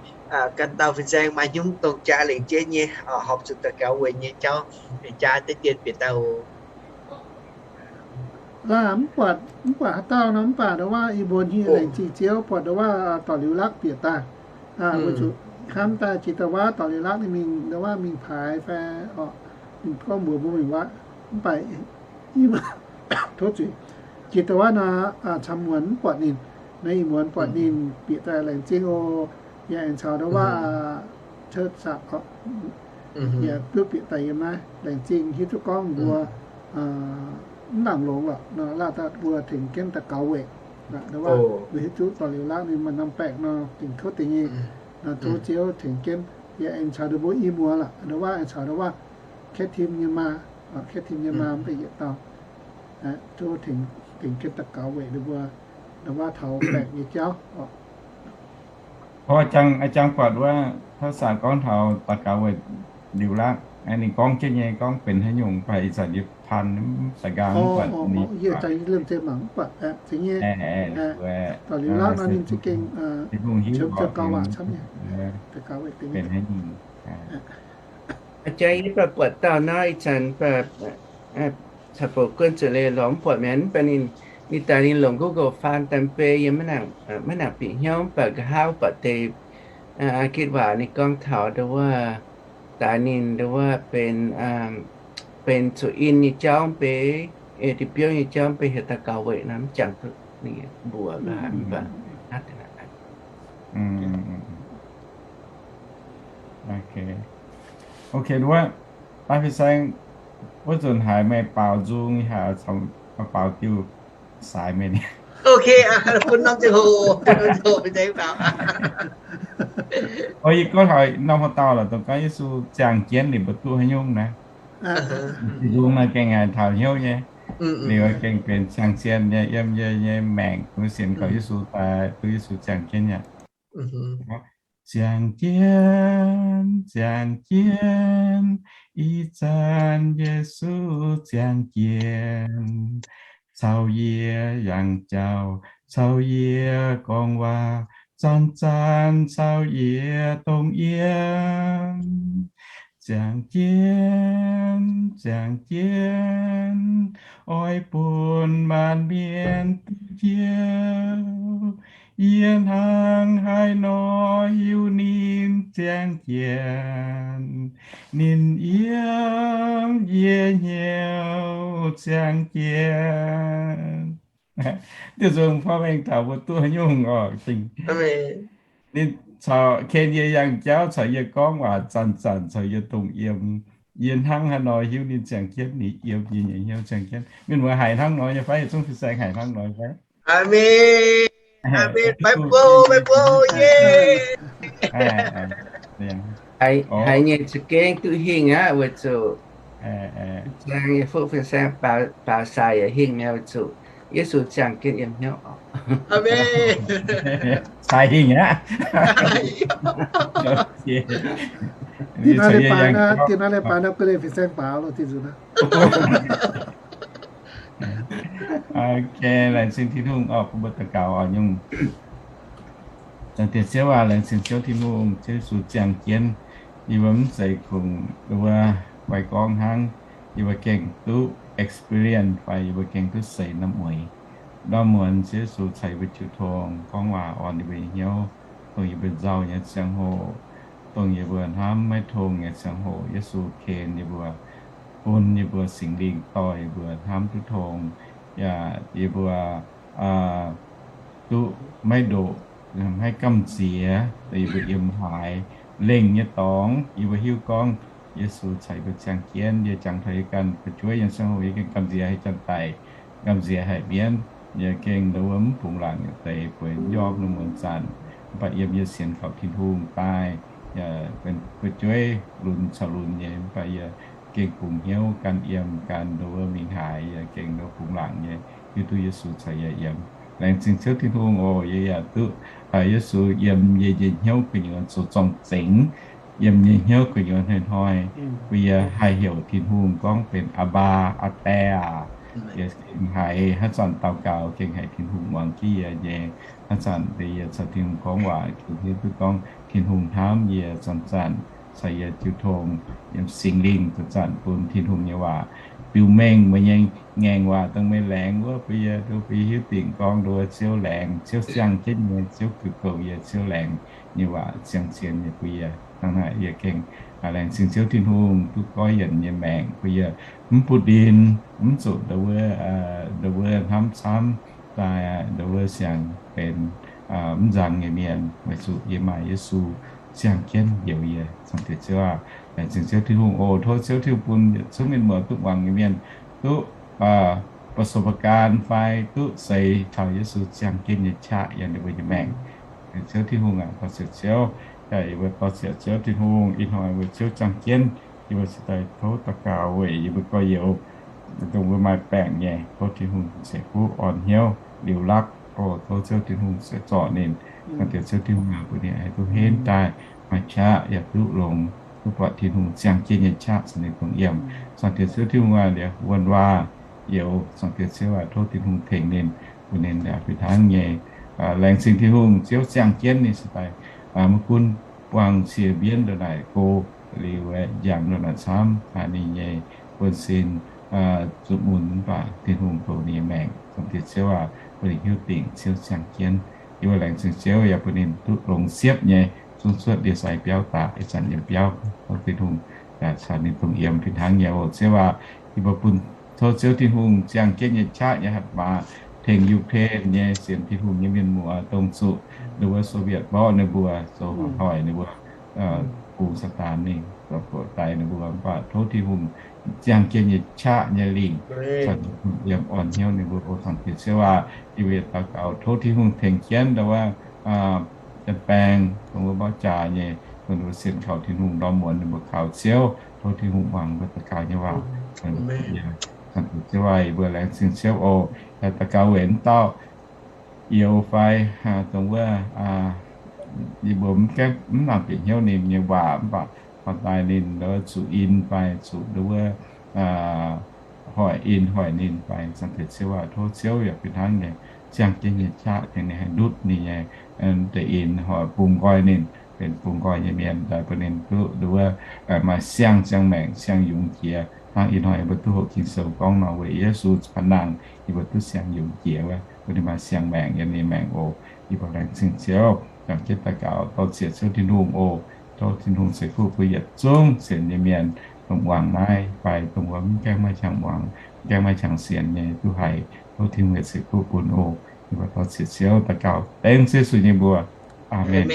ganh dauh fin-saeng maaih hnyouv dongh jaa lengc jeiv nyei horpc zuqc daux gaux weic nyei jauv, jaa deix dien bieqc daaih oc. Mv buatc, mv buatc haaix dauh nor, mv baac ndau wuov ih mbuo nyei laengz zingh Ziouv buatc ndau wuov dorc liuz lakv bieqc daaih. Weic zuqc hnamv daaih jiex ndau wuov dorc liuz lakv ninh mingh ndau wuov mingh paaix fai orqc, ninh gorngv mbuox mbuo mingh wuov, mv baac tov zuiz, jiex ndau wuov nor, camv muonz mv buatc ninh. Naaiv ih muonz buatc ninh bieqc daaih laengz zingh oc. Yaac aengx caux ndau wuov โทรศัพท์ orqc, yaac duqv bieqc daaih yiem naaiv. Laengz zingh hiuv duqv gorngv mbuo mv nangc longx lorqc nor, laaih daaih mbuo tengx jienv daux gaux weic. Ndau wuov mbuo hiuv duqv dorc liuz lakv ninh maaih norm baengc nor, dingc kuotv dingc nyei nor, tov Ziouv tengx jienv. Yaac aengx caux ninh mbuo i muoz lorqc, ndau wuov aengx caux ndau wuov Cat Tim nyei maa, Cat Tim nyei maa mv baac yietc dauh, tov tengx jienv daux gaux weic ninh mbuo ndau wuov taux baengc nyei jauv. Ov, jangx, jangx buatc wuov Tov saah gorngv taux daux gaux weic liuz laqv, ninh gorngv jienv nyei gorngv benx haaix nyungc, mv baac ih zanc yie paan mv daux gaux mv buatc ninh. Liuz laqv nor ninh za'gengh benx haaix nyungc. Jang yie mv baac buatc dauh nor, ih zanc mv baac caux bouc guon zuqc leiz lorz mv buatc mi'aqv. Mv baac ninh, ninh daaih ninh longc Google faan daaih mv bei, yie maiv nangc bieqc hnyouv, mv baac nqa'haav buatc deix gitv waac ninh gorngv taux ndo wuov, daaih ninh ndo wuov benx, benx zuqc in nyei jauv mv bei, ei, dinh biouv nyei jauv mv bei, heuc daux gaux weic nor mv jangx duqv ninh mbuox mv baac. Ok, ok, wuov, baav fin-saeng, wuov nzunc haiz meih baaux nzung haic, baaux diuh saaix meih. Ok, bun norm ziangh hoc, bun norm ziangh hoc. Yie gorngv taux norm haaix dauh lorqc, dongh gorngv Yesu ziangh jienv liuz mbuo duqv haaix nyungc naaiv. Nzung naaiv gengh haiz taux hnyouv nyei. Liuz gengh benx ziangh zien nyei yiem yie nyei maengc, mbuo sienx kaux Yesu daaih duqv Yesu ziangh jienv nyei. Ziangh jienv, ziangh jienv, ih zanc Yesu ziangh jienv, caux yie yangh jauv, caux yie gorngv waac, zanc-zanc caux yie dongh yiem. Ziangh jienv, ziangh jienv, oix bun maanc mienh duqv njoux. Yie hnangv haaix nor hiuv ninh ziangh jienv? Ninh yiem yie hnyouv ziangh jienv. Diuh nzung fai mengh taux mbuo duqv haaix nyungc oc. Ninh caux ken yie yangh jauv, caux yie gorngv waac, zanc-zanc caux yie dongh yiem. Yie hnangv haaix nor hiuv ninh ziangh jienv? Ninh yiem yie nyei hnyouv ziangh jienv. Mienh muoz haiz hnangv nor nyei fai? Yietc zungv fin-saeng haiz hnangv nor fai? Aamen. Aamen. Baeqv bou, baeqv bou, yie. Haiz nyei za'gengh duqv hingh aqv, weic zuqc fin-saeng nyei fuqv fin-saeng baaux sai yaac hingh mi'aqv, weic zuqc Yesu ziangh jienv yiem hnyouv. Aamen. Sai hingh aqv. Dinh hnoi leiz-baaix naaiv, dinh hnoi leiz-baaix naaiv guei leiz fin-saeng baaux loh, dinh nzunc naaiv. Ok, laengz zingh Tin-Hungh oc. Bun mbuo daux gaux oc nyungc. Zaangc Diex Ziouv aac, laengz zingh Ziouv Tin-Hungh, Ziouv Yesu ziangh jienv. Yie mbuo mv zeiz kungx wuov fai gorngv hnangv, yie mbuo gengh duqv experience fai yie mbuo gengh duqv seix norm mueiz. Ndorm muonz Ziouv Yesu caux yie mbuo jiu tong, gorngv waac, orn yie mbuo nyei hnyouv, dongh yie mbuo nzauh nyei ziangh hoc, dongh yie mbuo hnamv maiv tong nyei ziangh hoc, Yesu ken yie mbuo, bun yie mbuo Singx Lingh dorh yie mbuo hnamv duqv tong, yaac yie mbuo duqv maiv ndoqc, maiv gamh nziex, yie mbuo yiem haaix lengh nyei dorngx, yie mbuo hiuv gorngv Yesu caux yie mbuo ziangh jienv. Yie jangx taux yie ganh fu'jueiv nyei ziangh hoc, yie gengh gamh nziex haic janx-daic, gamh nziex haic mienv. Yie gengh ndo wuov mv bungx laangc nyei deix bueix njormh nor muonz zanc, mv baac yiem yie sienx kaux Tin-Hungh daaih, yaac benx fu'jueiv lunx caux lunx nyei, mv baac yie gengh bungx hnyouv gan yiem gan ndo wuov mingh haaix, yie gengh ndo bungx laangc nyei, hiuv duqv Yesu caux yie yiem. Laengz zingh Ziouv Tin-Hungh oc. Yie yaac duqv Yesu yiem yie nyei hnyouv gu'nyuoz zoux zorng-zengx, yiem nyei hnyouv gu'nyuoz hnoi-hnoi, bun yie haih heuc Tin-Hungh gorngv benx Aa Baa, Aa Die aac. Yie gengh haiz haaix zanc daux gaux gengh haiz Tin-Hungh muangx jienv yie nyei. Haaix zanc yie caux Tin-Hungh gorngv waac, gengh hiuv duqv gorngv Tin-Hungh hnamv yie zanc-zanc, caux yie jiu tong, yiem Singx Lingh zanc-zanc bun Tin-Hungh nyei waac biux mengh meih nyei ngaengc waac dongh meih laengz wuov bun yie, bun yie hiuv dingc gorngv ndo wuov Ziouv laengz, Ziouv ziangh jienv nyei, Ziouv goux yie, Ziouv laengz nyei waac ziangh zien nyei bun yie. Hnangv naaic yie gengh laengz zingh Ziouv Tin-Hungh duqv goiv yienc nyei maengc bun yie mv butv ndin, mv zuqc ndo wuov, ndo wuov hnamv camv daaih, ndo wuov siang benx mv nzang nyei mienh, weic zuqc yie maaih Yesu ziangh jienv njoux yie. Zaangc Diex Ziouv aah, laengz zingh Ziouv Tin-Hungh oc. Tov Ziouv Tin-Hungh bun yietc zungv mienh muoz duqv muangx nyei mienh duqv ประสบการณ์ fai duqv seix taux Yesu ziangh jienv nyei qaqv yiem ninh mbuo nyei maengc. Ziouv Tin-Hungh aac, dorh ziec Ziouv, yie mbuo dorh ziec Ziouv Tin-Hungh, ih hnoi mbuo Ziouv ziangh jienv, yie mbuo cingx daaih tov daux gaux weic yie mbuo gorx-youz, dongh mbuo maaih baengc nyei, tov Tin-Hungh ceix fuqv orn hnyouv liuz lakv. O tov Ziouv Tin-Hungh ceix zorc ninh, naaiv deix Ziouv Tin-Hungh aac, bun ninh haih duqv henv daaih, maaih qaqv yaac duqv longx, duqv buatc Tin-Hungh ziangh jienv nyei qaqv caux ninh dongh yiem. Zaangc Diex Ziouv Tin-Hungh aac, liuz wuonh waac youz, Zaangc Diex Ziouv aac, tov Tin-Hungh tengx ninh, bun ninh yaac fih hnangv nyei. Laengz zingh Tin-Hungh, Ziouv ziangh jienv ninh se daaih, maiv gunv buangh cie mbienv ndongc naaic go, liuz nziaamc ndongc naaic camv, ninh nyei buonv-sin zuqc mun, mv baac Tin-Hungh goux ninh nyei maengc. Zaangc Diex Ziouv aac, bun ninh hiuv dingc Ziouv ziangh jienv. Yie mbuo laengz zingh Ziouv yaac bun ninh duqv longx siepv nyei, zungv cuotv ndie-sai biauv daaih, ih zanc yiem biauv, tov Tin-Hungh yaac caux ninh dongh yiem fih hnangv nyei oc. Ziouv aac, yie mbuo bun tov Ziouv Tin-Hungh ziangh jienv nyei qaqv nyei hatc maaz tengx Ukraine nyei sienx Tin-Hungh nyei mienh muoz, dongh zuqc ninh mbuo Soviet mborqv ninh mbuo, zoux hoic ninh mbuo, bungx Saadaan mingh, zoux gox daic ninh mbuo, mv baac tov Tin-Hungh ziangh jienv nyei qaqv nyei lingc caux ninh dongh yiem orn hnyouv ninh mbuo oc. Zaangc Diex Ziouv aac, yie mbuo daux gaux tov Tin-Hungh tengx jienv ndau wuov janx-baeng, dongh wuov mborqv jaax nyei, dongh ninh mbuo sienx kaux Tin-Hungh, lorz muonz ninh mbuo kaux Ziouv. Tov Tin-Hungh muangx mbuo daux gaux nyei waac. Zaangc Diex Ziouv aac, yie mbuo laengz zingh Ziouv oc. Daux gaux weic wuov dauh youz fai dongh wuov, yie mbuo mv gaengh mv nangc bieqc hnyouv ninh nyei waac, mv baac horpc daaih ninh ndau zuqc in fai zuqc ndau wuov hoic in hoic ninh fai, Zaangc Diex Ziouv aac, tov Ziouv yaac fih hnangv nyei ziangh jienv nyei qaqv tengx ninh, haih ndutv ninh nyei deix in, hoic bungx nqoi ninh benx bungx nqoi nyei mienh, daaih bun ninh duqv ndau wuov maaih siang-ziangh maengc, siang-yungz jiex, hnangv ih hnoi yie mbuo duqv hoqc Ging-Sou gorngv nor, weic Yesu paan nangh yie mbuo duqv siang-yungz jiex wuov, bun ninh maaih siang-maengc yiem ninh maengc oc. Yie mbuo laengz zingh Ziouv, ziangh jienv daux gaux dorh ziec Ziouv Tin-Hungh oc. Tov Tin-Hungh ceix fuqv bun yietc zungv sienx nyei mienh, dongh wangc naaiv fai dongh wuov mv gaengh maaih qangx muangx, mv gaengh maaih qangx sienx nyei duqv haiz, tov Tin-Hungh ceix fuqv bun oc. Yie mbuo dorh ziec Ziouv daux gaux dengv Yesu nyei mbuox. Aamen.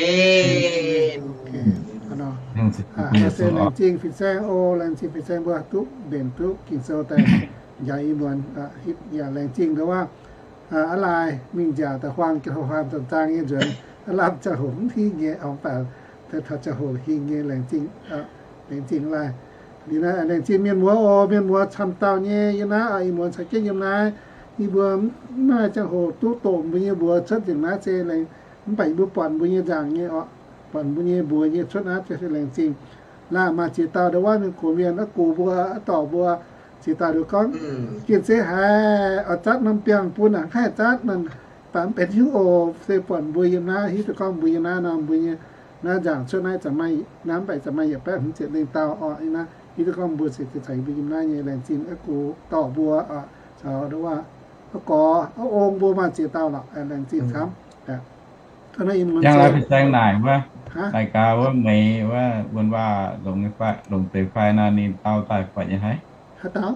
Laengz zingh fin-saeng oc, laengz zingh fin-saeng mbuo duqv mbenc duqv Ging-Sou daaih njaaux ih muonz, hitv yaac laengz zingh ndau wuov aav laih mingh nziaauc daaih huaang, huaang zanc zaang nyei nzuonx, aav lamh ziangh hoc mv hingh nyei, mv baac taux ziangh hoc hingh nyei, laengz zingh, laengz zingh aav laih. Liuz naaiv laengz zingh mienh muoz oc, mienh muoz camv dauh nyei yiem naaiv, ih muonz caux jienv yiem naaiv, yie mbuo mv maaih ziangh hoc duqv doqc mbuo nyei mbuox cuotv nzengc naaiv se, mv baac yie mbuo buatc mbuo nyei nzaangc nyei oc, buatc mbuo nyei mbuox nyei cuotv naaiv se laengz zingh. Laanh maaih ziex dauh ndau wuov mienh gox mienh, aqv gox mbuo, aqv dorc mbuo, ziex dauh liuz gorngv, gengh zeiv haiz oix zatv norm biangh bun aac, haih zatv norm, baac mv benx haaix nyungc oc, se buatc mbuo yiem naaiv, hiuv duqv gorngv mbuo yiem naaiv nor, mbuo nyei naaiv nzaangc cuotv naaiv, naaiv mv baac zaangc maaih yietc baeqv hmz ziepc nengh dauh oc. Ih naaiv hiuv duqv gorngv mbuo ceix zingh caux yie mbuo yiem naaiv nyei, laengz zingh aqv gox dorc mbuo, caux ndau wuov aqv gorx aqv ong mbuo maaih ziex dauh lorqc, laengz zingh camv. Hnangv naaiv ih muonz fin-saeng naaic wuov, daaih gaax wuov meix wuov wuonh waac longx deix fai nor, ninh dau daaih buatc nyei haic. Haaix dauh?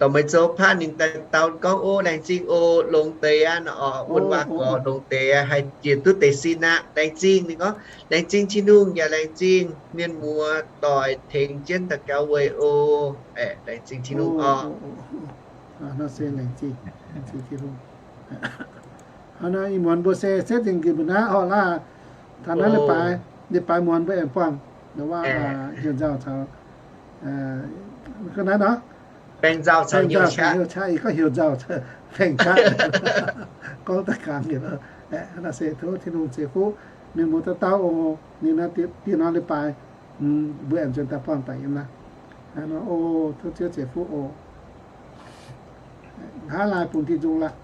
Dorh meih zoux patv ninh daaih dau gorngv, O, laengz zingh oc, longx deix aqv, wuonh waac gorx longx deix aqv, haih njiec duqv deix sin aqv, laengz zingh. Ninh gorngv, Laengz zingh Tin-Hungh yaac laengz zingh mienh muoz doic tengx jienv daux gaux weic oc. Laengz zingh Tin-Hungh oc. Hnangv naaiv ih muonz mbuo se setv nzengc njiec mbuo naaiv oc laah. Taux naaiv leiz-baaix, leiz-baaix muonz mbuo aengx buangh, heuc nzauh caux, ga'naaiv nor, baengh nzauh caux heuc qaqv, ih gorngv heuc nzauh, baengh qaqv, gorngv daaih gangx yietc, hnangv naaiv se tov Tin-Hungh ceix fuqv mienh muoz dauh dauh oc. Ninh naaiv dieh nor leiz-baaix mbuo aengx nzuonx daaih buangh daic yiem naaiv. Hnangv nor oc, tov Ziouv ceix fuqv oc. Hnangv naaiv bun diuh nzung laaix.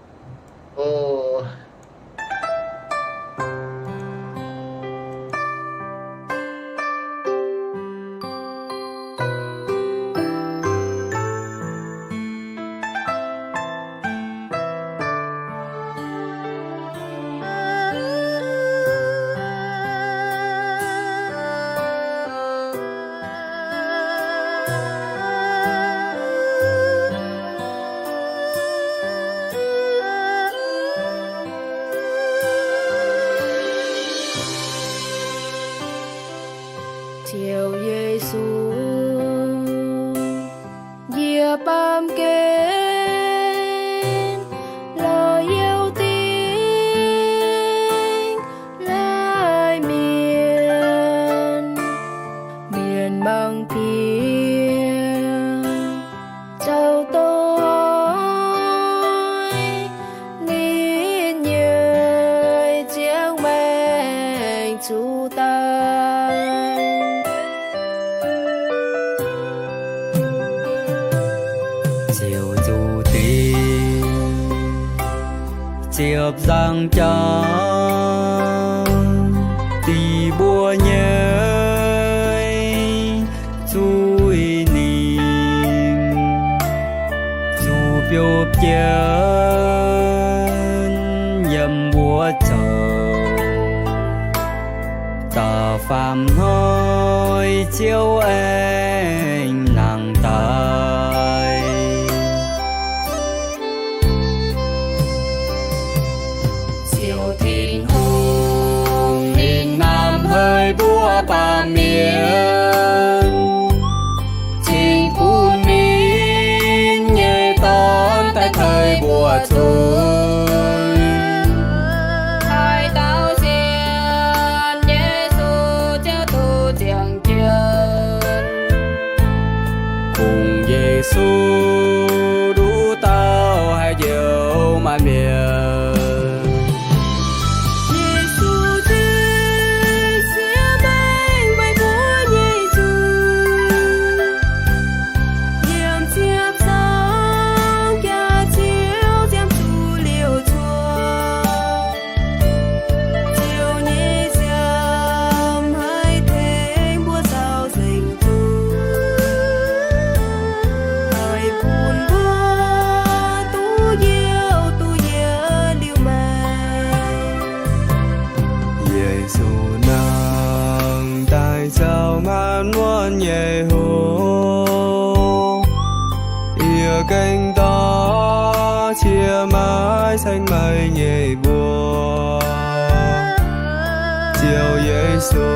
Ziouv Yesu, yie baamh gen lorz Iu-Mienh, mienh mangc piex zoux doic, ninh nyei ziangh maengc ziepc nzaangc jauv dingc mbuo nyei zuiz ningh, zuqc biopv jienv yiem mbuo zoux. Da'faam hnoi Ziouv aengx nangc daaih. Ziouv Tin-Hungh ninh hnamv haic mbuo baamh mienh, cingx bun ninh nyei Dorn daaih tei mbuo zuiz. Haaix dauh sienx Yesu ziouc duqv ziangh jienv. Kungx Yesu nduqc dauh haih njoux maanc mienh. Yesu zingh siev maengh meih mbuo nyei zuiz. Yiem ziepc nzaangc jaax Ziouv ziangh zuqc liouc cuotv. Ziouv nyei nziaamv haih tengx mbuo zaux nzengc zuiz, haih bun mbuo duqv njoux duqv yietc liuz maengx. Yesu nangh daaih zoux maanc muotv nyei hungh, yie gengh dorh cie maiv ceng meih nyei mbuox. Ziouv Yesu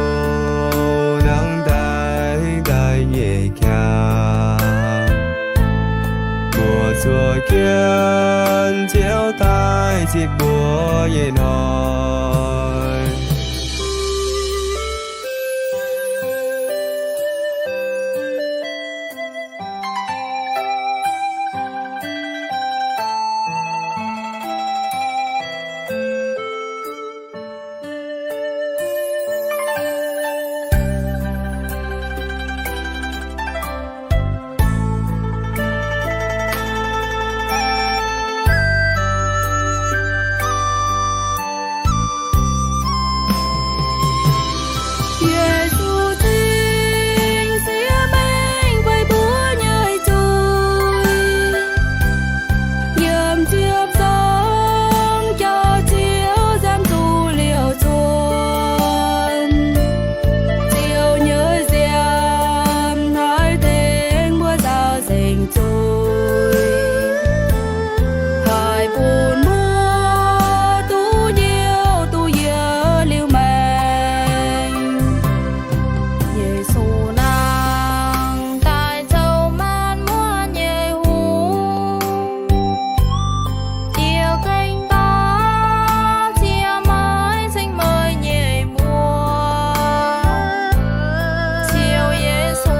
nangh daaih daaih nyei qaqv, mbuo zuov jienv Ziouv daaih zipv mbuo nyei hnoi. Yesu zingh siev maengh meih mbuo nyei zuiz. Yiem ziepc nzaangc jaax Ziouv ziangh zuqc liouc cuotv. Ziouv nyei nziaamv haih tengx mbuo zaux nzengc zuiz, haih bun mbuo duqv njoux duqv yietc liuz maengx. Yesu nangh daaih zoux maanc muotv nyei hungh, yie gengh dorh cie maiv ceng meih nyei mbuox. Ziouv Yesu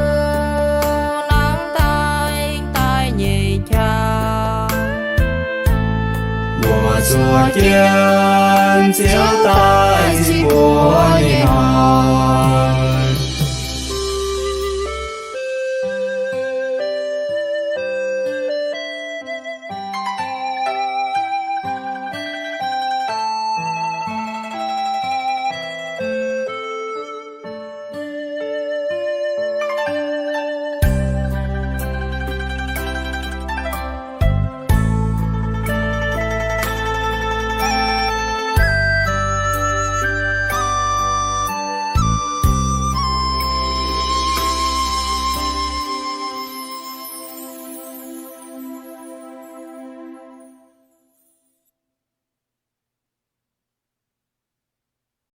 nangh daaih daaih nyei qaqv, mbuo zuov jienv Ziouv daaih zipv mbuo nyei hnoi.